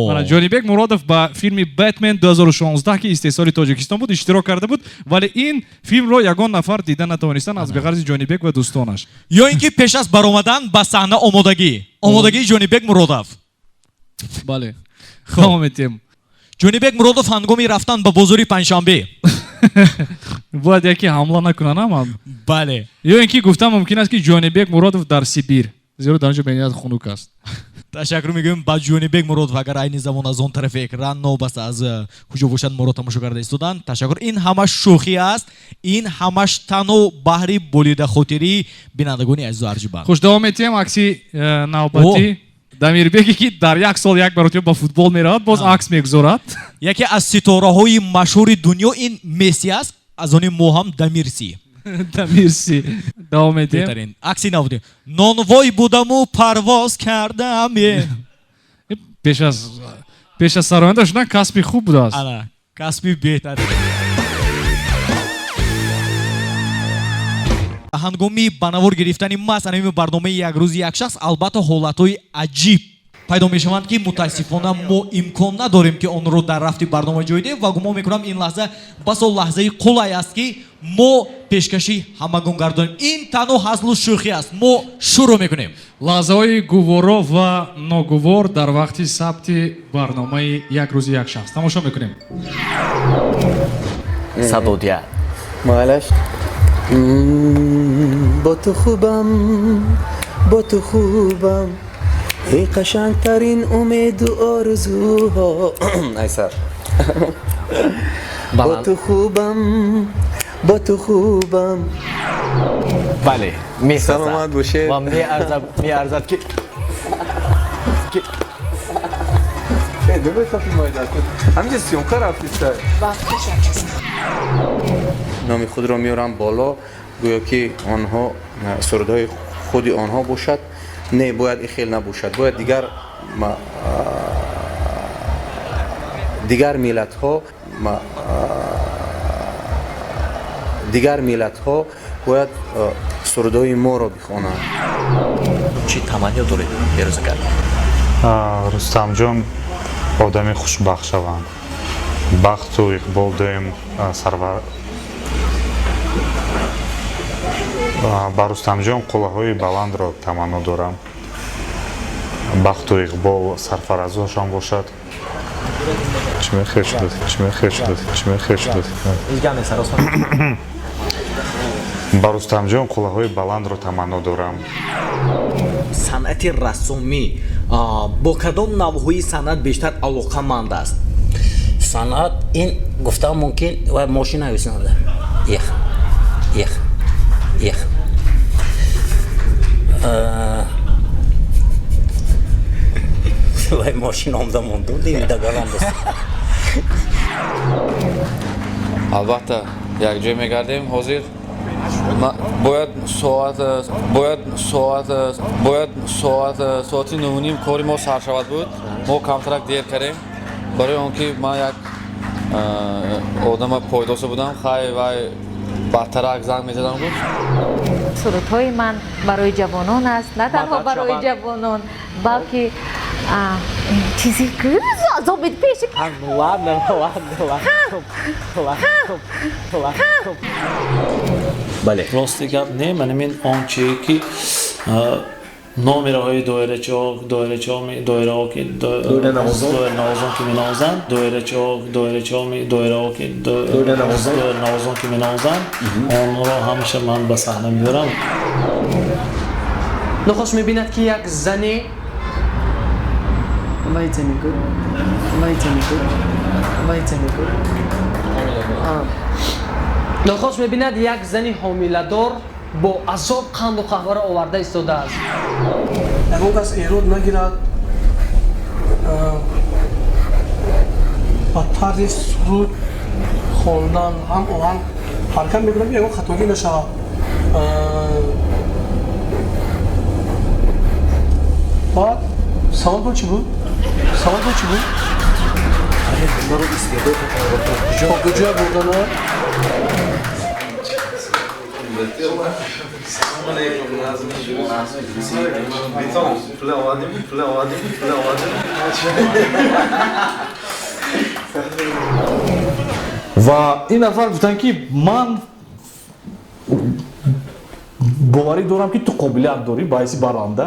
Мана Ҷонибек Муродов ба филми Бэтмен 2016, ки истеҳсоли Тоҷикистон буд, иштирок карда буд, вале ин филмро ягон нафар дида натавонистанд аз беғарзи Ҷонибек ва дӯстонаш. Ё ин ки пеш аз баромадан ба саҳна омодагӣ. Омодагии Ҷонибек Муродов. Бале. Давом метиҳем. Ҷонибек Муродов ҳангоми рафтан ба бозори Панҷшанбе. Бояд яке ҳамла накунанд, ама? Бале. Ё ин ки гуфтан мумкин аст, ки Ҷонибек Муродов дар Сибир, зеро дар он ҷо бениҳоят хунук аст. Ташаккур мегӯем ба Ҷонибек Муродов, агар айни замон аз он тарафи экран новобаста аз куҷо бошад моро тамошо карда истоданд. Ташаккур. Ин ҳамаш шӯхӣ аст, ин ҳамаш танҳо баҳри болидахотирии бинандагони азизу арҷманд. Хуш, давом метиҳем акси навбатӣ. Дамирбеке, ки дар як сол як маротиба ба футбол меравад, боз акс мегузорад. Яке аз ситораҳои машҳури дунё ин Месси аст, аз они мо ҳам Дамирси. Дамирси. Давом метиҳем. Беҳтарин. Акси навбатӣ. Нонвой будаму парвоз кардам. Пеш аз сароянда шудан касби хуб будааст. Ана, касби беҳтарин. Ҳангоми ба навор гирифтани мас анами барномаи як рӯзи як шахс албатта ҳолатҳои аҷиб пайдо мешаванд, ки мутаассифона мо имкон надорем, ки онро дар рафти барнома ҷой диҳем ва гумон мекунам ин лаҳза басо лаҳзаи қулай аст, ки мо пешкаши ҳамагон гардонем. Ин танҳо ҳазлу шӯхӣ аст, мо шурӯъ мекунем. Лаҳзаҳои гуворо ва ногувор дар вақти сабти барномаи як рӯзи як шахс тамошо мекунем. Садо диҳад. Майлаш. Бо ту хубам, бо ту хубам, эй қашангтарин умеду орзуҳо. Айсар. Бо ту хубам, бо ту хубам. Бале, месазад. Саломат бошед. Ва меарзад ки Ҳаминҷо съёмка рафтиста. Номи худро меорам боло, гӯё ки онҳо сурудҳои худи онҳо бошад. Не, бояд ин хел набошад. Бояд дигар миллатҳо, дигар миллатҳо бояд сурудҳои моро бихонанд. Чӣ таманниё доред, Берӯзагар? Рустамҷон одами хушбахт шаванд. Бахту иқбол доим сарвар. Ба Рустамҷон қуллаҳои баландро таманно дорам. Бахту иқбол сарфаразошон бошад. Чӣ мехел шудад? Чӣ мехел шудад? Чӣ мехел шудад? Ҳеҷ гап нест, Рустам. Ба Рустамҷон қуллаҳои баландро таманно дорам. Санъати рассомӣ бо кадом навъҳои санъат бештар алоқаманд аст? Санъат ин гуфтан мумкин ва мошина нависонда. Ех, ех, ех. Вай мошина. Мошин омда монду, дагарон. Албатта, якҷой мегардем ҳозир. Бояд соат бояд соат бояд соат соати 9:30 кори мо сар шавад буд. Мо камтарак дер кардем, барои он ки ман як одама пойдоса будам, хай вай бадтарак занг мезадам гуфт. Сурудҳои ман барои ҷавонон аст, на танҳо барои ҷавонон, балки чизе азобит пеши. Ладно, ладно, ладно, ладно. Бале, рости гап не, манамин он чие ки номераҳои доирачиҳо, доирачиҳо, доираҳо ки доиранавозон ки менавозанд, доирачиҳо, доирачиҳо, доираҳо ки доиранавозон ки менавозанд, онро ҳамеша ман ба саҳна меорам. Нохост мебинад, ки як зане. Wait a minute, wait a minute, wait a minute. Нохост мебинад, як зани ҳомиладор бо азоб қанду қаҳваро оварда истодааст. Ягон кас эрод нагирад, ба тарзи суруд хондан ҳам оҳанг ҳаракат мекунам, ки ягон хатогӣ нашавад. Баъд саволтон чӣ буд? Саволтон чӣ буд? То куҷо бурдана? Ва ин нафар гуфтанд, ки ман боварӣ дорам, ки ту қобилият дорӣ ба ҳайси баранда.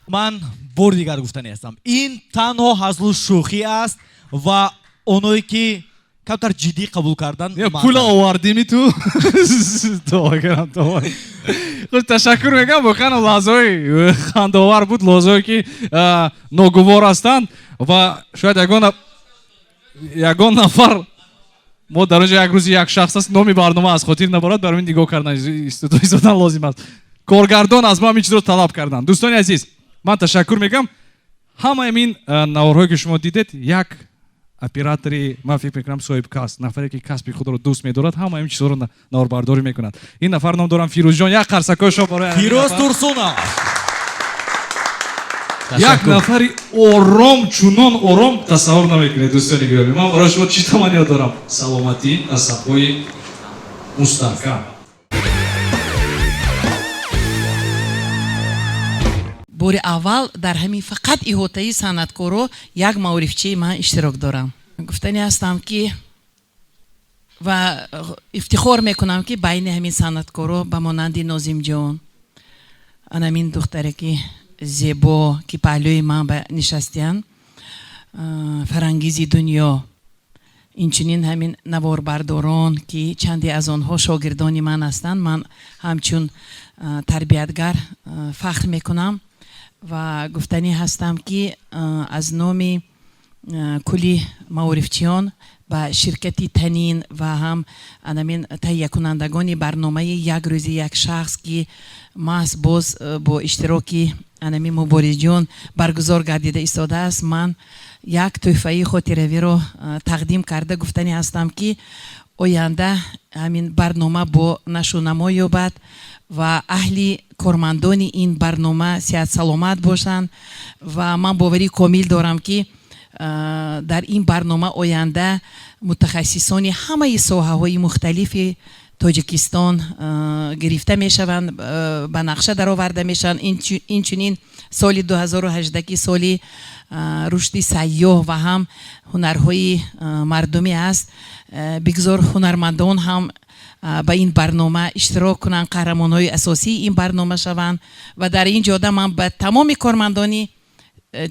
Ман бори дигар гуфтанӣ ҳастам, ин танҳо ҳазлу шӯхӣ аст ва оное ки камтар ҷиддӣ қабул кардан. Пула овардими ту? Хуш, ташаккур мегӯям. Воқеан лаҳзаҳои хандаовар буд, лаҳзаҳое ки ногувор ҳастанд ва шояд ягон нафар мо дар он ҷо як рӯзи як шахс аст, номи барнома аз хотир набарад, барои ин нигоҳ кардан истодан лозим аст. Коргардон аз мо ҳамин чизро талаб карданд. Дӯстони азиз, ман ташаккур мегӯям. Ҳамаи ин наворҳое, ки шумо дидед, як оператори, ман фикр мекунам, соҳибкасб, нафаре ки касби худро дӯст медорад, ҳама ин чизҳоро наворбардорӣ мекунад. Ин нафар ном дорам Фирӯзҷон. Як қарсакҳои шумо барои Фирӯз Турсунов. Як нафари ором, чунон ором тасаввур намекунед, дӯстони гиромӣ. Ман барои шумо чӣ таманниё дорам? Саломатӣ, асабҳои мустаҳкам. Бори аввал дар ҳамин фақат иҳотаи санъаткоро як маорифчии ман иштирок дорам. Гуфтанӣ ҳастам, ки ва ифтихор мекунам, ки байни ҳамин санъаткоро ба монанди Нозимҷон, анамин духтаре ки зебо, ки паҳлӯи ман ба нишастиянд, Фарангизи дунё, инчунин ҳамин наворбардорон, ки чанде аз онҳо шогирдони ман ҳастанд, ман ҳамчун тарбиятгар фахр мекунам ва гуфтанӣ ҳастам, ки аз номи кулли маорифчиён ба ширкати Танин ва ҳам анамин таҳиякунандагони барномаи як рӯзи як шахс, ки маҳз боз бо иштироки анамин Муборизҷон баргузор гардида истодааст, ман як тӯҳфаи хотиравиро тақдим карда, гуфтанӣ ҳастам, ки оянда ҳамин барнома бо нашъунамо ёбад ва аҳли кормандони ин барнома сиҳат-саломат бошанд. Ва ман боварии комил дорам, ки дар ин барнома оянда мутахассисони ҳамаи соҳаҳои мухталифи Тоҷикистон гирифта мешаванд, ба нақша дароварда мешаванд. Инчунин соли 2018, ки соли рушди сайёҳ ва ҳам ҳунарҳои мардумӣ аст, бигзор ҳунармандон ҳам ба ин барнома иштирок кунанд, қаҳрамонҳои асосии ин барнома шаванд. Ва дар ин ҷода ман ба тамоми кормандони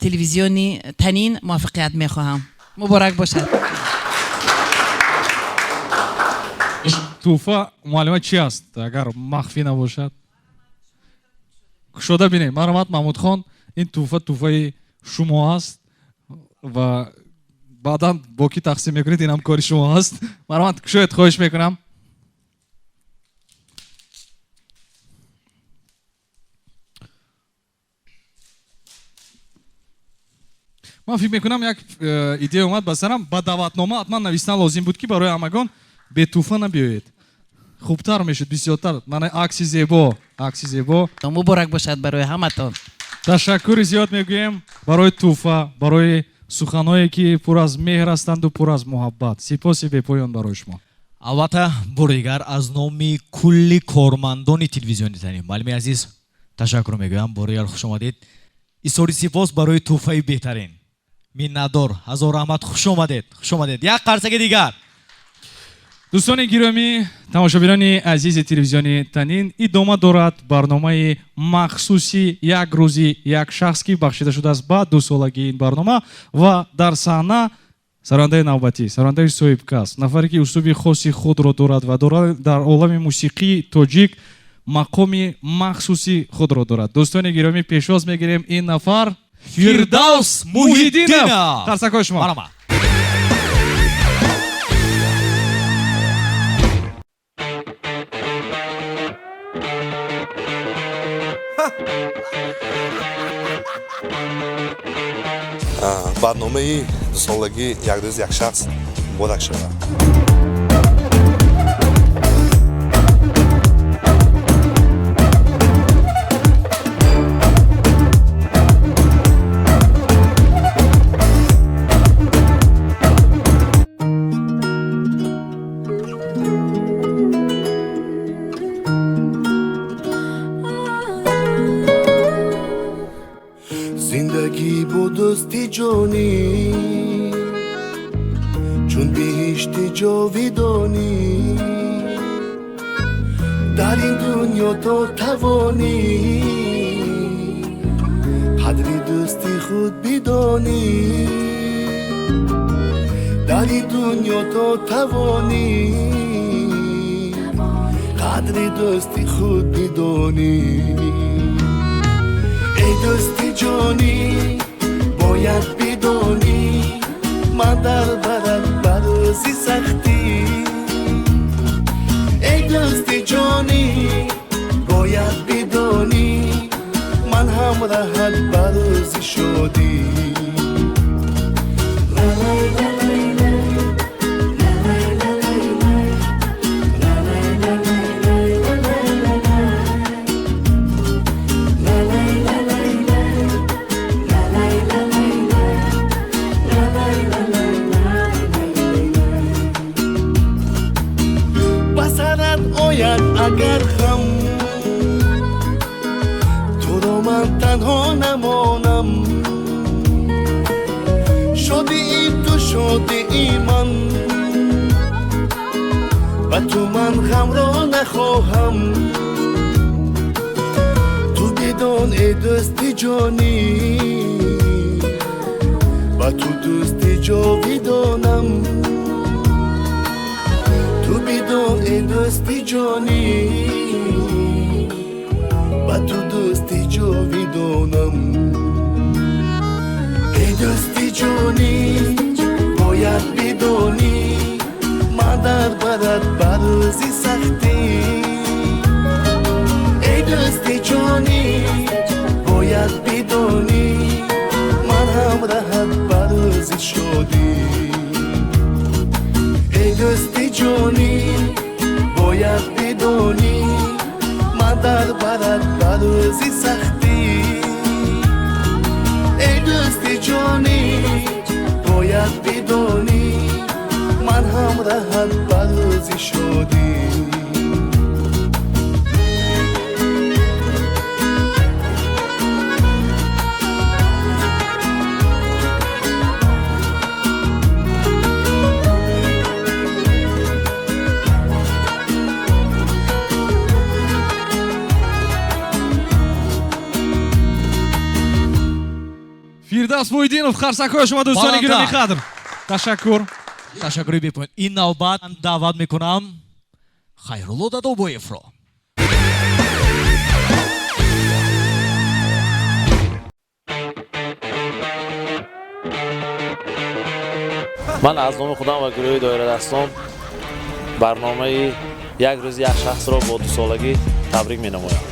телевизиони Танин муваффақият мехоҳам. Муборак бошад. Тӯҳфа, муаллима, чӣ аст, агар махфӣ набошад? Кушода бинем. Марҳамат, Маҳмудхон, ин тӯҳфа тӯҳфаи шумо аст ва баъдан бо кӣ тақсим мекунед, инам кори шумо аст. Марҳамат, кушоед, хоҳиш мекунам. Ман фикр мекунам, як идея омад ба сарам. Ба даъватнома ҳатман навистан лозим буд, ки барои ҳамагон бетӯҳфа набиёед, хубтар мешуд бисёртар. Мана акси зебо, акси зебо. Муборак бошад барои ҳаматон. Ташаккури зиёд мегӯем барои тӯҳфа, барои суханҳое, ки пур аз меҳр ҳастанду пур аз муҳаббат. Сипоси бепоён барои шумо. Албатта, бори дигар аз номи кулли кормандони телевизиони Танин, муаллими азиз, ташаккур мегӯям. Бори дигар хуш омадед. Изҳори сипос барои тӯҳфаи беҳтарин. Миннатдор, ҳазор раҳмат. Хуш омадед, хуш омадед. Як қарсаки дигар. Дӯстони гиромӣ, тамошобинони азизи телевизиони Танин, идома дорад барномаи махсуси «Як рӯзи як шахс», ки бахшида шудааст ба дусолагии ин барнома. Ва дар саҳна сарояндаи навбатӣ, сарояндаи соҳибкасб, нафаре, ки услуби хоси худро дорад ва дар олами мусиқии тоҷик мақоми махсуси худро дорад. Дӯстони гиромӣ, пешвоз мегирем, ин нафар Фирдавс Муҳиддинов. Қарсакҳои шумо. Марҳамат. Барномаи дусолагӣ «Як рӯз як шахс» муборак шавад. Зиндагӣ бо дӯсти ҷонӣ чун биҳишти ҷовидонӣ. Дар ин дунё то тавонӣ, қадри дӯсти худ бидонӣ. Дар ин дунё то тавонӣ, қадри дӯсти худ бидонӣ. Эй дӯсти ҷонӣ, бояд бидонӣ, ман дар барат ба рӯзи сахтӣ. Эй дӯсти ҷонӣ, бояд бидонӣ, ман ҳамраҳат ба рӯзи шодӣ. Ба сарат ояд агар ғам, туро ман танҳо намонам. Шодии ту шодии ман, ба ту ман ғамро нахоҳам. Ту бидон, эй дӯсти ҷонӣ, ба ту дӯсти ҷовидонам. Ту бидон, эй дӯсти ҷонӣ, ба ту дӯсти ҷовидонам. Эй дӯсти ҷонӣ, бояд бидонӣ, ман дар барат ба рӯзи сахтӣ. Эй дӯсти ҷонӣ, бояд бидонӣ, ман ҳамраҳат ба рӯзи шодӣ. Эй дӯсти ҷонӣ, бояд бидонӣ, ман дар барат ба рӯзи сахтӣ. Эй дӯсти ҷонӣ, бояд бидонӣ, ман ҳамраҳат ба рӯзи шодӣ. Фирдавс Муҳиддинов, қарсакҳои шумо, дӯстони гиромӣ қадр. Ташаккур. Ташаккури бепоён. Ин навбат даъват мекунам Хайрулло Дадобоевро. Ман аз номи худам ва гурӯҳи доирадастон барномаи «Як рӯзи як шахсро» бо дусолагӣ табрик менамоям.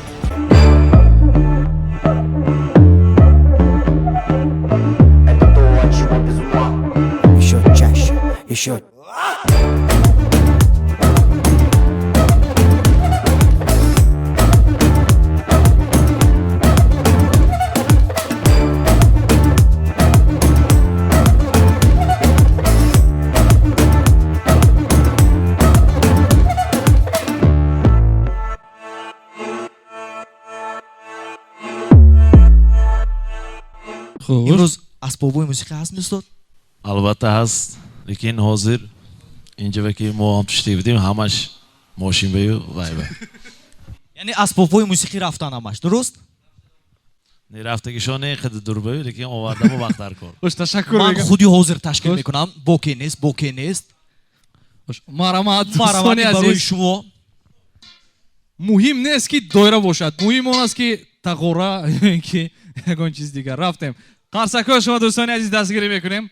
Бишуд. Имрӯз асбобҳои мусиқӣ ҳаст, устод? Албатта ҳаст, лекин ҳозир инҷа ки мо ҳам пушти будем, ҳамаш мошин баю вай ба. Яъне асбобҳои мусиқӣ рафтан ҳамаш, дуруст? Не, рафтагишон не, қади дур баю, лекин овардаму вақт дар кор. Хуш, ташаккур. Ман худи ҳозир ташкил мекунам, боке нест, боке нест. Марҳамат, марҳамат дӯстони барои азиз. Шумо. Муҳим нест, ки доира бошад, муҳим он аст, ки тағора ё ин ки ягон чиз дигар. Рафтем, қарсакҳои шумо, дӯстони азиз, дастгирӣ мекунем.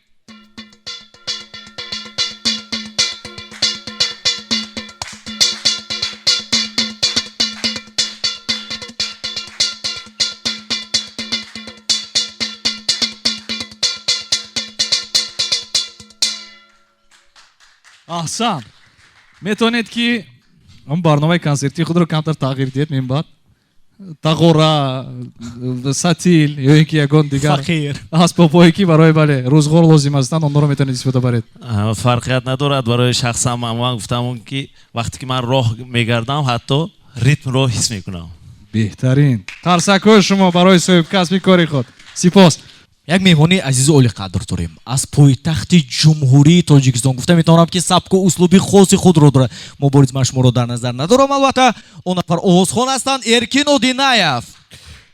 Аҳсан, метавонед, ки он барномаи консертии худро камтар тағйир диҳед минбаъд, тағора, сатил ё ин ки ягон дигар Фақир. асбобҳое, ки барои, бале, рӯзғор лозим ҳастанд, онҳоро метавонед истифода баред. Фарқият надорад барои шахсам. Ман гуфтам, ки вақте ки ман роҳ мегардам, ҳатто ритмро ҳис мекунам. Беҳтарин, қарсакҳои шумо барои соҳибкасби кори худ. Сипос. Як меҳмони азизу олиқадр дорем аз пойтахти Ҷумҳурии Тоҷикистон. Гуфта метавонам, ки сабку услуби хоси худро дорад. Мубориз, ман шуморо дар назар надорам, албатта. Он нафар овозхон ҳастанд, Эркин Одинаев.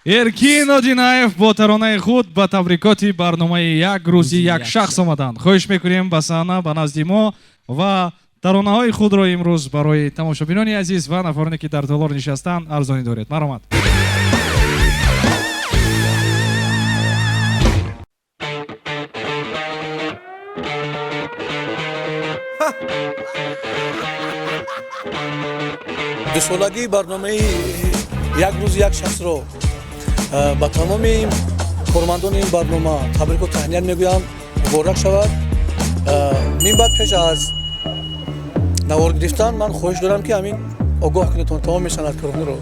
Эркин Одинаев бо таронаи худ ба табрикоти барномаи «Як рӯзи як шахс» омаданд. Хоҳиш мекунем ба саҳна, ба назди мо, ва таронаҳои худро имрӯз барои тамошобинони азиз ва нафароне, ки дар толор нишастанд, арзонӣ доред. Марҳамат. Дусолагии барномаи «Як рӯзи як шахсро» ба тамоми кормандони ин барнома табрику таҳният мегӯям. Муборак шавад. Мин баъд пеш аз навор гирифтан ман хоҳиш дорам, ки ҳамин огоҳ кунедтон тамоми санъаткоронро.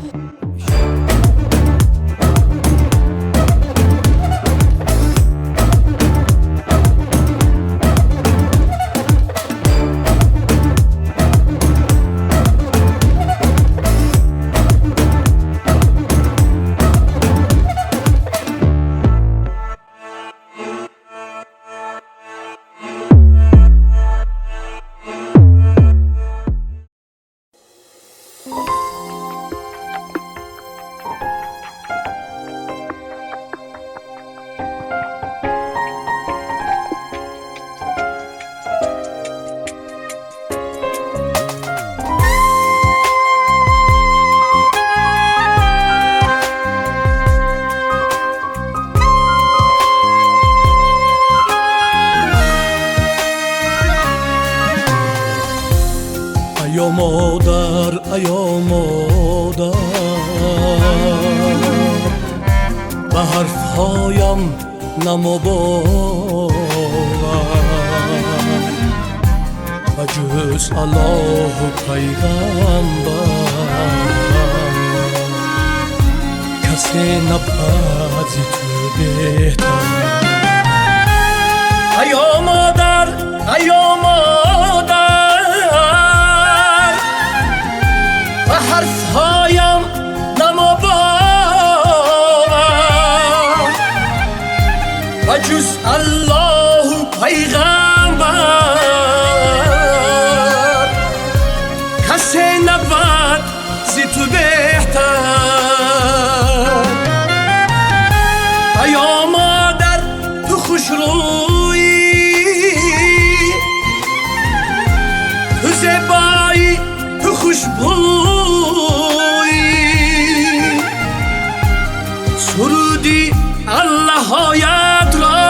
Аё модар, аё модар, ба ҳарфҳоям намобовар, ба ҷуз Аллоҳу пайғамбар касе набад зи ту беҳтар. Аё модар, аё модар, ба ҳарфҳоям намобовар, ба ҷуз Аллоҳу пайғамбар касе набад зи ту беҳтар. Аё модар, ту хушрӯӣ, ту зебоӣ, ту хушбӯӣ, суруди аллаҳоятро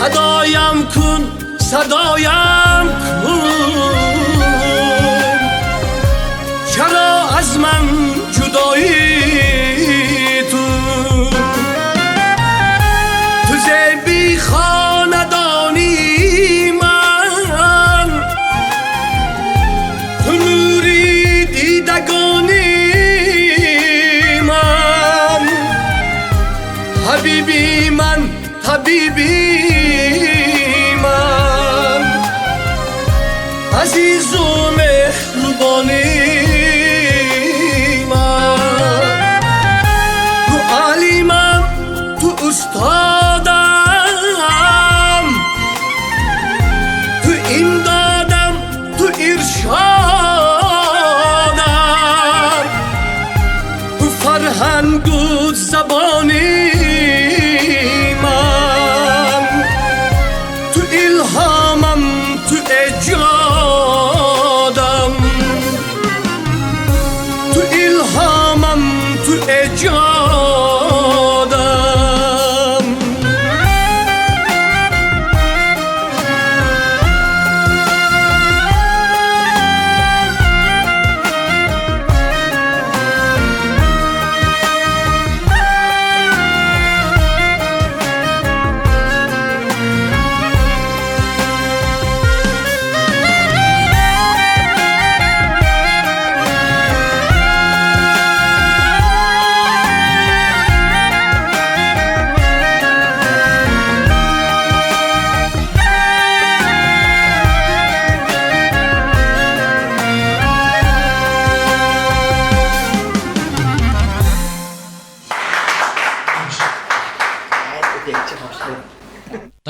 Садоям кун, садоям кун, чаро аз ман ҷудоӣ ту? Ту зеби хонадони ман, ту нури дидагони ман, ҳабиби ман, табиби ман, азизу меҳрубони ман. Ту олимам, ту устодам, ту имдодам, ту иршодам, ту фарҳангу забони ман, ту илҳомам, ту эҷодам, ту илҳомам, ту эҷодам.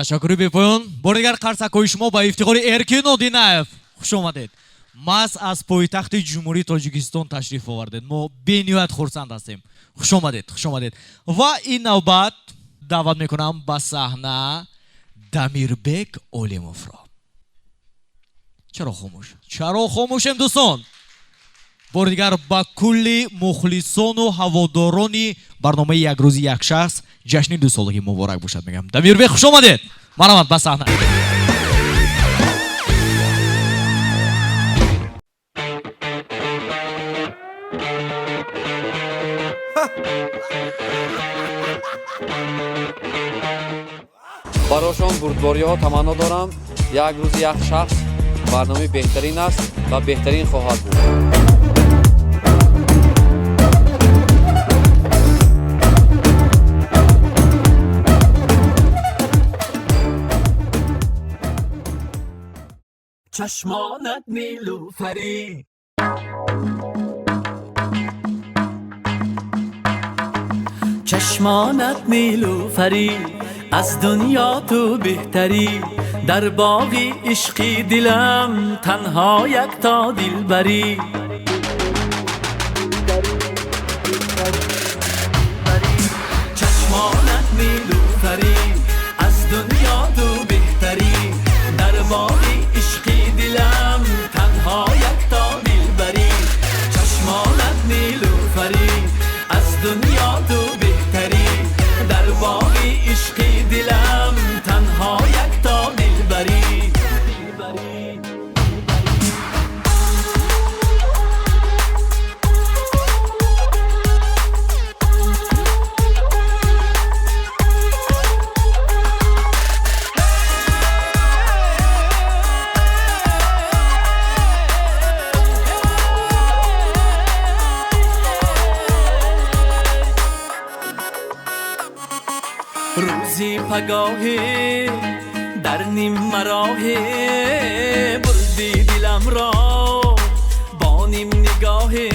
Ташаккури бепоён. Бори дигар қарсакҳои шумо ба ифтихори Эркин Одинаев. Хуш омадед. Маҳз аз пойтахти Ҷумҳурии Тоҷикистон ташриф овардед. Мо бениҳоят хурсанд ҳастем. Хуш омадед, хуш омадед. Ва ин навбат даъват мекунам ба саҳна Дамирбек Олимовро. Чаро хомӯш? Чаро хомӯшем, дӯстон? Бори дигар ба кулли мухлисону ҳаводорони барномаи як рӯзи як шахс ҷашни дусолагӣ муборак бошад мегӯям. Дамирбек, хуш омадед. Марҳамат ба саҳна. Барошон бурдбориҳо таманно дорам. Як рӯзи як шахс барномаи беҳтарин аст ва беҳтарин хоҳад буд. Чашмонат нилуфарӣ, чашмонат нилуфарӣ, аз дунё ту беҳтарӣ. Дар боғи ишқи дилам танҳо якто дилбарӣ. Чашмонат нилуфарӣ, аз дунё ту беҳтарӣ. Дар боғи ишқи дилам танҳо якто дилбарӣ. Чашмонат нилуфарӣ, аз дунё ту беҳтарӣ. Дар боғи ишқи дилам танҳо якто дилбарӣ. Рӯзи пагоҳе дар нимароҳе бурди диламро бо ним нигоҳе.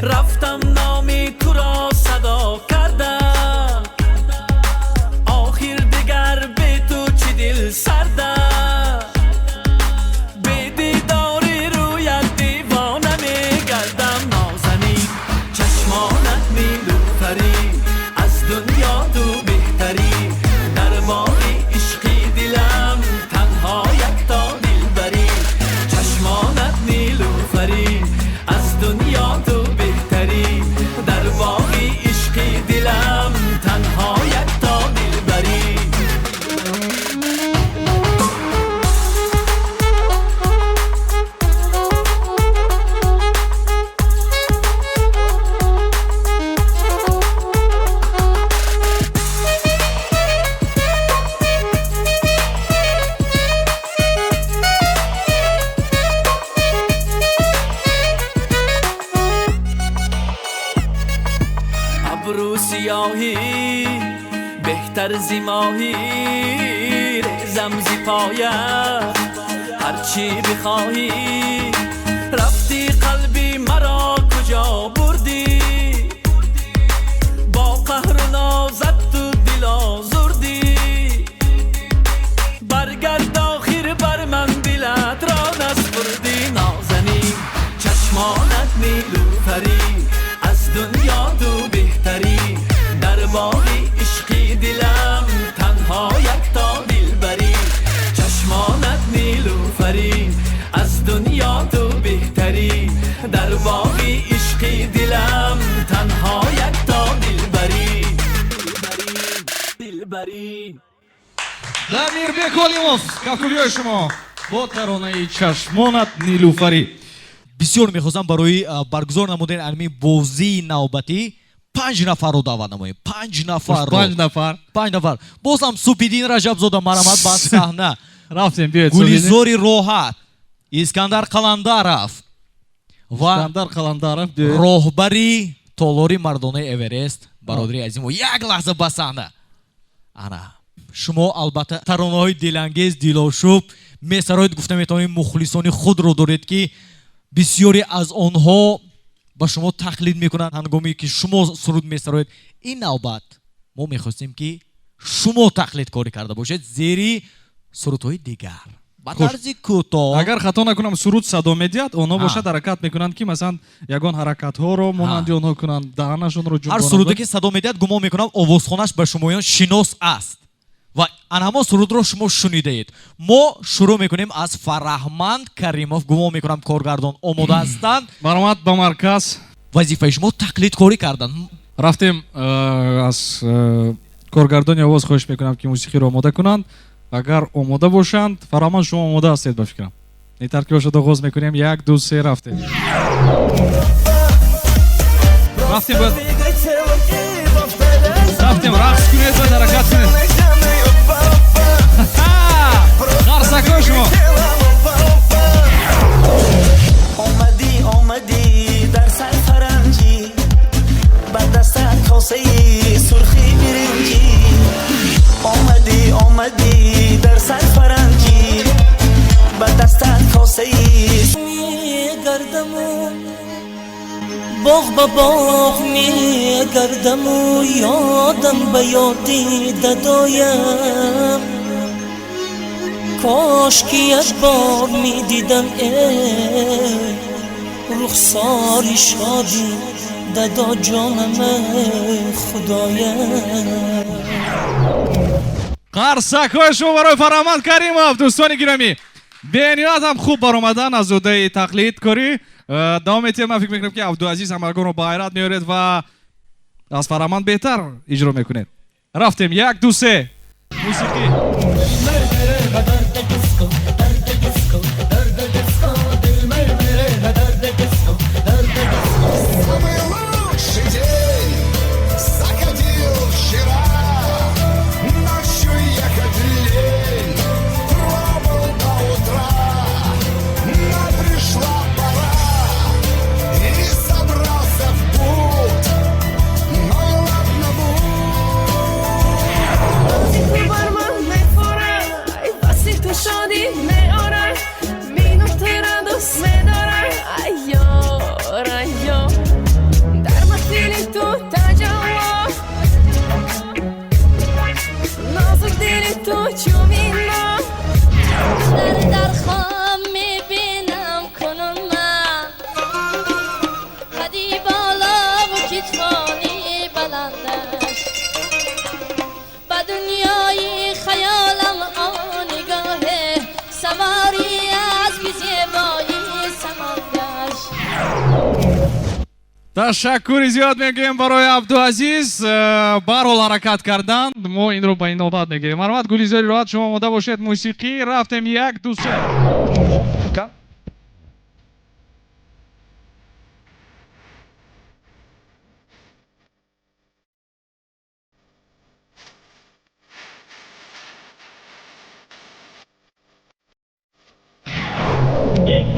Рафтам номи туро садо кардам, охир дигар бе ту чӣ дил сардам. Бе дидори рӯят девона мегардам. Нозанин, чашмонат нилуфарӣ, аз дунё ту беҳтарӣ. Дар боғи ишқи дилам танҳо якто дилбарӣ. Чашмонат нилуфарӣ, аз дунё Тарзи моҳӣ резам зи поят, ҳарчи бихоҳӣ. Рафтӣ қалби маро куҷо бурдӣ, бо қаҳру нозат ту дил озурдӣ. Баргард охир бар ман дилат ро наспурдӣ. Нозанин чашмонат нилуфарӣ, аз дунё ту беҳтарӣ. Дар боғи ишқи дилам танҳо якто дилбарӣ. Чашмонат нилуфарӣ, аз дунё ту беҳтарӣ. Дар боғи ишқи дилам танҳо якто дилбарӣ. Дилбарӣ. Дамирбек Олимов, кафкӯбиҳои шумо бо таронаи чашмонат нилуфарӣ. Бисёр мехостам барои баргузор намудани ҳамин бозии навбатӣ 5 нафарро даъват намоем. 5 нафарро. 5 нафар. 5 нафар. Боз ҳам Супиддин Раҷабзода марамат ба саҳна. Рафтем, биёед, Гулизори Роҳат, Искандар Қаландаров ва Искандар Қаландаров, биёед. роҳбари толори мардонаи Эверест, бародари азизмо, як лаҳза ба саҳна. Ана, шумо албатта таронаҳои дилангез, дилошӯб месароед, гуфта метавонем мухлисони худро доред, ки бисёре аз онҳо ба шумо тақлид мекунанд ҳангоме ки шумо суруд месароед. Ин навбат мо мехостем, ки шумо тақлидкорӣ карда бошед зери сурудҳои дигар. Ба тарзи кӯтоҳ. Агар хато накунам, суруд садо медиҳад, онҳо бошад ҳаракат мекунанд, ки масалан ягон ҳаракатҳоро монанди онҳо кунанд, даҳанашонро ҷунбонанд. Ҳар суруде ки садо медиҳад, гумон мекунам овозхонаш ба шумоён шинос аст ва ан ҳамон сурудро шумо шунидаед. Мо шурӯъ мекунем аз Фараҳманд Каримов. Гумон мекунам коргардон омода ҳастанд. Баромад ба марказ. Вазифаи шумо тақлидкорӣ кардан. Рафтем, аз коргардони овоз хоҳиш мекунам, ки мусиқиро омода кунанд. Агар омода бошанд, Фараҳманд, шумо омода ҳастед ба фикрам. Ин таркиб бошад, оғоз мекунем. 1, 2, 3, рафтем. Рафтем, бояд рафтем, рақс кунед, бояд ҳаракат кунед. Қарсакҳои шумо. Омадӣ, омадӣ дар сар фаранҷӣ, ба дастат косаи сурхи биринҷӣ. Омадӣ, омадӣ дар сар фаранҷӣ, ба дастат косаи мегардаму боғ ба боғ мегардаму ёдам ба ёди дадоям. Кош ки як бор медидам эй рухсори шоди дадо ҷонам, эй худоям. Қарсакҳои шумо барои Фараҳманд Каримов. Дӯстони гиромӣ, бениҳоят ҳам хуб баромадан аз ӯҳдаи тақлидкорӣ. Давом метиҳем. Ман фикр мекунам, ки Абдуазиз ҳамагонро ба ҳайрат меоред ва аз Фараҳманд беҳтар иҷро мекунед. Рафтем, 1, 2, 3, мусиқӣ. Самый лучший день заходил вчера. Ночью ехать лень, пробыл до утра. Но пришла пора и собрался в путь. Но ладно, будь. Барман мефорад, ай васи ту шоди меорад, мину тера дӯст медорад. Ай ёр, ай ёр, дар маҳфили ту таҷалло, нозук дили ту чу мино. Дар хом мебинам кунун ман қади болову китфони баландаш, ба дунёи хаёлам он нигоҳе савори аз бизебои самандаш. Ташаккури зиёд мегӯем барои Абдуазиз. Барҳол ҳаракат кардан, мо инро ба ин навбат мегирем. Марҳамат, Гулизори Роҳат, шумо омода бошед. Мусиқӣ, рафтем, 1, 2, 3.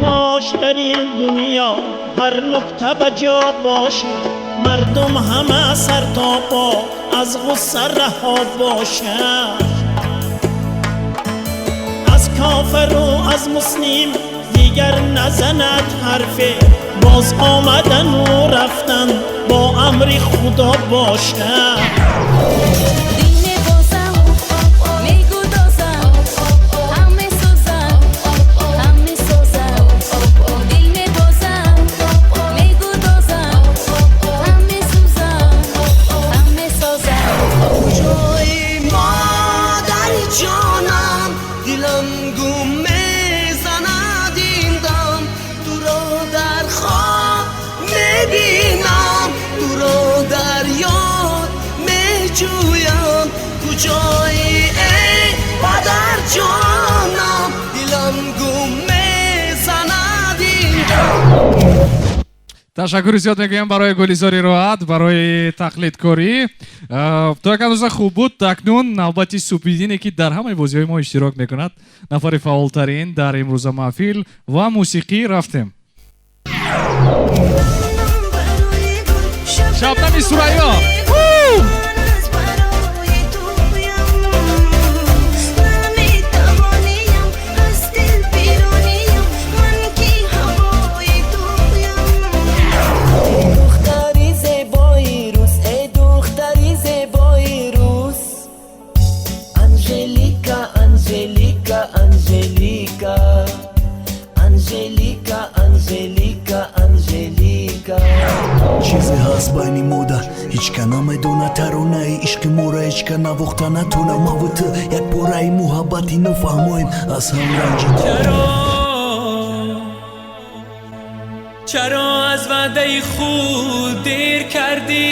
Кош дар ин дунё ҳар нуқта ба ҷо бошад, мардум ҳама сар то по аз ғусса раҳо бошад. Аз кофиру аз муслим дигар назанад ҳарфе, боз омадану рафтан бо амри Худо бошад. Ташаккури зиёд мегӯям барои Гулизори Роҳат, барои тақлидкорӣ. То як андоза хуб буд. Акнун навбати Супидине, ки дар ҳамаи бозиҳои мо иштирок мекунад, нафари фаъолтарин дар имрӯза маҳфил ва мусиқӣ. Рафтем. Шабнами Сурайё. Чизе ҳаст байни мода, ҳеҷ ка намедона, таронаи ишқи мора ҳеҷ ка навохта натона. Маву ту як пораи муҳаббати нофаҳмоем, аз ҳам ранҷида. Чаро аз ваъдаи худ дер кардӣ?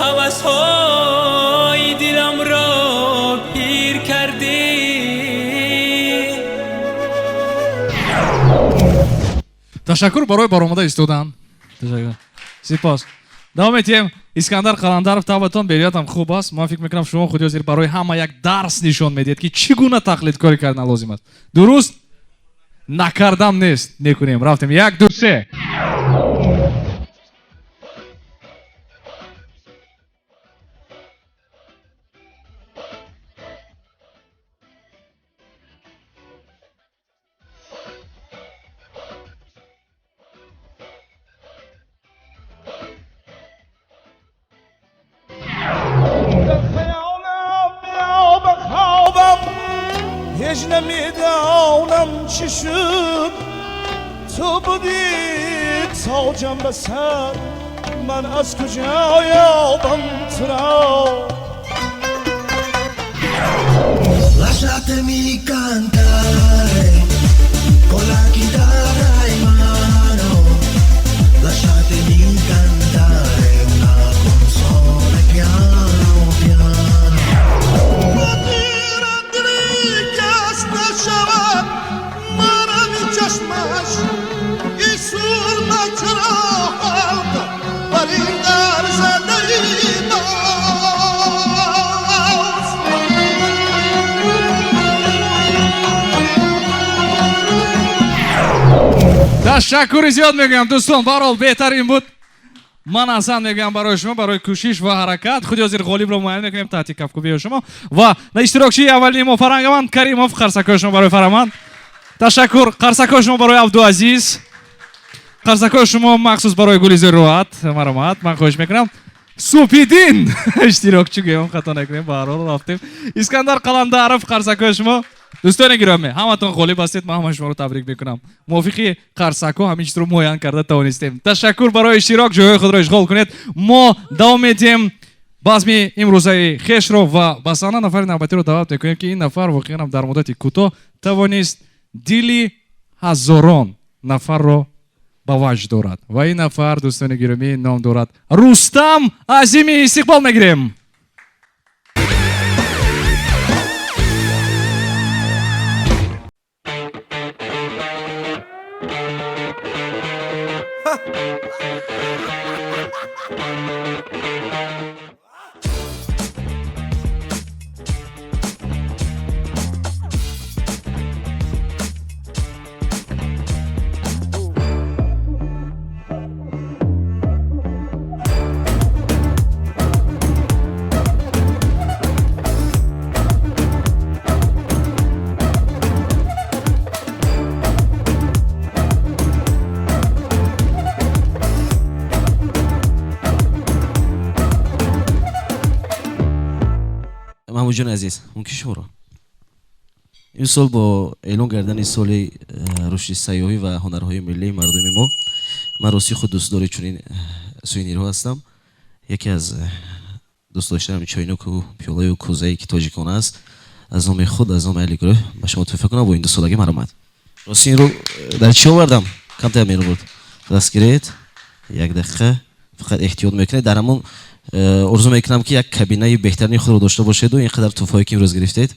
Ҳавасҳои диламро пир кардӣ. Ташаккур барои баромада истодан. Сипос. Давом метиҳем. Искандар Қаландаров, табатон бериятам хуб аст. Ман фикр мекунам, шумо худи ҳозир барои ҳама як дарс нишон медиҳед, ки чӣ гуна тақлидкорӣ кардан лозим аст. Дуруст? Накардам нест. Мекунем. Рафтем. 1, 2, 3. هیچ نمیدانم چی شد، تو بودی تاجم به سر، من از کجا یابم تو را. Lasciatemi cantare con la chitarra in mano, lasciatemi cantare una canzone piano piano. نشود منم این چشمش این سرمه چرا حلق بر این در زنده ای باز. Ташаккури зиёд мегӯям, дӯстон, баҳрҳол беҳтарин буд. Ман ҳасан мегӯям барои шумо, барои кӯшиш ва ҳаракат. Худи ҳозир ғолибро муайян мекунем таҳти кафкӯбии шумо. Ва иштирокчии аввалини мо Фарангаманд Каримов. Қарсакҳои шумо барои Фарҳаманд. Ташаккур. Қарсакҳои шумо барои Абдуазиз. Қарсакҳои шумо махсус барои Гулизори Роҳат. Марҳамат, ман хоҳиш мекунам. Супидин иштирокчӣ гӯям, хато накунем, баҳрҳол рафтем. Искандар Қаландаров, қарсакҳои шумо. Дӯстони гиромӣ, ҳаматон ғолиб ҳастед, ман ҳама шуморо табрик мекунам. Мувофиқи қарсакҳо ҳамин чизро муайян карда тавонистем. Ташаккур барои иштирок, ҷойҳои худро ишғол кунед. Мо давом медиҳем базми имрӯзаи хешро ва ба саҳна нафари навбатиро даъват мекунем, ки ин нафар воқеан ҳам дар муддати кӯтоҳ тавонист дили ҳазорон нафарро ба ваҷд дорад. Ва ин нафар, дӯстони гиромӣ, ном дорад Рустам Азими. Истиқбол мегирем. Маҳмудҷони азиз, мумкин шуморо ин сол бо эълон гардани соли рушди сайёҳӣ ва ҳунарҳои миллии мардуми мо, ман рости худ дӯстдори чунин сувенирҳо ҳастам. Яке аз дӯстдоштаам чойноку пиёлаю кӯзае ки тоҷикона аст, аз номи худ, аз номи аҳли гурӯҳ ба шумо туҳфа кунам бо ин дусолагӣ. Марҳамат. Рости инро дар чӣ овардам, камтар меробуд. Даст гиред, як дақиқа фақат эҳтиёт мекунед. Дар ҳамон орзу мекунам, ки як кабинаи беҳтарини худро дошта бошеду ин қадар туҳфаҳое ки имрӯз гирифтед,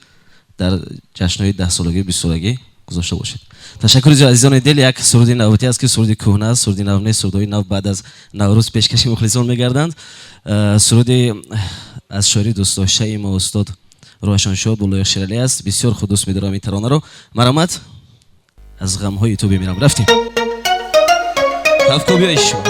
дар ҷашнҳои 10-солагӣ, 20-солагӣ гузошта бошед. Ташаккури зиёд, азизони дил. Як суруди навбатӣ аст, ки суруди кӯҳна аст, суруди нав нест. Сурудҳои нав баъд аз Наврӯз пешкаши мухлисон мегарданд. Суруди аз шоири дӯстдоштаи мо, устод Рӯҳашон шод, Буллоёқ Шералӣ аст. Бисёр худ дӯст медорам ин таронаро. Марҳамат, «Аз ғамҳои ту бимирам». Рафтем, кафкобиҳои шумо.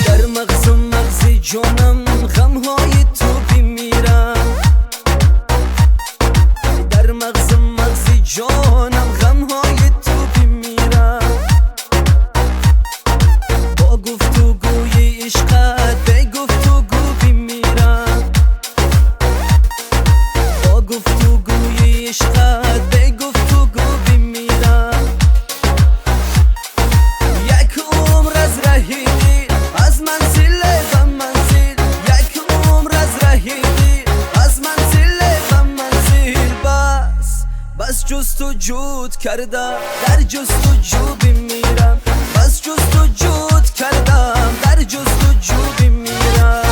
Дар мағзум мағзи ҷонам ғамҳои ту бимирам, дар мағзум мағзи ҷонам ғамҳои ту бимирам, бо гуфтугӯи ишқат бегуфтугӯ бимирам, бо гуфтугӯи ишқат бегуфтугӯ бимирам. Як умр аз раҳи дил, аз манзиле ба манзил, як умр аз раҳи дил, аз манзиле ба манзил, бас бас ҷустуҷӯт кардам, дар ҷустуҷӯ бимирам, бас ҷустуҷӯт кардам, дар ҷустуҷӯ бимирам.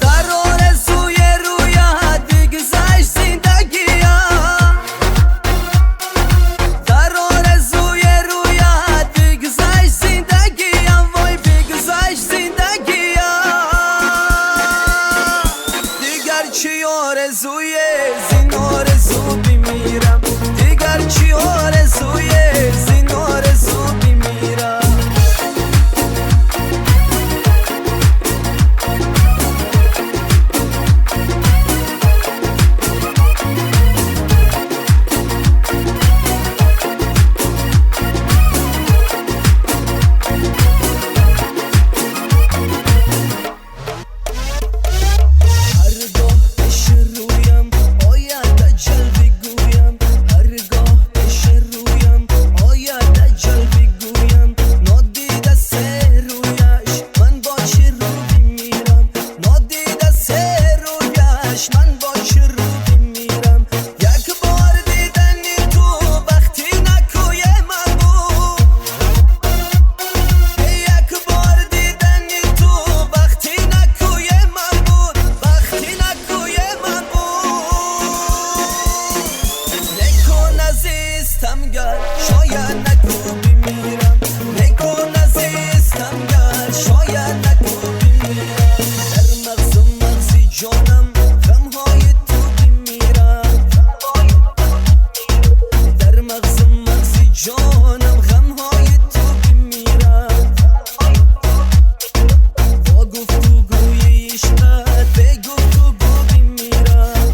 Дар орзуи рӯят бигзашт зиндагиям, дар орзуи рӯят бигзашт зиндагиям, вой, бигзашт зиндагиям. Дигар чӣ орзуе зин орзу бимирам, дигар чӣ орзуе зин орзу бимирам. Ҳаргоҳ пеши рӯям ояд аҷал бигӯям, ҳаргоҳ пеши рӯям ояд аҷал бигӯям, нодида се рӯяш ман бо чӣ рӯ бимирам, нодида се рӯяш ман бо чӣ рӯ бимирам. Як бор дидани ту бахти накӯе ман буд, як бор дидани ту бахти накӯе ман буд, бахти накӯе ман буд. Некун азизтам гар шояд накӯ бимирам, некун азизтам гар шояд накӯ бимирам. Дар мағзум мағзи ҷонам ғамҳои ту бимирам, дар мағзум мағзи ҷонам ғамҳои ту бимирам, бо гуфтугӯи ишқат бегуфтугӯ бимирам,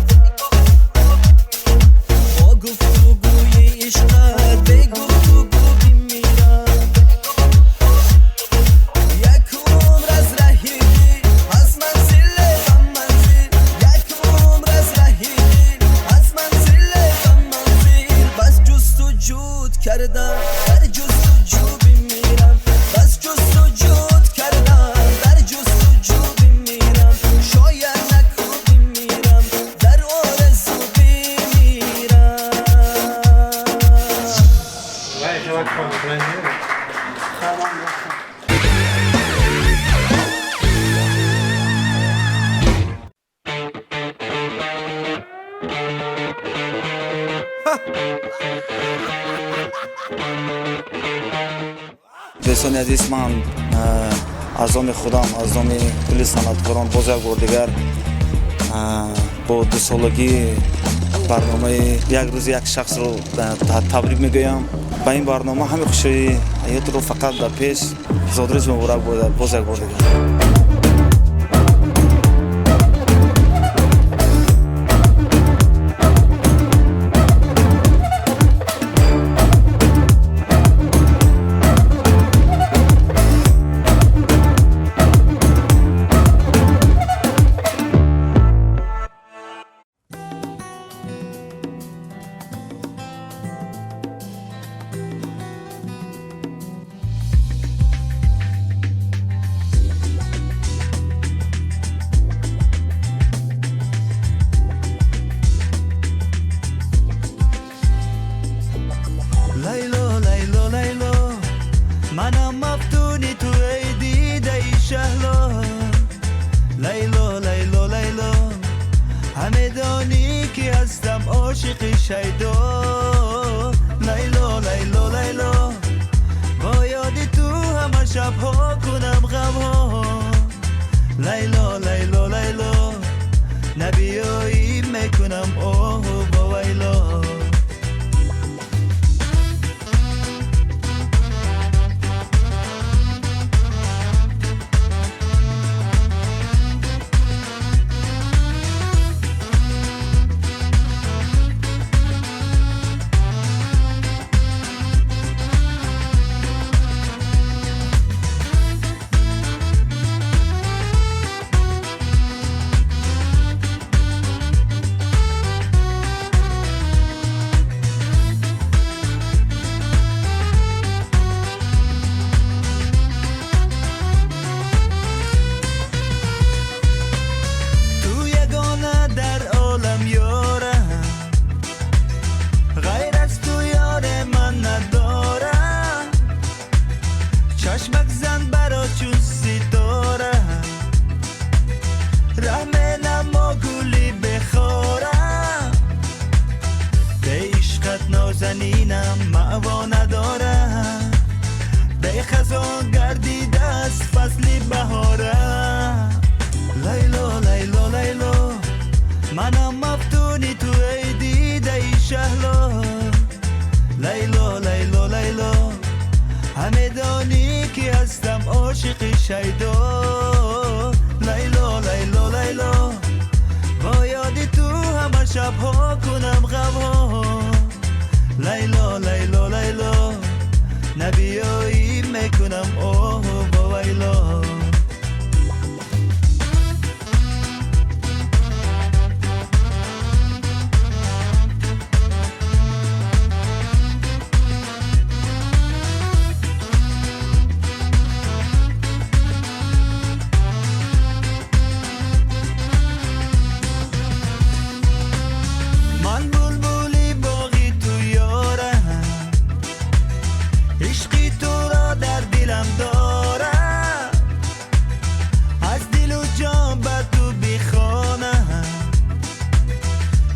бо гуфтугӯи ишқат бегуфтугӯ бимирам. Як умр аз раҳи дил, аз манзиле ба манзил, як умр аз раҳи дил, аз манзиле ба манзил, бас ҷустуҷӯт кардам, дар ҷустуҷӯ бимирам, бас ҷустуҷӯт кардам, дар ҷустуҷӯ бимирам, шояд накӯ бимирам, дар орзу бимирам. Дӯстони азиз, ман Аз номи худам, аз номи кулли санъаткорон боз як бор дигар бо дусолагии барномаи як рӯзи як шахсро табрик мегӯям. Ба ин барнома ҳамаи хушии ҳаётро фақат ба пеш, зодрӯз муборак бошад боз як бор дигар. Лайло, Лайло, Лайло, манам мафтуни ту, эй дидаи шаҳло. Лайло, Лайло, Лайло, ҳаме донӣ ки ҳастам ошиқи шайдо. Лайло, Лайло, Лайло, бо ёди ту ҳама шабҳо кунам ғамҳо. Лайло, Лайло, Лайло, набиёӣ мекунам оҳу вовайло. Ту ягона дар олам ёрам, ғайр аз ту ёре ман надорам. Чашмак зан баро чун ситора, раҳ менамо гули бехорам. Бе ишқат нозанинам маъво надорам, бехазон гардидааст фасли баҳорам. Лайло, Лайло, Лайло, манам мафтуни ту, эй дидаи шаҳло. Лайло, Лайло, Лайло, ҳаме донӣ ки ҳастам ошиқи шайдо. Лайло, Лайло, Лайло, бо ёди ту ҳама шабҳо кунам ғамҳо. Лайло, Лайло, Лайло, набиёӣ мекунам оҳу вовайло. Ман булбули боғи ту ёрам, ишқи туро дар дилам дорам. Аз дилу ҷон ба ту бихонам,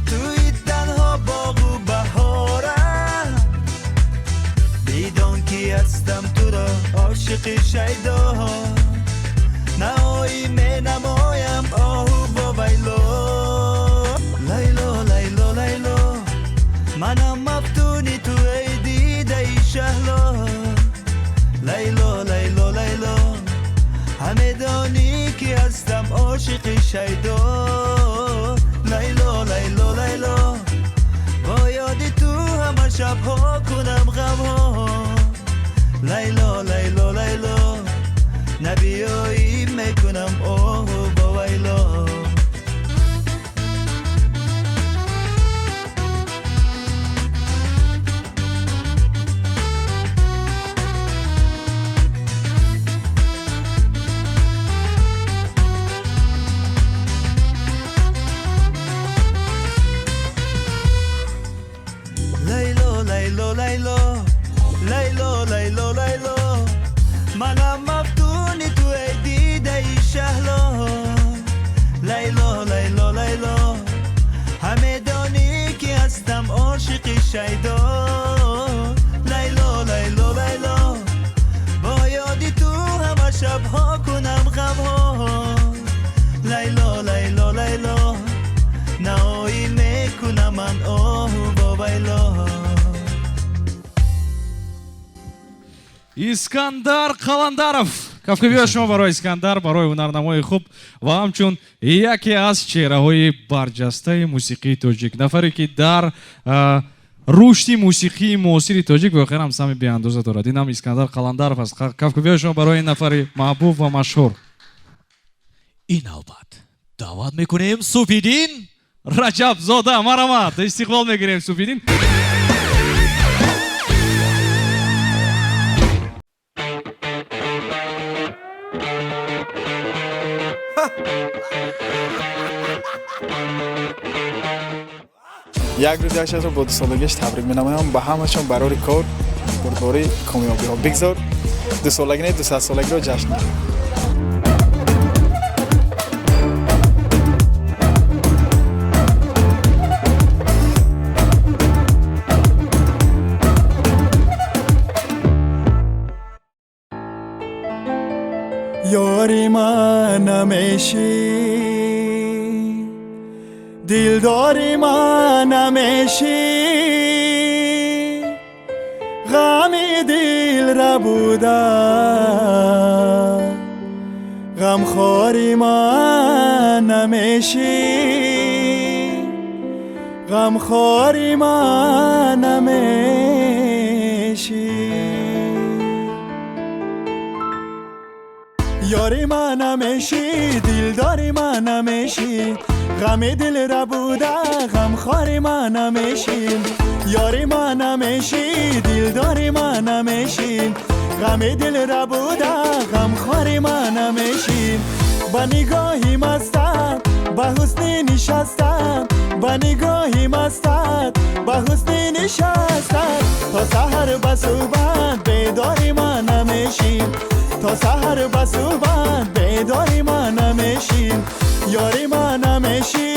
туи танҳо боғу баҳорам. Бидон ки ҳастам туро ошиқи шайдо, наоӣ менамоям оҳу вовайло. Лайло, Лайло, Лайло, манам мафтуни ту, эй дидаи шаҳло. Лайло, Лайло, Лайло, ҳаме донӣ ки ҳастам ошиқи шайдо. Лайло, Лайло, Лайло, бо ёди ту ҳама шабҳо кунам ғамҳо. Лайло, Лайло, Лайло, набиёӣ мекунам оҳу вовайло. Лайло, Лайло, Лайло, Лайло, Лайло, Лайло, манам мафтуни ту, эй дидаи шаҳло. Лайло, Лайло, Лайло, ҳаме донӣ ки ҳастам ошиқи шайдо. Лайло, Лайло, Лайло, бо ёди ту ҳама шабҳо кунам. Искандар Қаландаров. Кафкӯбиҳо шумо барои Искандар, барои ҳунарнамои хуб ва ҳамчун яке аз чеҳраҳои барҷастаи мусиқии тоҷик, нафаре ки дар рушди мусиқии муосири тоҷик воқеан ҳам саҳми беандоза дорад. Ин ҳам Искандар Қаландаров аст. Кафкӯбиҳо шумо барои ин нафари маҳбуб ва машҳур. Ин навбат даъват мекунем Суфиддин Раҷабзода. Марҳамат, истиқбол мегирем Суфиддин. Як рӯз як шахсро бо дусолагиаш табрик менамоям. Ба ҳамашон барори кор, бурдборӣ, комёбиҳо. Бигзор дусолагӣ не, дусадсолагиро ҷашн гирем. Ёри ман намешӣ, дилдори ман намешӣ, ғами дил рабуда, ғамхори ман намешӣ, ғамхори ман намешӣ. Ёри ман намешӣ, дилдори ман намешӣ, ғами дил рабуда, ғамхори ман намешӣ. Ёри ман намешӣ, дилдори ман намешӣ, ғами дил рабуда, ғамхори ман намешӣ. Ба нигоҳи мастат, ба ҳусни нишастат, ба нигоҳи мастат, ба ҳусни нишастат, то саҳар ба суҳбат бедори ман намешӣ, то саҳар ба суҳбат бедори ман намешӣ, ёри ман намешӣ.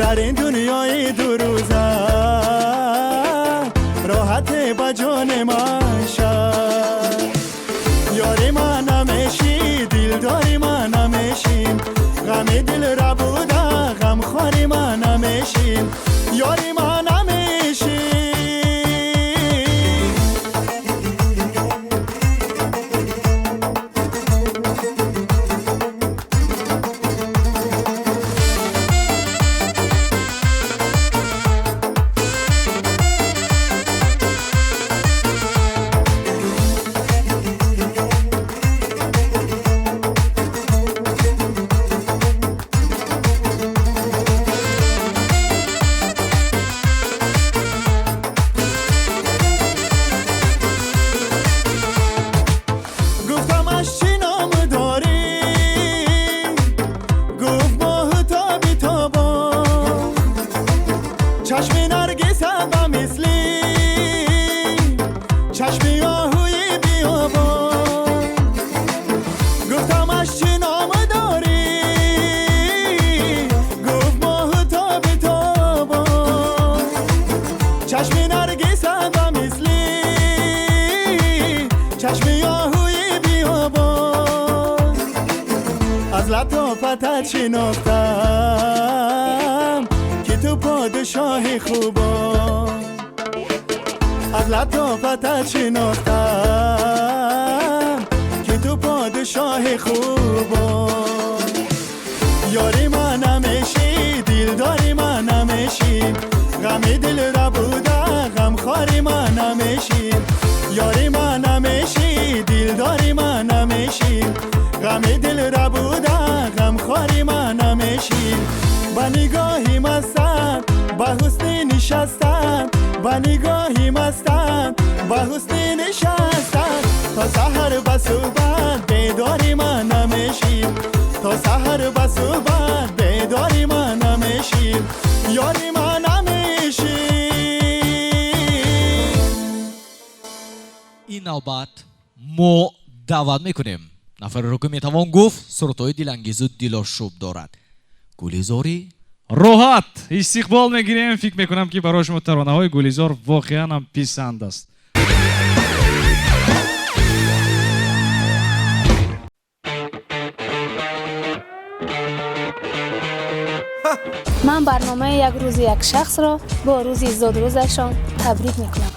Дар ин дунёи дурӯза роҳат ба ҷони ман шав. Ёри ман намешӣ, дилдори ман намешӣ, ғами дил рабуда, ғамхори ман намешӣ, ёри ман намешӣ. Шинохтам ки ту подшоҳи хубон, аз латофатат шинохтам ки ту подшоҳи хубон. Ёри ман намешӣ, дилдори ман намешӣ, ғами дил рабуда ғамхори ман намешӣ. Ёри ман намешӣ, дилдори ман намешӣ, ғами дил рабуда ғамхори ман намешӣ. Ба нигоҳи мастан ба ҳусни нишастан, ба нигоҳи мастан ба ҳусни нишастан, то саҳар ба суҳбат бедори ман намешӣ, то саҳар ба суҳбат бедори ман намешӣ, ёри ман намешӣ. Ин навбат мо даъват мекунем нафареро, ки метавон гуфт сурудҳои дилангезу дилошӯб дорад. Гулизори роҳат истиқбол мегирем. Фикр мекунам, ки барои шумо таронаҳои Гулизор воқеан ҳам писанд аст. Ман барномаи як рӯзи як шахсро бо рӯзи зодрӯзашон табрик мекунам.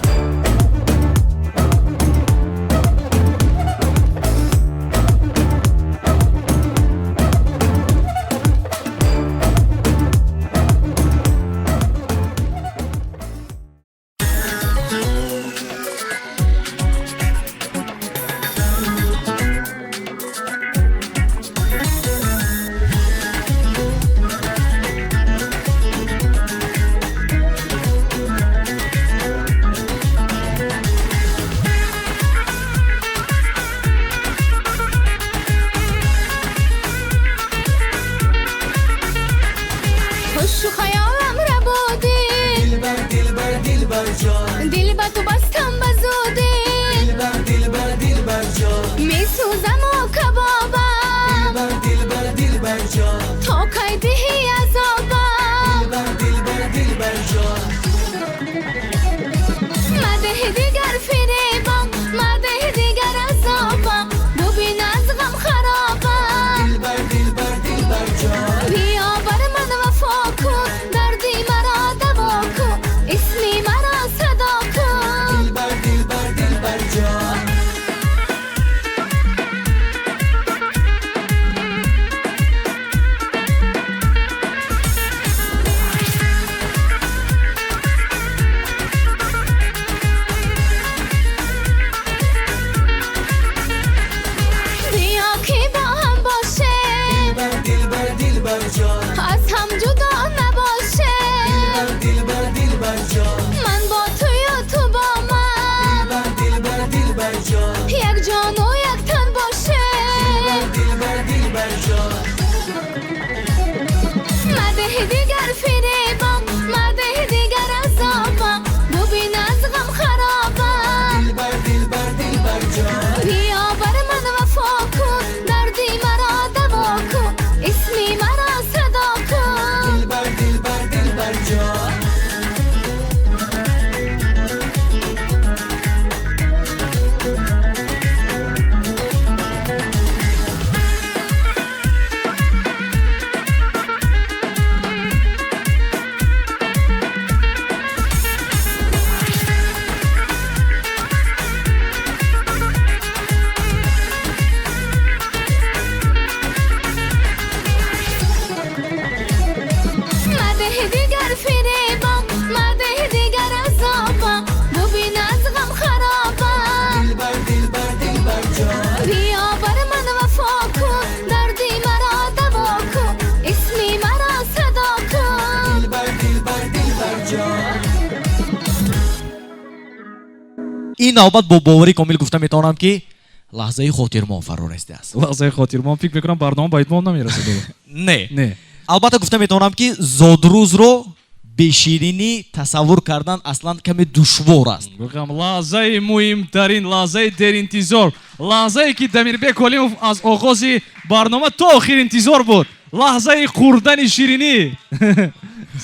Ин навбат бо боварӣ комил гуфта метавонам, ки лаҳзаи хотирмон фаро расидааст. Лаҳзаи хотирмон, фикр мекунам, барнома ба итмом намерасад. Не. Не. Албатта гуфта метавонам, ки зодрӯзро беширинӣ тасаввур кардан аслан каме душвор аст. Гуфтам, лаҳзаи муҳимтарин, лаҳзаи деринтизор, лаҳзае ки Дамирбек Олимов аз оғози барнома то охир интизор буд, лаҳзаи хӯрдани ширинӣ.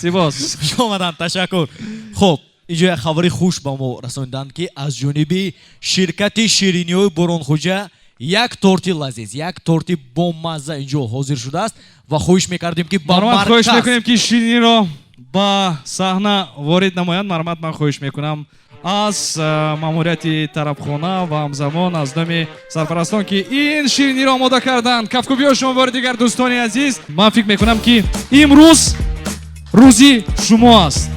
Сипос. Хуш омаданд, ташаккур. Хуб, инҷо як хабари хуш ба мо расонданд, ки аз ҷониби ширкати шириниҳои Боронхуҷа як торти лазиз, як торти бомазза инҷо ҳозир шудааст ва хоҳиш мекардем, ки ба Марҳамат, хоҳиш марказ мекунем, ки шириниро Ба саҳна ворид намоянд. Марҳамат, ман хоҳиш мекунам аз мамурияти тарабхона ва ҳамзамон аз номи сарпарастон, ки ин шириниро омода карданд. Кафкӯбиҳо шумо бори дигар, дӯстони азиз. Ман фикр мекунам, ки имрӯз рӯзи шумо аст.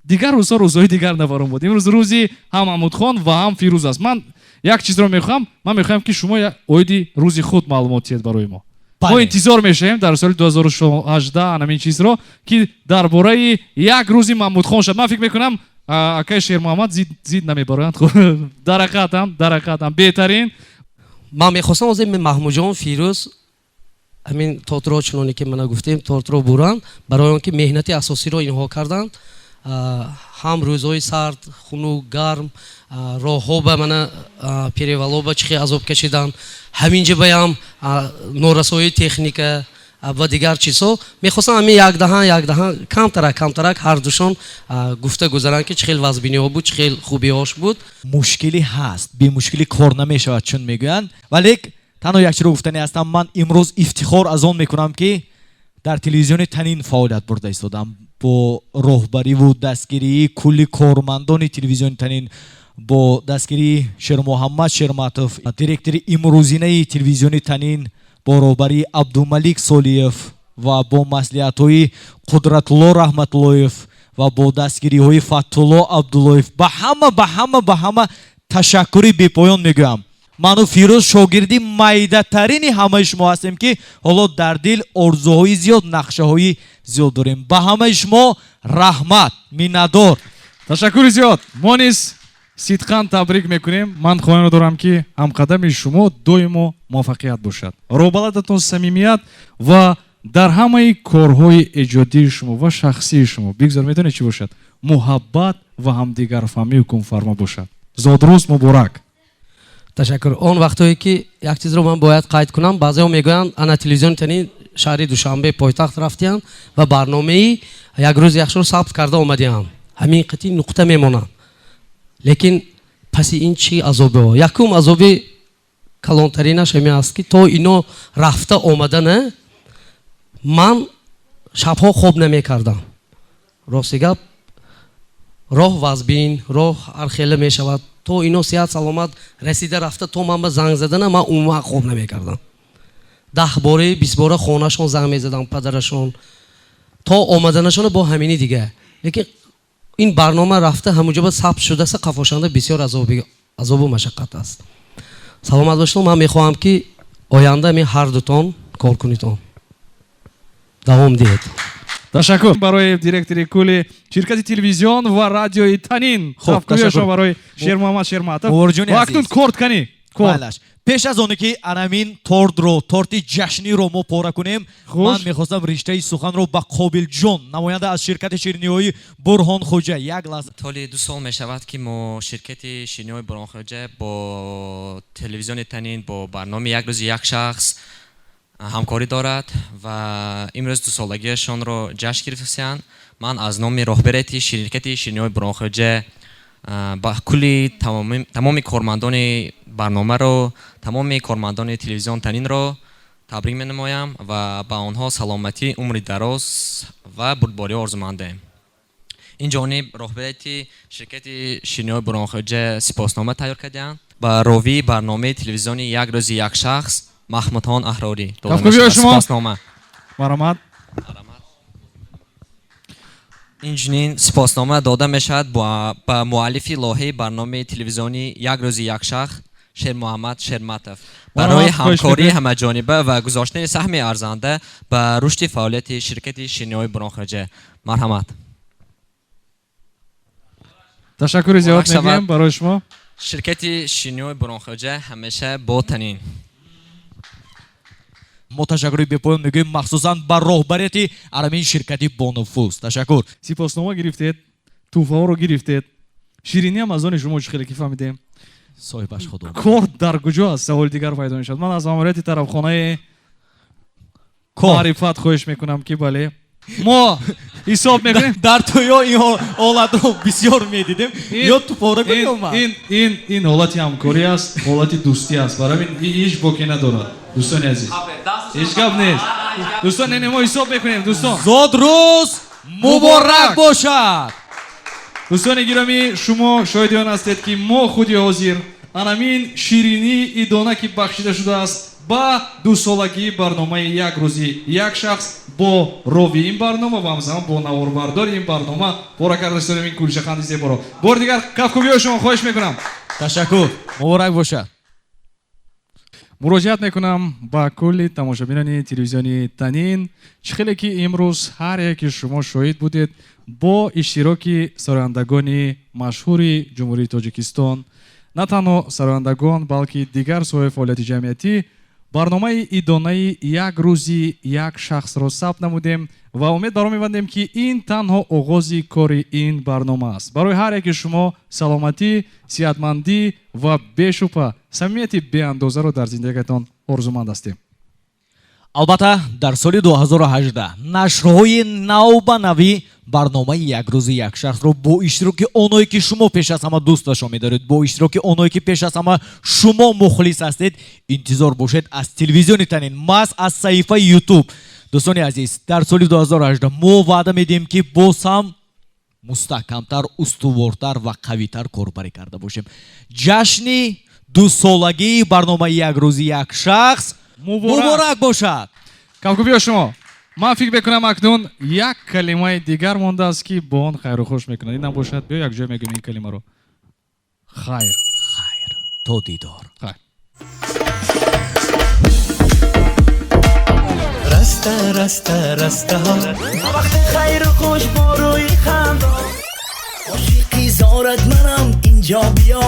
Дигар рӯзҳо рӯзҳои дигар нафарон буд. Имрӯз рӯзи ҳам Маҳмудхон ва ҳам Фирӯз аст. Ман як чизро мехоҳам, ман мехоҳам, ки шумо оиди рӯзи худ маълумот диҳед барои мо. Мо интизор мешавем дар соли 2018 ҳамин чизро, ки дар бораи як рӯзи Маҳмудхон шад. Ман фикр мекунам, акаи Шермуҳаммад зид намебароянд. Дарақатам беҳтарин. Ман мехостам ҳозир Маҳмудҷон, Фирӯз ҳамин тортро, чуноне ки мана гуфтем, тортро буранд, барои он ки меҳнати асосиро инҳо карданд. Ҳам рӯзҳои сард, хунук, гарм, роҳҳо ба мана перевалҳо ба чӣ хел азоб кашиданд, ҳамин ҷа баям норасоии техника ва дигар чизҳо. Мехостам ҳамин якдаҳан якдаҳан камтарак камтарак ҳардушон гуфта гузаранд, ки чӣ хел вазбиниҳо буд, чӣ хел хубиҳош буд. Мушкилӣ ҳаст, бемушкилӣ кор намешавад, чун мегӯянд. Валек танҳо як чиро гуфтанӣ ҳастам: ман имрӯз ифтихор аз он мекунам, ки дар телевизиони Танин фаъолият бурда истодам. Бо роҳбариву дастгирии кулли кормандони телевизиони Танин, бо дастгирии Шермуҳаммад Шерматов, директори имрӯзинаи телевизиони Танин, бо роҳбарии Абдумалик Солиев ва бо маслиҳатҳои Қудратулло Раҳматуллоев ва бо дастгириҳои Фаттулло Абдуллоев, ба ҳама, ба ҳама, ба ҳама ташаккури бепоён мегӯям. Ману Фирӯз шогирди майдатарини ҳамаи шумо ҳастем, ки ҳоло дар дил орзуҳои зиёд, нақшаҳои зиёд дорем. Ба ҳамаи шумо раҳмат, миннатдор. Ташаккури зиёд. Мо низ сидқан табрик мекунем. Ман хоҳиро дорам, ки ҳамқадами шумо доимо муваффақият бошад, роҳбаладатон самимият ва дар ҳамаи корҳои эҷодии шумо ва шахсии шумо бигзор, медонед чӣ бошад, муҳаббат ва ҳамдигарфаҳмӣ ҳукмфармо бошад. Зодрӯз муборак! Ташаккур. Он вақтҳое ки як чизро ман бояд қайд кунам, баъзеҳо мегӯянд, ана телевизиони Танин шаҳри Душанбе, пойтахт рафтиянд ва барномаи як рӯз якшро сабт карда омадианд, ҳамин қити нуқта мемонанд. Лекин паси ин чӣ азобиҳо? Якум азоби калонтаринаш ҳамин аст, ки то ино рафта омадана ман шабҳо хоб намекардам. Рости гап, роҳ вазбин, роҳ ҳархела мешавад. То ино сиҳат саломат расида рафта, то ман ба занг задана, ман умуман хоб намекардам. 10 бораи, 20 бора хонашон занг мезадам, падарашон, то омаданашона бо ҳамини дига. Лекин ин барнома рафта ҳамунҷо ба сабт шудаса, қафошанда бисёр азобу машаққат аст. Саломат бошед. Ман мехоҳам, ки оянда ми ҳар дутон кор кунитон, давом диҳед. Ташаккур барои директори кулли ширкати телевизион ва радиои Танин. Кафкӯбиҳошон барои Шермуҳаммад Шерматов. Ва акнун корт канӣ. Майлаш, пеш аз оне ки анамин тортро, торти ҷашниро мо пора кунем, ман мехостам риштаи суханро ба Қобилҷон, намоянда аз ширкати шириниҳои Бурҳонхоҷа, як лаҳза. Толи 2 сол мешавад, ки мо ширкати шириниҳои Бурҳонхоҷа бо телевизиони Танин, бо барномаи як рӯзи як шахс ҳамкорӣ дорад ва имрӯз дусолагиашонро ҷашн гирифтаанд. Ман аз номи роҳбарияти ширкати шириниҳои Бурҳонхоҷа ба кулли тамоми кормандони барномаро, тамоми кормандони телевизион Танинро табрик менамоям ва ба онҳо саломатӣ, умри дароз ва бурдборӣ орзумандем. Ин ҷониб роҳбарияти ширкати шириниҳои Бурҳонхоҷа сипоснома тайёр кардаанд ба ровии барномаи телевизиони як рӯзи як шахс Маҳмудхон Аҳрорӣ. Кафкӯбиҳои шумо. Сипоснома. Марҳамат. Инчунин сипоснома дода мешавад ба муаллифи лоиҳаи барномаи телевизионии як рӯзи як шахс Шермуҳаммад Шерматов барои ҳамкории ҳамаҷониба ва гузоштани саҳми арзанда ба рушди фаъолияти ширкати шириниҳои Бурҳонхоҷа. Марҳамат. Ташаккури зиёд мегӯем барои шумо. Ширкати шириниҳои Бурҳонхоҷа ҳамеша бо Танин. Мо ташаккури бепоён мегӯем махсусан ба роҳбарияти арамин ширкати бонуфуз. Ташаккур. Сипоснома гирифтед, тӯҳфаҳоро гирифтед, шириниам аз они шумо, чӣ хеле ки фаҳмидем. Соҳибаш худо. Кор дар куҷо аст? Саволи дигар пайдо мешавад. Ман аз мамурияти тарабхонаи маърифат хоҳиш мекунам, ки бале, мо ҳисоб мекунем. Дар тӯё ин ҳолатро бисёр медидем. Ё ту пора кун ё ман. Ин ҳолати ҳамкорӣ аст, ҳолати дӯстӣ аст. Барои ҳамин ҳеҷ боке надорад, дӯстони азиз. Ҳеҷ гап нест. Дӯстон, мо ҳисоб мекунем, дӯстон. Зодрӯз Муборак бошад. Дӯстони гиромӣ, шумо шоҳиди он ҳастед, ки мо худи ҳозир анамин ширинии идона, ки бахшида шудааст ба дусолагии барномаи «Як рӯзи як шахс», бо ровии ин барнома ва ҳамзамон бо наворбардори ин барнома пора карда истодем. Ин кулчаханди зеборо бори дигар кафкӯбиҳои шумо хоҳиш мекунам. Ташаккур, муборак бошад. Муроҷиат мекунам ба кулли тамошобинони телевизиони Танин. Чӣ хеле ки имрӯз ҳар яке шумо шоҳид будед, бо иштироки сарояндагони машҳури Ҷумҳурии Тоҷикистон, на танҳо сарояндагон, балки дигар соҳаи фаъолияти ҷамъиятӣ, барномаи идонаи «Як рӯзи як шахсро» сабт намудем ва умед баро мебандем, ки ин танҳо оғози кори ин барнома аст. Барои ҳар яке шумо саломатӣ, сиҳатмандӣ ва бешубҳа самимияти беандозаро дар зиндагиатон орзуманд ҳастем. Албатта, дар соли 2018 нашрҳои навбанавӣ барномаи «Як рӯзи як шахсро» бо иштироки оное, ки шумо пеш аз ҳама дӯсташон медоред, бо иштироки оное, ки пеш аз ҳама шумо мухлис ҳастед, интизор бошед аз телевизиони Танин, маҳз аз саҳифаи Ютуб. Дӯстони азиз, дар соли 2018 мо ваъда медиҳем, ки боз ҳам мустаҳкамтар, устувортар ва қавитар корбарӣ карда бошем. Ҷашни дусолагии барномаи «Як рӯзи як шахс» муборак бошад. Кафкӯбиҳо шумо. Ман фикр мекунам, акнун як калимаи дигар мондааст, ки бо он хайру хуш мекунад. Инам бошад, биё якҷоя мегӯем ин калимаро: хайр. Хайр, то дидор. Хайр. Раста, раста, растаҳо. Вақти хайру хуш бо рӯи хандон. Ошиқи зорат манам, инҷо биё.